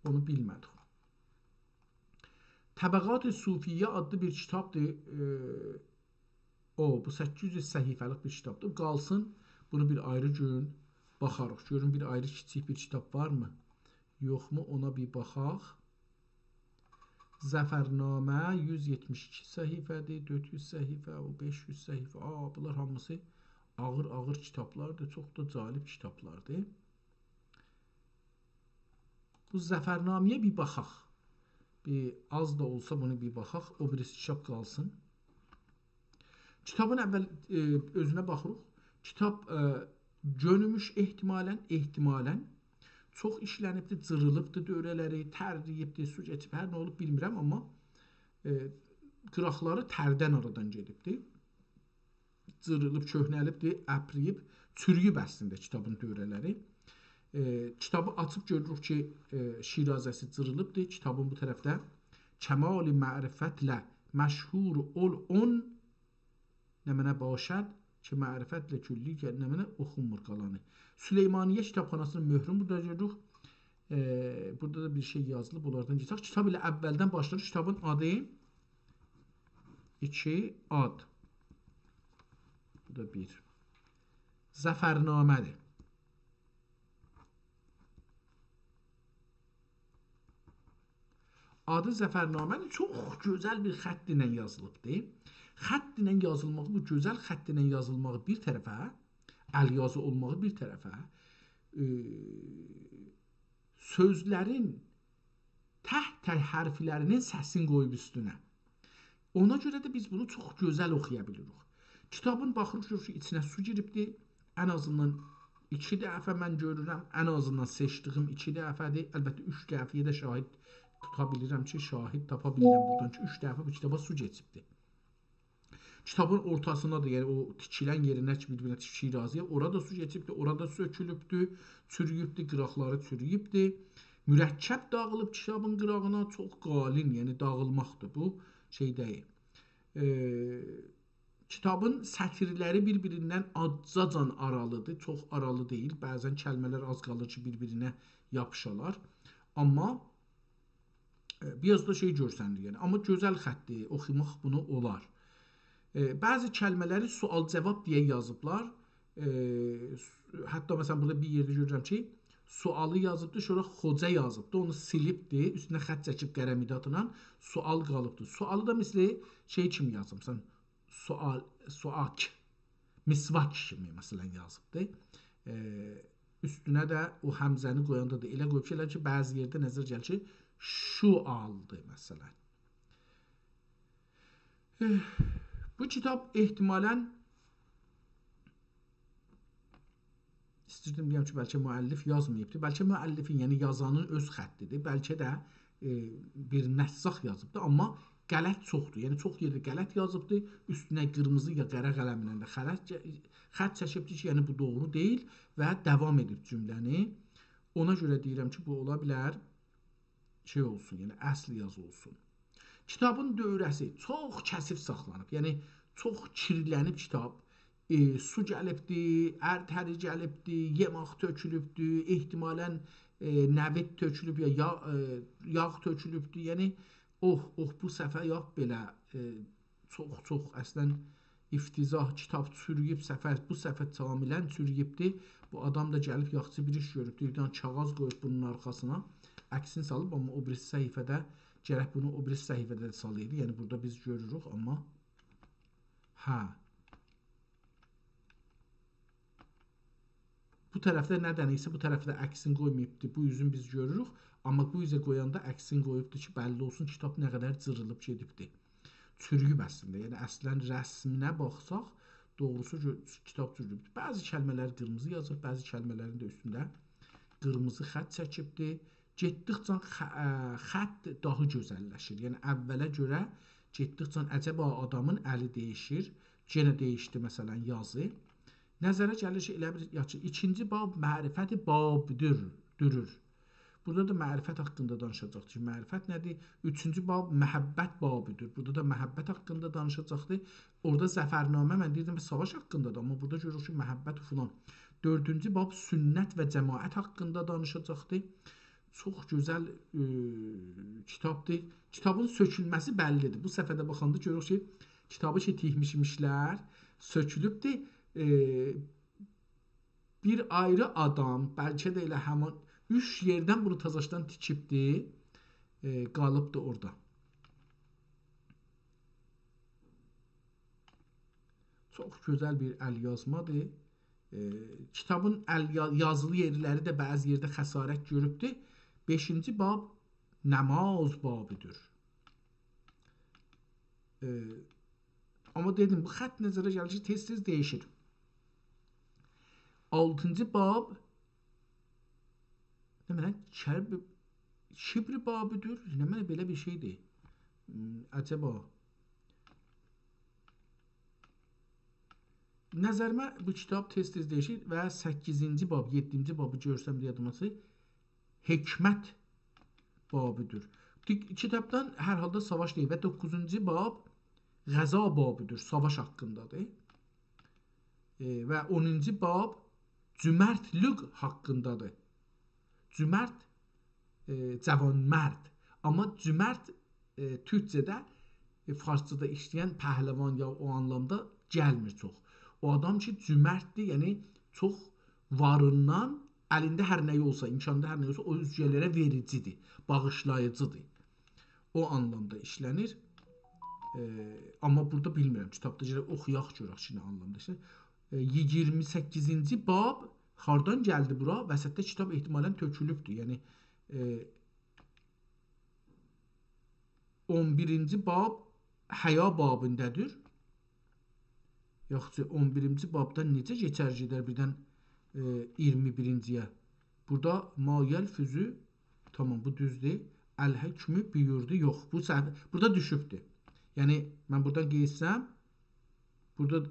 اونو بیلمه‌دیک. طبقات صوفیه آدلی بیر کیتابدیر. ائ، او، بو سککیز یوز صفحه‌لیک بیر کیتابدیر. قالسین، بونو بیر آیری گون باخاریق. گؤروم بیر آیری کیچیک بیر کیتاب وارمی، یوخمو، اونا بیر باخاق. ظفرنامه یوز یئتمیش ایکی صفحه‌دیر، دؤرد یوز صفحه، او بئش یوز صفحه. آ، بونلار هامیسی آغیر-آغیر کیتابلاردیر، چوخ دا جالب کیتابلاردیر. بو ظفرنامه‌یه بیر باخاق. بیر آز دا اولسا بونو بیر باخاق. او بیریسی کیتاب قالسین. کیتابین اول، ائ، اؤزونه باخیریق. کیتاب، ائ، گؤنوموش احتمالاً، احتمالاً چوخ ایشله‌نیبدیر، جیریلیبدیر دؤوره‌لری، ترله‌ییبدیر، سو کئچیب، هر نه اولوب بیلمیرم، آمما، ائ، قیراقلاری تردن آرادان گئدیبدیر. جیریلیب، کؤهنه‌لیبدیر، اپرییب، چورویوب اصلینده کیتابین دؤوره‌لری. ائ، کیتابی آچیب گؤروروک کی، ائ، شیرازه‌سی جیریلیبدیر. کیتابین بو طرفده کمال معرفتله مشهور اول اون نمنه باشد کی، معرفتله کلی گل-، نمنه اوخونمور قالانی. سلیمانیه کیتابخاناسینین مؤهرون بورادا گؤروروک. ائ، بورادا دا بیر شئی یازیلیب، اونلاردان گئچک. کیتاب ائله اولدن باشلاییر. کیتابین آدی ایکی آد. بو دا بیر. ظفرنامه‌دیر. آدی ظفرنامه‌دیر. چوخ گؤزل بیر خط ایله یازیلیبدیر. خط ایله یازیلماغی، بو گؤزل خط ایله یازیلماغی بیر طرفه، ال یازی اولماغی بیر طرفه، ائ، سؤزلرین تک-تک حرفلرینین سسینی قویوب اوستونه. اونا گؤره ده بیز بونو چوخ گؤزل اوخویا بیلیریک. کیتابین باخیریق، گؤروروک کی، ایچینه سو گیریبدی. ان آزیندان ایکی دفعه من گؤرورم، ان آزیندان سئچدیگیم ایکی دفعه‌دیر. البته، اوچ دفعه‌یه ده شاهد توتا بیلیرم کی، شاهد تاپا بیلیرم بورادان کی، اوچ دفعه بو کیتابا سو کئچیبدی. کیتابین اورتاسیندا دا، یعنی او تیکیلن یئرینه کی، بیر-بیرینه تیکیلیر شیرازیه، اورا دا سو کئچیبدی، اورا دا سؤکولوبدو، چورویوبدو، قیراقلاری چورویوبدو. مرکب داغیلیب کیتابین قیراغینا، چوخ قالین، یعنی داغیلماقدیر بو، شئی دئییل. ائ، کیتابین سطیرلری بیر-بیریندن آزجاجان آرالیدیر، چوخ آرالی دئییل. بعضاً کلمه‌لر آز قالیر کی، بیر-بیرینه یاپیشالار. آمما ائ، بیر آز دا شئی گؤرسنیر، یعنی. آمما گؤزل خطدیر، اوخوماق بونو اولار. ائ، بعضی کلمه‌لری سؤال-جواب دئیه یازیبلار. ائ، س-، حتی، مثلاً، بورادا بیر یئرده گؤرورم کی، سؤالی یازیبدی، سونرا خوجا یازیبدی، اونو سیلیبدی، اوستونه خط چکیب قره مدادلا، سؤال قالیبدی. سؤالی دا مثل شئی کیمی یازیب، مثلاً، سؤال، سؤاک، مسواک کیمی، مثلاً، یازیبدی. ائ، اوستونه ده او همزه‌نی قویاندا دا ائله قویوب کی، ائله کی، بعضی یئرده نظره گلیر کی، شوالدی، مثلا. ائه، بو کیتاب احتمالا، ایستیردیم دئیم کی، بلکه مؤلف یازماییبدی. بلکه مؤلفین، یعنی یازانین اؤز خطیدیر. بلکه ده، ائ، بیر نساخ یازیبدی، آمما غلط چوخدور. یعنی چوخ یئرده غلط یازیبدی، اوستونه قیرمیزی یا قره قلمینن ده خرج-، خط چکیبدی کی، یعنی بو دوغرو دئییل و داوام ائدیب جمله‌نی. اونا گؤره دئییرم کی، بو اولا بیلر شئی اولسون، یعنی اصل یازی اولسون. کیتابین دؤوره‌سی چوخ کثیف ساخلانیب، یعنی چوخ کیرلنیب کیتاب. ائ، سو گلیبدی، ارتری گلیبدی، یئماق تؤکولوبدو، احتمالا، ائ، نوید تؤکولوب یا، یا، ائ، یاغ تؤکولوبدو. یعنی، اوه، اوه، بو صفحه یوخ بئله، ائ، چوخ، چوخ اصلا افتضاح، کیتاب چورویوب صفحه، بو صفحه کاملا چورویوبدو. بو آدام دا گلیب یاخشی بیر ایش گؤروبدو. بیر دنه کاغیذ قویوب بونون آرخاسینا، عکسینی سالیب، آمما او بیریسی صفحه‌ده، گرک بونو او بیریسی صفحه‌ده ده سالایدی. یعنی بورادا بیز گؤروروک، آمما هه. بو طرفده نه‌دنیسه، بو طرفده عکسینی قویماییبدی. بو اوزون بیز گؤروروک، آمما بو اوزه قویاندا عکسینی قویوبدو کی، بللی اولسون کیتاب نه قدر جیریلیب گئدیبدی. چورویوب اصلینده. یعنی اصلا رسمینه باخساق، دوغروسو گؤ-، کیتاب چورویوبدو. بعضی کلمه‌لری قیرمیزی یازیب، بعضی کلمه‌لرین ده اوستونده قیرمیزی خط چکیبدی. گئتدیکجه خ-، ا، خط داها گؤزللشیر. یعنی اوّله گؤره گئتدیکجه عجبا آدامین الی دییشیر. یئنه دییشدی، مثلا، یازی. نظره گلیر کی، ائله بیل، یاخشی، ایکینجی باب معرفت بابدور، دورور. بورادا دا معرفت حاقیندا دانیشاجاق کی، معرفت نه‌دیر؟ اوچونجو باب محبت بابیدیر. بورادا دا محبت حاقیندا دانیشاجاقدیر. اورادا ظفرنامه، من دئییردیم، ساواش حاقیندادیر، آمما بورادا گؤروروک کی، محبت فلان. دؤردونجو باب سنت و جماعت حاقیندا دانیشاجاقدیر. چوخ گؤزل، ائ، کیتابدیر. کیتابین سؤکولمه‌سی بللیدیر. بو صفحه‌ده باخاندا گؤروروک کی، کیتابی کی، تیکمیشمیشلر، سؤکولوبدور. ائ، بیر آیری آدام، بلکه ده ائله همین اوچ یئردن بونو تازاشدان تیکیبدی، ائ، قالیبدی اورادا. چوخ گؤزل بیر ال‌یازمادیر. ائ، کیتابین ال یا-، یازیلی یئرلری ده بعضی یئرده خسارت گؤروبدور. بئشینجی باب نماز بابیدیر. ائ، آمما دئدیم، بو خط نظره گلیر کی، تئز-تئز دییشیر. آلتینجی باب، نمنه، کبر، کبر بابیدیر، نمنه، بئله بیر شئیدیر. هوم، عجبا. نظریمه بو کیتاب تئز-تئز دییشیر و سککیزینجی باب، یئددینجی بابی گؤرسم دئیه دوماسی، حکمت بابیدیر. دی-، کیتابدان هر حالدا ساواش دئییل. و دوققوزونجو باب غزا بابیدیر، ساواش حاقیندادیر. ائ، و اونونجو باب جؤمرتلیک حاقیندادیر. جؤمرت، ائ، جوانمرد. آمما جؤمرت، ائ، تورکجه‌ده، ائ، فارسجادا ایشله‌ین پهلوان یا او آنلامدا گلمیر چوخ. او آدام کی، جؤمرتدیر، یعنی چوخ واریندان، الینده هر نه‌یی اولسا، امکانیندا هر نه‌یی اولسا، او اؤزگه‌لره وئریجیدیر، باغیشلاییجیدیر. او آنلامدا ایشله‌نیر. ائ، آمما بورادا بیلمیرم، کیتابدا گرک اوخویاق گؤرک کی، نه آنلامدا ایشله‌نیر. ائ، ایگیرمی سککیزینجی باب هاردان گلدی بورا؟ وسطده کیتاب احتمالا تؤکولوبدور. یعنی، ائ، اون بیرینجی باب حیا بابیندادیر. یاخشی، اون بیرینجی بابدان نئجه کئچر گئدر بیردن، ائ، ایگیرمی بیرینجی‌یه؟ بورادا ما یلفظ، تامام، بو دوزدور. الحکم بویوردو، یوخ، بو سهو، بورادا دوشوبدور. یعنی، من بورادان قئییتسم، بورادا،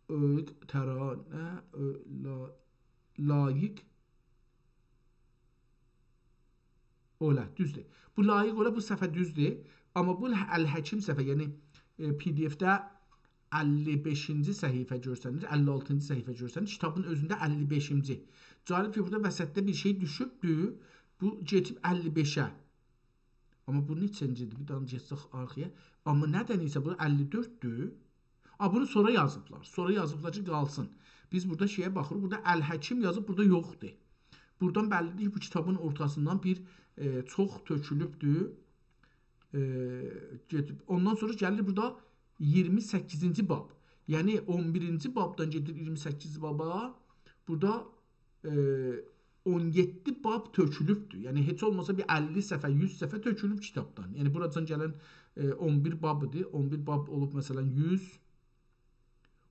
ائ، ترا، نه، ائ، لا-، لایق اولا، دوزدور. بو لایق اولا، بو صفحه دوزدور. آمما بو الحکیم صفحه، یعنی، ائ، پی دی اف‌ده اللی بئشینجی صفحه گؤرسنیر، اللی آلتینجی صفحه گؤرسنیر. کیتابین اؤزونده اللی بئشینجی. جالب کی، بورادا وسطده بیر شئی دوشوبدور. بو گئدیب اللی بئشه. آمما بو نئچه‌نجی‌دیر؟ بیر دانا گئتسک آرخایا. آمما نه‌دنیسه بو اللی دؤرددور. آ، بونو سونرا یازیبلار. سونرا یازیبلار کی، قالسین. بیز بورادا شئیه باخیریق. بورادا الحکیم یازیب، بورادا یوخدور. بورادان بللی‌دیر کی، بو کیتابین اورتاسیندان بیر، ائ، چوخ تؤکولوبدور. ائ، گئدیب. اوندان سونرا گلیر بورادا ایگیرمی سککیزینجی باب. یعنی اون بیرینجی بابدان گئدیر ایگیرمی سککیزینجی بابا. بورادا، ائ، اون یئددی باب تؤکولوبدور. یعنی، هئچ اولماسا بیر اللی صفحه، یوز صفحه تؤکولوب کیتابدان. یعنی، بوراجان گلن، ائ، اون بیر باب ایدی. اون بیر باب اولوب، مثلا، یوز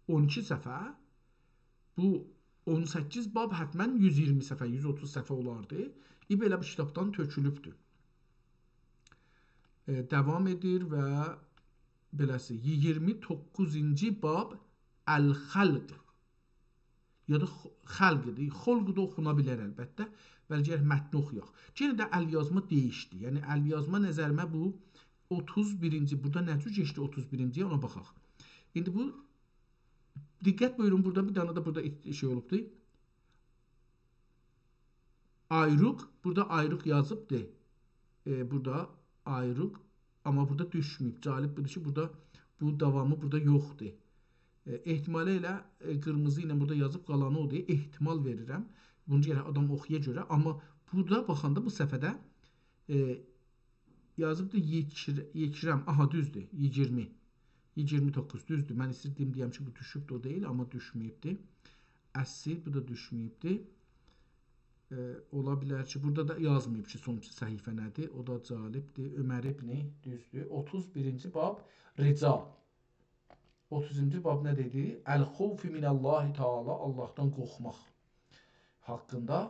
اون ایکی صفحه. بو اون سککیز باب حتما یوز ایگیرمی صفحه، یوز اوتوز صفحه اولاردی. ای، بئله بو کیتابدان تؤکولوبدور. ائ، داوام ائدیر و بئله‌سی، ایگیرمی دوققوزونجو باب الخلق. یا دا خ-، خلقیدیر. خلق دا اوخونا بیلر البته. ولی گرک متنی اوخویاق. یئنه ده ال‌یازما دییشدی. یعنی ال‌یازما نظریمه بو اوتوز بیرینجی، بورادا نه جور کئچدی اوتوز بیرینجی‌یه، اونا باخاق. ایندی بو، دقت بویورون، بورادا بیر دنه ده بورادا ایت-، شئی اولوبدو. آیروق، بورادا آیروق یازیبدی. ائ، بورادا آیروق، آمما بورادا دوشمه‌ییب. جالب بودور کی، بورادا بو داوامی بورادا یوخدور. ائ، احتمالی ائله، ائ، قیرمیزی ایله بورادا یازیب، قالانی اودور. احتمال وئریرم. بونو گرک آدام اوخویا گؤره. آمما بورادا باخاندا بو صفحه‌ده، ائ، یازیبدی یکر-، یکرم. آها، دوزدور. ایگیرمی. ایگیرمی دوققوز، دوزدور. من ایستیردیم دئیم کی، بو دوشوبدور، او دئییل، آمما دوشمه‌ییبدی. اصیل، بو دا دوشمه‌ییبدی. ائ، اولا بیلر کی، بورادا دا یازماییب کی، سونونجو صفحه نه‌دیر. او دا جالبدیر. عمر ابنی، دوزدور. اوتوز بیرینجی باب، رجا. اوتوزونجو باب نه دئدی؟ الخوف من الله تعالی، آللاهدان قورخماق حاقیندا.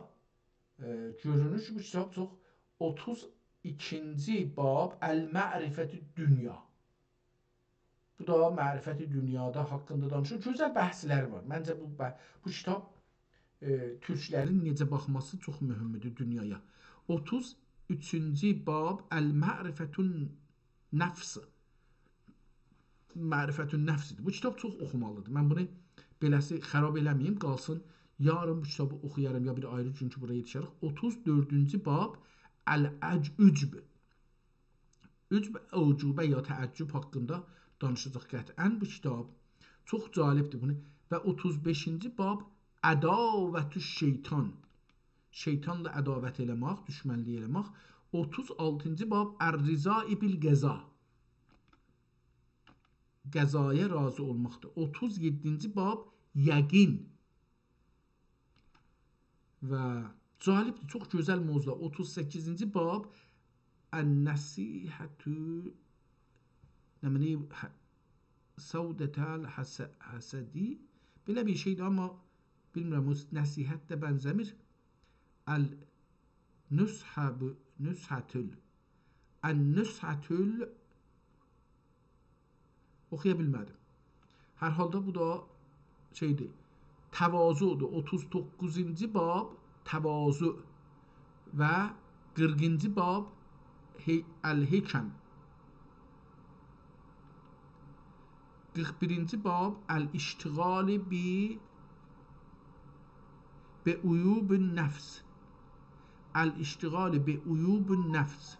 ائ، گؤرونور کی، بو کیتاب چوخ. اوتوز ایکینجی باب، المعرفة دنیا. بو دا معرفت دنیادا حاقیندا دانیشیر. گؤزل بحثلر وار. منجه بو بح-، بو کیتاب، ائ، تورکلرین نئجه باخماسی چوخ مهمدور دونیایا. اوتوز اوچونجو باب، المعرفة النفس. معرفت النفس‌دیر. بو کیتاب چوخ اوخومالیدیر. من بونو بئله‌سی خراب ائله‌مه‌ییم، قالسین. یارین بو کیتابی اوخویارام، یا بیر آیری گون کی، بورا یئتیشریک. اوتوز دؤردونجو باب، العج-، عجب. عجب، اعجوبه یا تعجب حاقیندا دانیشاجاق قطعاً بو کیتاب. چوخ جالبدیر بونو. و اوتوز بئشینجی باب، عداوة الشیطان. شیطانلا عداوت ائله‌مک، دوشمنلیک ائله‌مک. اوتوز آلتینجی باب، الرضا بالقضاء. قضایا راضی اولماقدیر. اوتوز یئددینجی باب، یقین. و جالبدیر، چوخ گؤزل موضوعلار. اوتوز سککیزینجی باب، النصیحة، نمنه، ح-، سودة الحس-، حسدی. بئله بیر شئیدیر، آمما بیلمیرم، او نصیحت ده بنزه‌میر. النصحة، بو، نصحة ال-، النصحة ال-، اوخویا بیلمه‌دیم. هر حالدا بو دا شئیدیر، تواضع‌دور. اوتوز دوققوزونجو باب، تواضع و قیرخینجی باب، هی-، الحکم. قیرخ بیرینجی باب، الاشتغال ب-، بعیوب النفس. الاشتغال بعیوب النفس.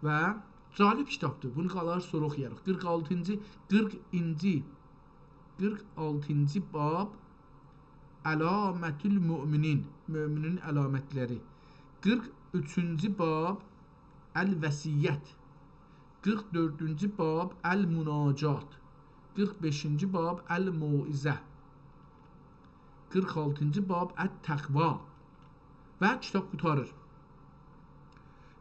و جالب کیتابدیر. بونو قالار سونرا اوخویاریق. قیرخ آلتینجی، قیرخ اینجی، قیرخ آلتینجی باب، علامة المؤمنین، مؤمنین علامتلری. قیرخ اوچونجو باب، الوصیت. قیرخ دؤردونجو باب، المناجات. قیرخ بئشینجی باب، الموعظة. قیرخ آلتینجی باب، التقوی. و کیتاب قوتاریر.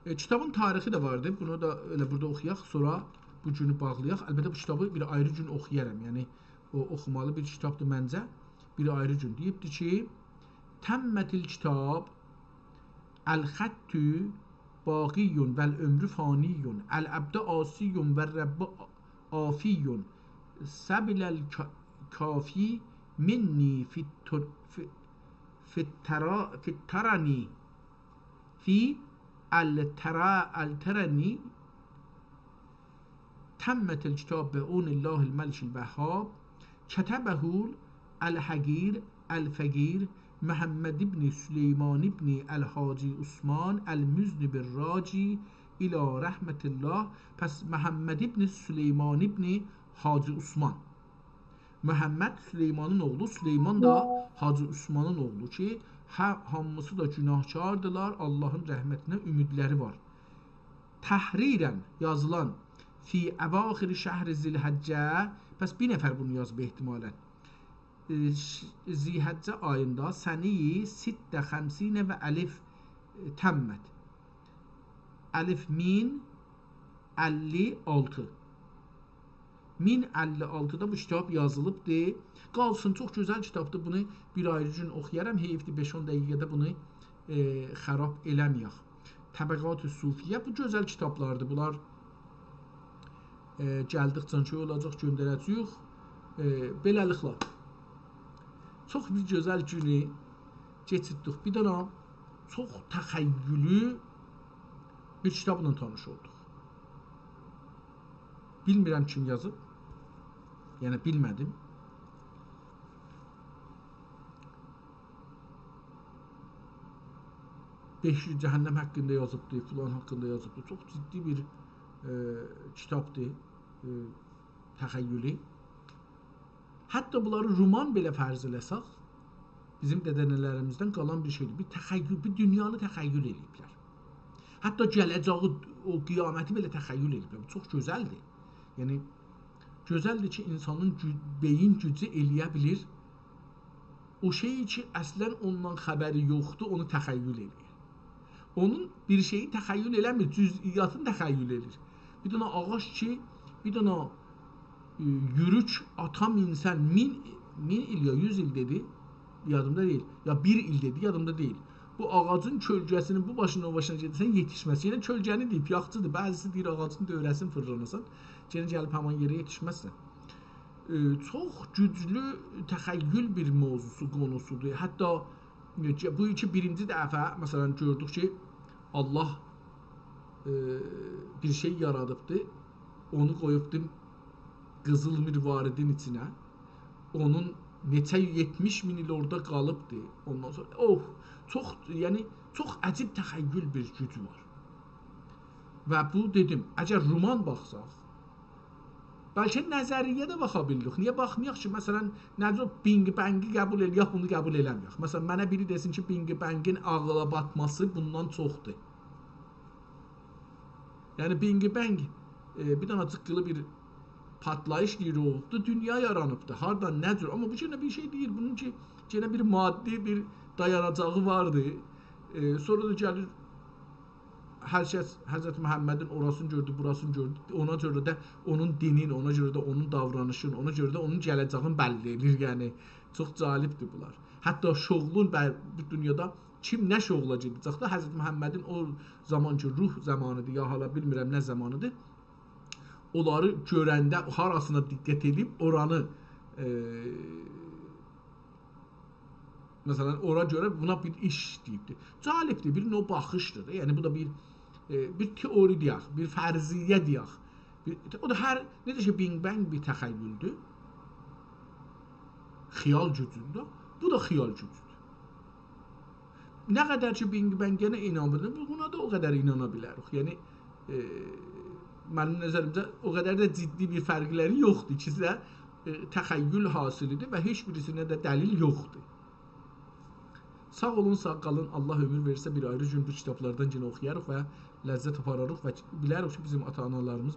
ائ، کیتابین تاریخی ده واردی. بونو دا ائله بورادا اوخویاق، سونرا بو گونو باغلایاق. البته، بو کیتابی بیر آیری گون اوخویارام. یعنی، او اوخومالی بیر کیتابدیر منجه. بیر آیری گون. دئییبدی کی، تمت الکتاب، الخط باقی والعمر فانی، العبد عاصی والرب عافی، سبل الکافی منی فی التر-، فی، فی الترا-، فی الترنی، فی الترا-، الترنی، تمت الکتاب بعون الله الملک الوهاب، کتبه الحقیر الفقیر محمد ابن سلیمان ابن الحاجی عثمان المذنب الراجع الی رحمة الله. پس محمد ابن سلیمان ابن حاجی عثمان. محمد سلیمانین اوغلو، سلیمان دا حاجی عثمانین اوغلو کی، هه، هامیسی دا گناهکاردیلار، آللاهین رحمتینه امیدلری وار. تحریراً یازیلان فی اواخر شهر ذی الحجة، پس بیر نفر بونو یازیب احتمالاً. ذی‌حجه آییندا سنه ست خمسین و الف، ائ، تمت. الف مین اللی آلتی. مین اللی آلتیدا بو کیتاب یازیلیبدیر. قالسین، چوخ گؤزل کیتابدیر. بونو بیر آیری گون اوخویارام. حئیفدیر، بئش-اون دقیقه‌ده بونو، ائ، خراب ائله‌مه‌یک. طبقات صوفیه، بو گؤزل کیتابلاردیر. بونلار، ائ، گلدیکجه شئی اولاجاق، گؤندره‌جه‌ییک. ائ، بئله‌لیکله، چوخ بیر گؤزل گونو کئچیردیک. بیر دنه چوخ تخیللی بیر کیتابلا تانیش اولدوق. بیلمیرم کیم یازیب. یعنی بیلمه‌دیم. بئش یوز جهنم حاقیندا یازیبدی، فلان حاقیندا یازیبدی. چوخ جدی بیر، ائ، کیتابدیر، ائ، تخیلی. حتی بونلاری رومان بئله فرض ائله‌سک، بیزیم دده‌ننه‌لریمیزدن قالان بیر شئیدیر. بیر تخیل، بیر دونیانی تخیل ائله‌ییبلر. حتی گله‌جه‌یی، او قیامتی بئله تخیل ائله‌ییبلر. بو چوخ گؤزلدیر. یعنی، گؤزلدیر کی، اینسانین گو-، بئیین گوجو ائله‌یه بیلیر او شئی کی، اصلاً اوندان خبری یوخدور، اونو تخیل ائله‌ییر. اونون بیر شئیی تخیل ائله‌میر، جزئیاتینی تخیل ائله‌ییر. بیر دنه آغاج کی، بیر دنه، ائ، یوروک آتا مینسن مین، مین ایل یا یوز ایل دئدی، یادیمدا دئییل. یا بیر ایل دئدی، یادیمدا دئییل. بو آغاجین کؤلگه‌سینین بو باشیندان او باشینا گئده‌سن یئتیشمز. یعنی کؤلگه‌نی دئییب، یاخچیدیر. بعضیسی دئییر، آغاجین دؤوره‌سینی فیرلاناسان، یئنه گلیب همان یئره یئتیشمزسن. ائ، چوخ گوجلو تخیل بیر موضوعسو، قونوسودور. حتی، ائ، بو کی بیرینجی دفعه، مثلاً، گؤردوک کی، الله، ائ، بیر شئی یارادیبدی، اونو قویوبدو قیزیل مرواریدین ایچینه. اونون نئچه یئتمیش مین ایل اورادا قالیبدی. اوندان سونرا، اوه، چوخ، یعنی، چوخ عجیب تخیل بیر گوجو وار. و بو، دئدیم، اگر رومان باخساق، بلکه نظریه ده باخا بیلیریک. نییه باخمایاق کی، مثلاً، نه جور بینگ بنگی قبول ائله‌یک، بونو قبول ائله‌مه‌یک؟ مثلاً، منه بیری دئسین کی، بینگ بنگین عاغیلا باتماسی بوندان چوخدور. یعنی، بینگ بنگ، ائ، بیر دنه جیققیلی بیر پاتلاییش یئری اولوبدو، دونیا یارانیبدی. هاردان، نه جور؟ آمما بو یئنه بیر شئی دئییل. بونون کی، یئنه بیر مادی بیر دایاناجاغی واردی. ائ، سونرا دا گلیر، هر کس حضرت محمدین اوراسینی گؤردو، بوراسینی گؤردو. اونا گؤره ده اونون دینین، اونا گؤره ده اونون داورانیشین، اونا گؤره ده اونون گله‌جه‌یین بللی ائله‌ییر. یعنی، چوخ جالبدیر بونلار. حتی شغلون بر-، بو دونیادا کیم نه شغلا گئده‌جک ده، حضرت محمدین او زامان کی، روح زامانیدیر، یا حالا بیلمیرم نه زامانیدیر، اونلاری گؤرنده هاراسینا دقت ائدیب، اورانی، ائ، مثلاً، اورا گؤره بونا بیر ایش دئییبدیر. جالبدیر، بیر نوع باخیشدیر دا. یعنی، بو دا بیر، ائ، بیر تئوری دئیک، بیر فرضیه دئیک. بیر، او دا هر، نئجه کی، بینگ بنگ بیر تخیلدور، خیال گوجوندور، بو دا خیال گوجودور. نه قدر کی، بینگ بنگینه اینانمیردیم، بو-، بونا دا او قدر اینانا بیلریک. یعنی، ائ، منیم نظریمجه او قدر ده جدی بیر فرقلری یوخدور. ایکیسی ده، ائ، تخیل حاصلیدیر و هئچ بیریسینه ده دلیل یوخدور. ساغ اولون، ساغ قالین. الله عؤمور وئرسه، بیر آیری گون بو کیتابلاردان یئنه اوخویاریق و لذت آپاراریق و بیلریک کی، بیزیم آتا-آنالاریمیز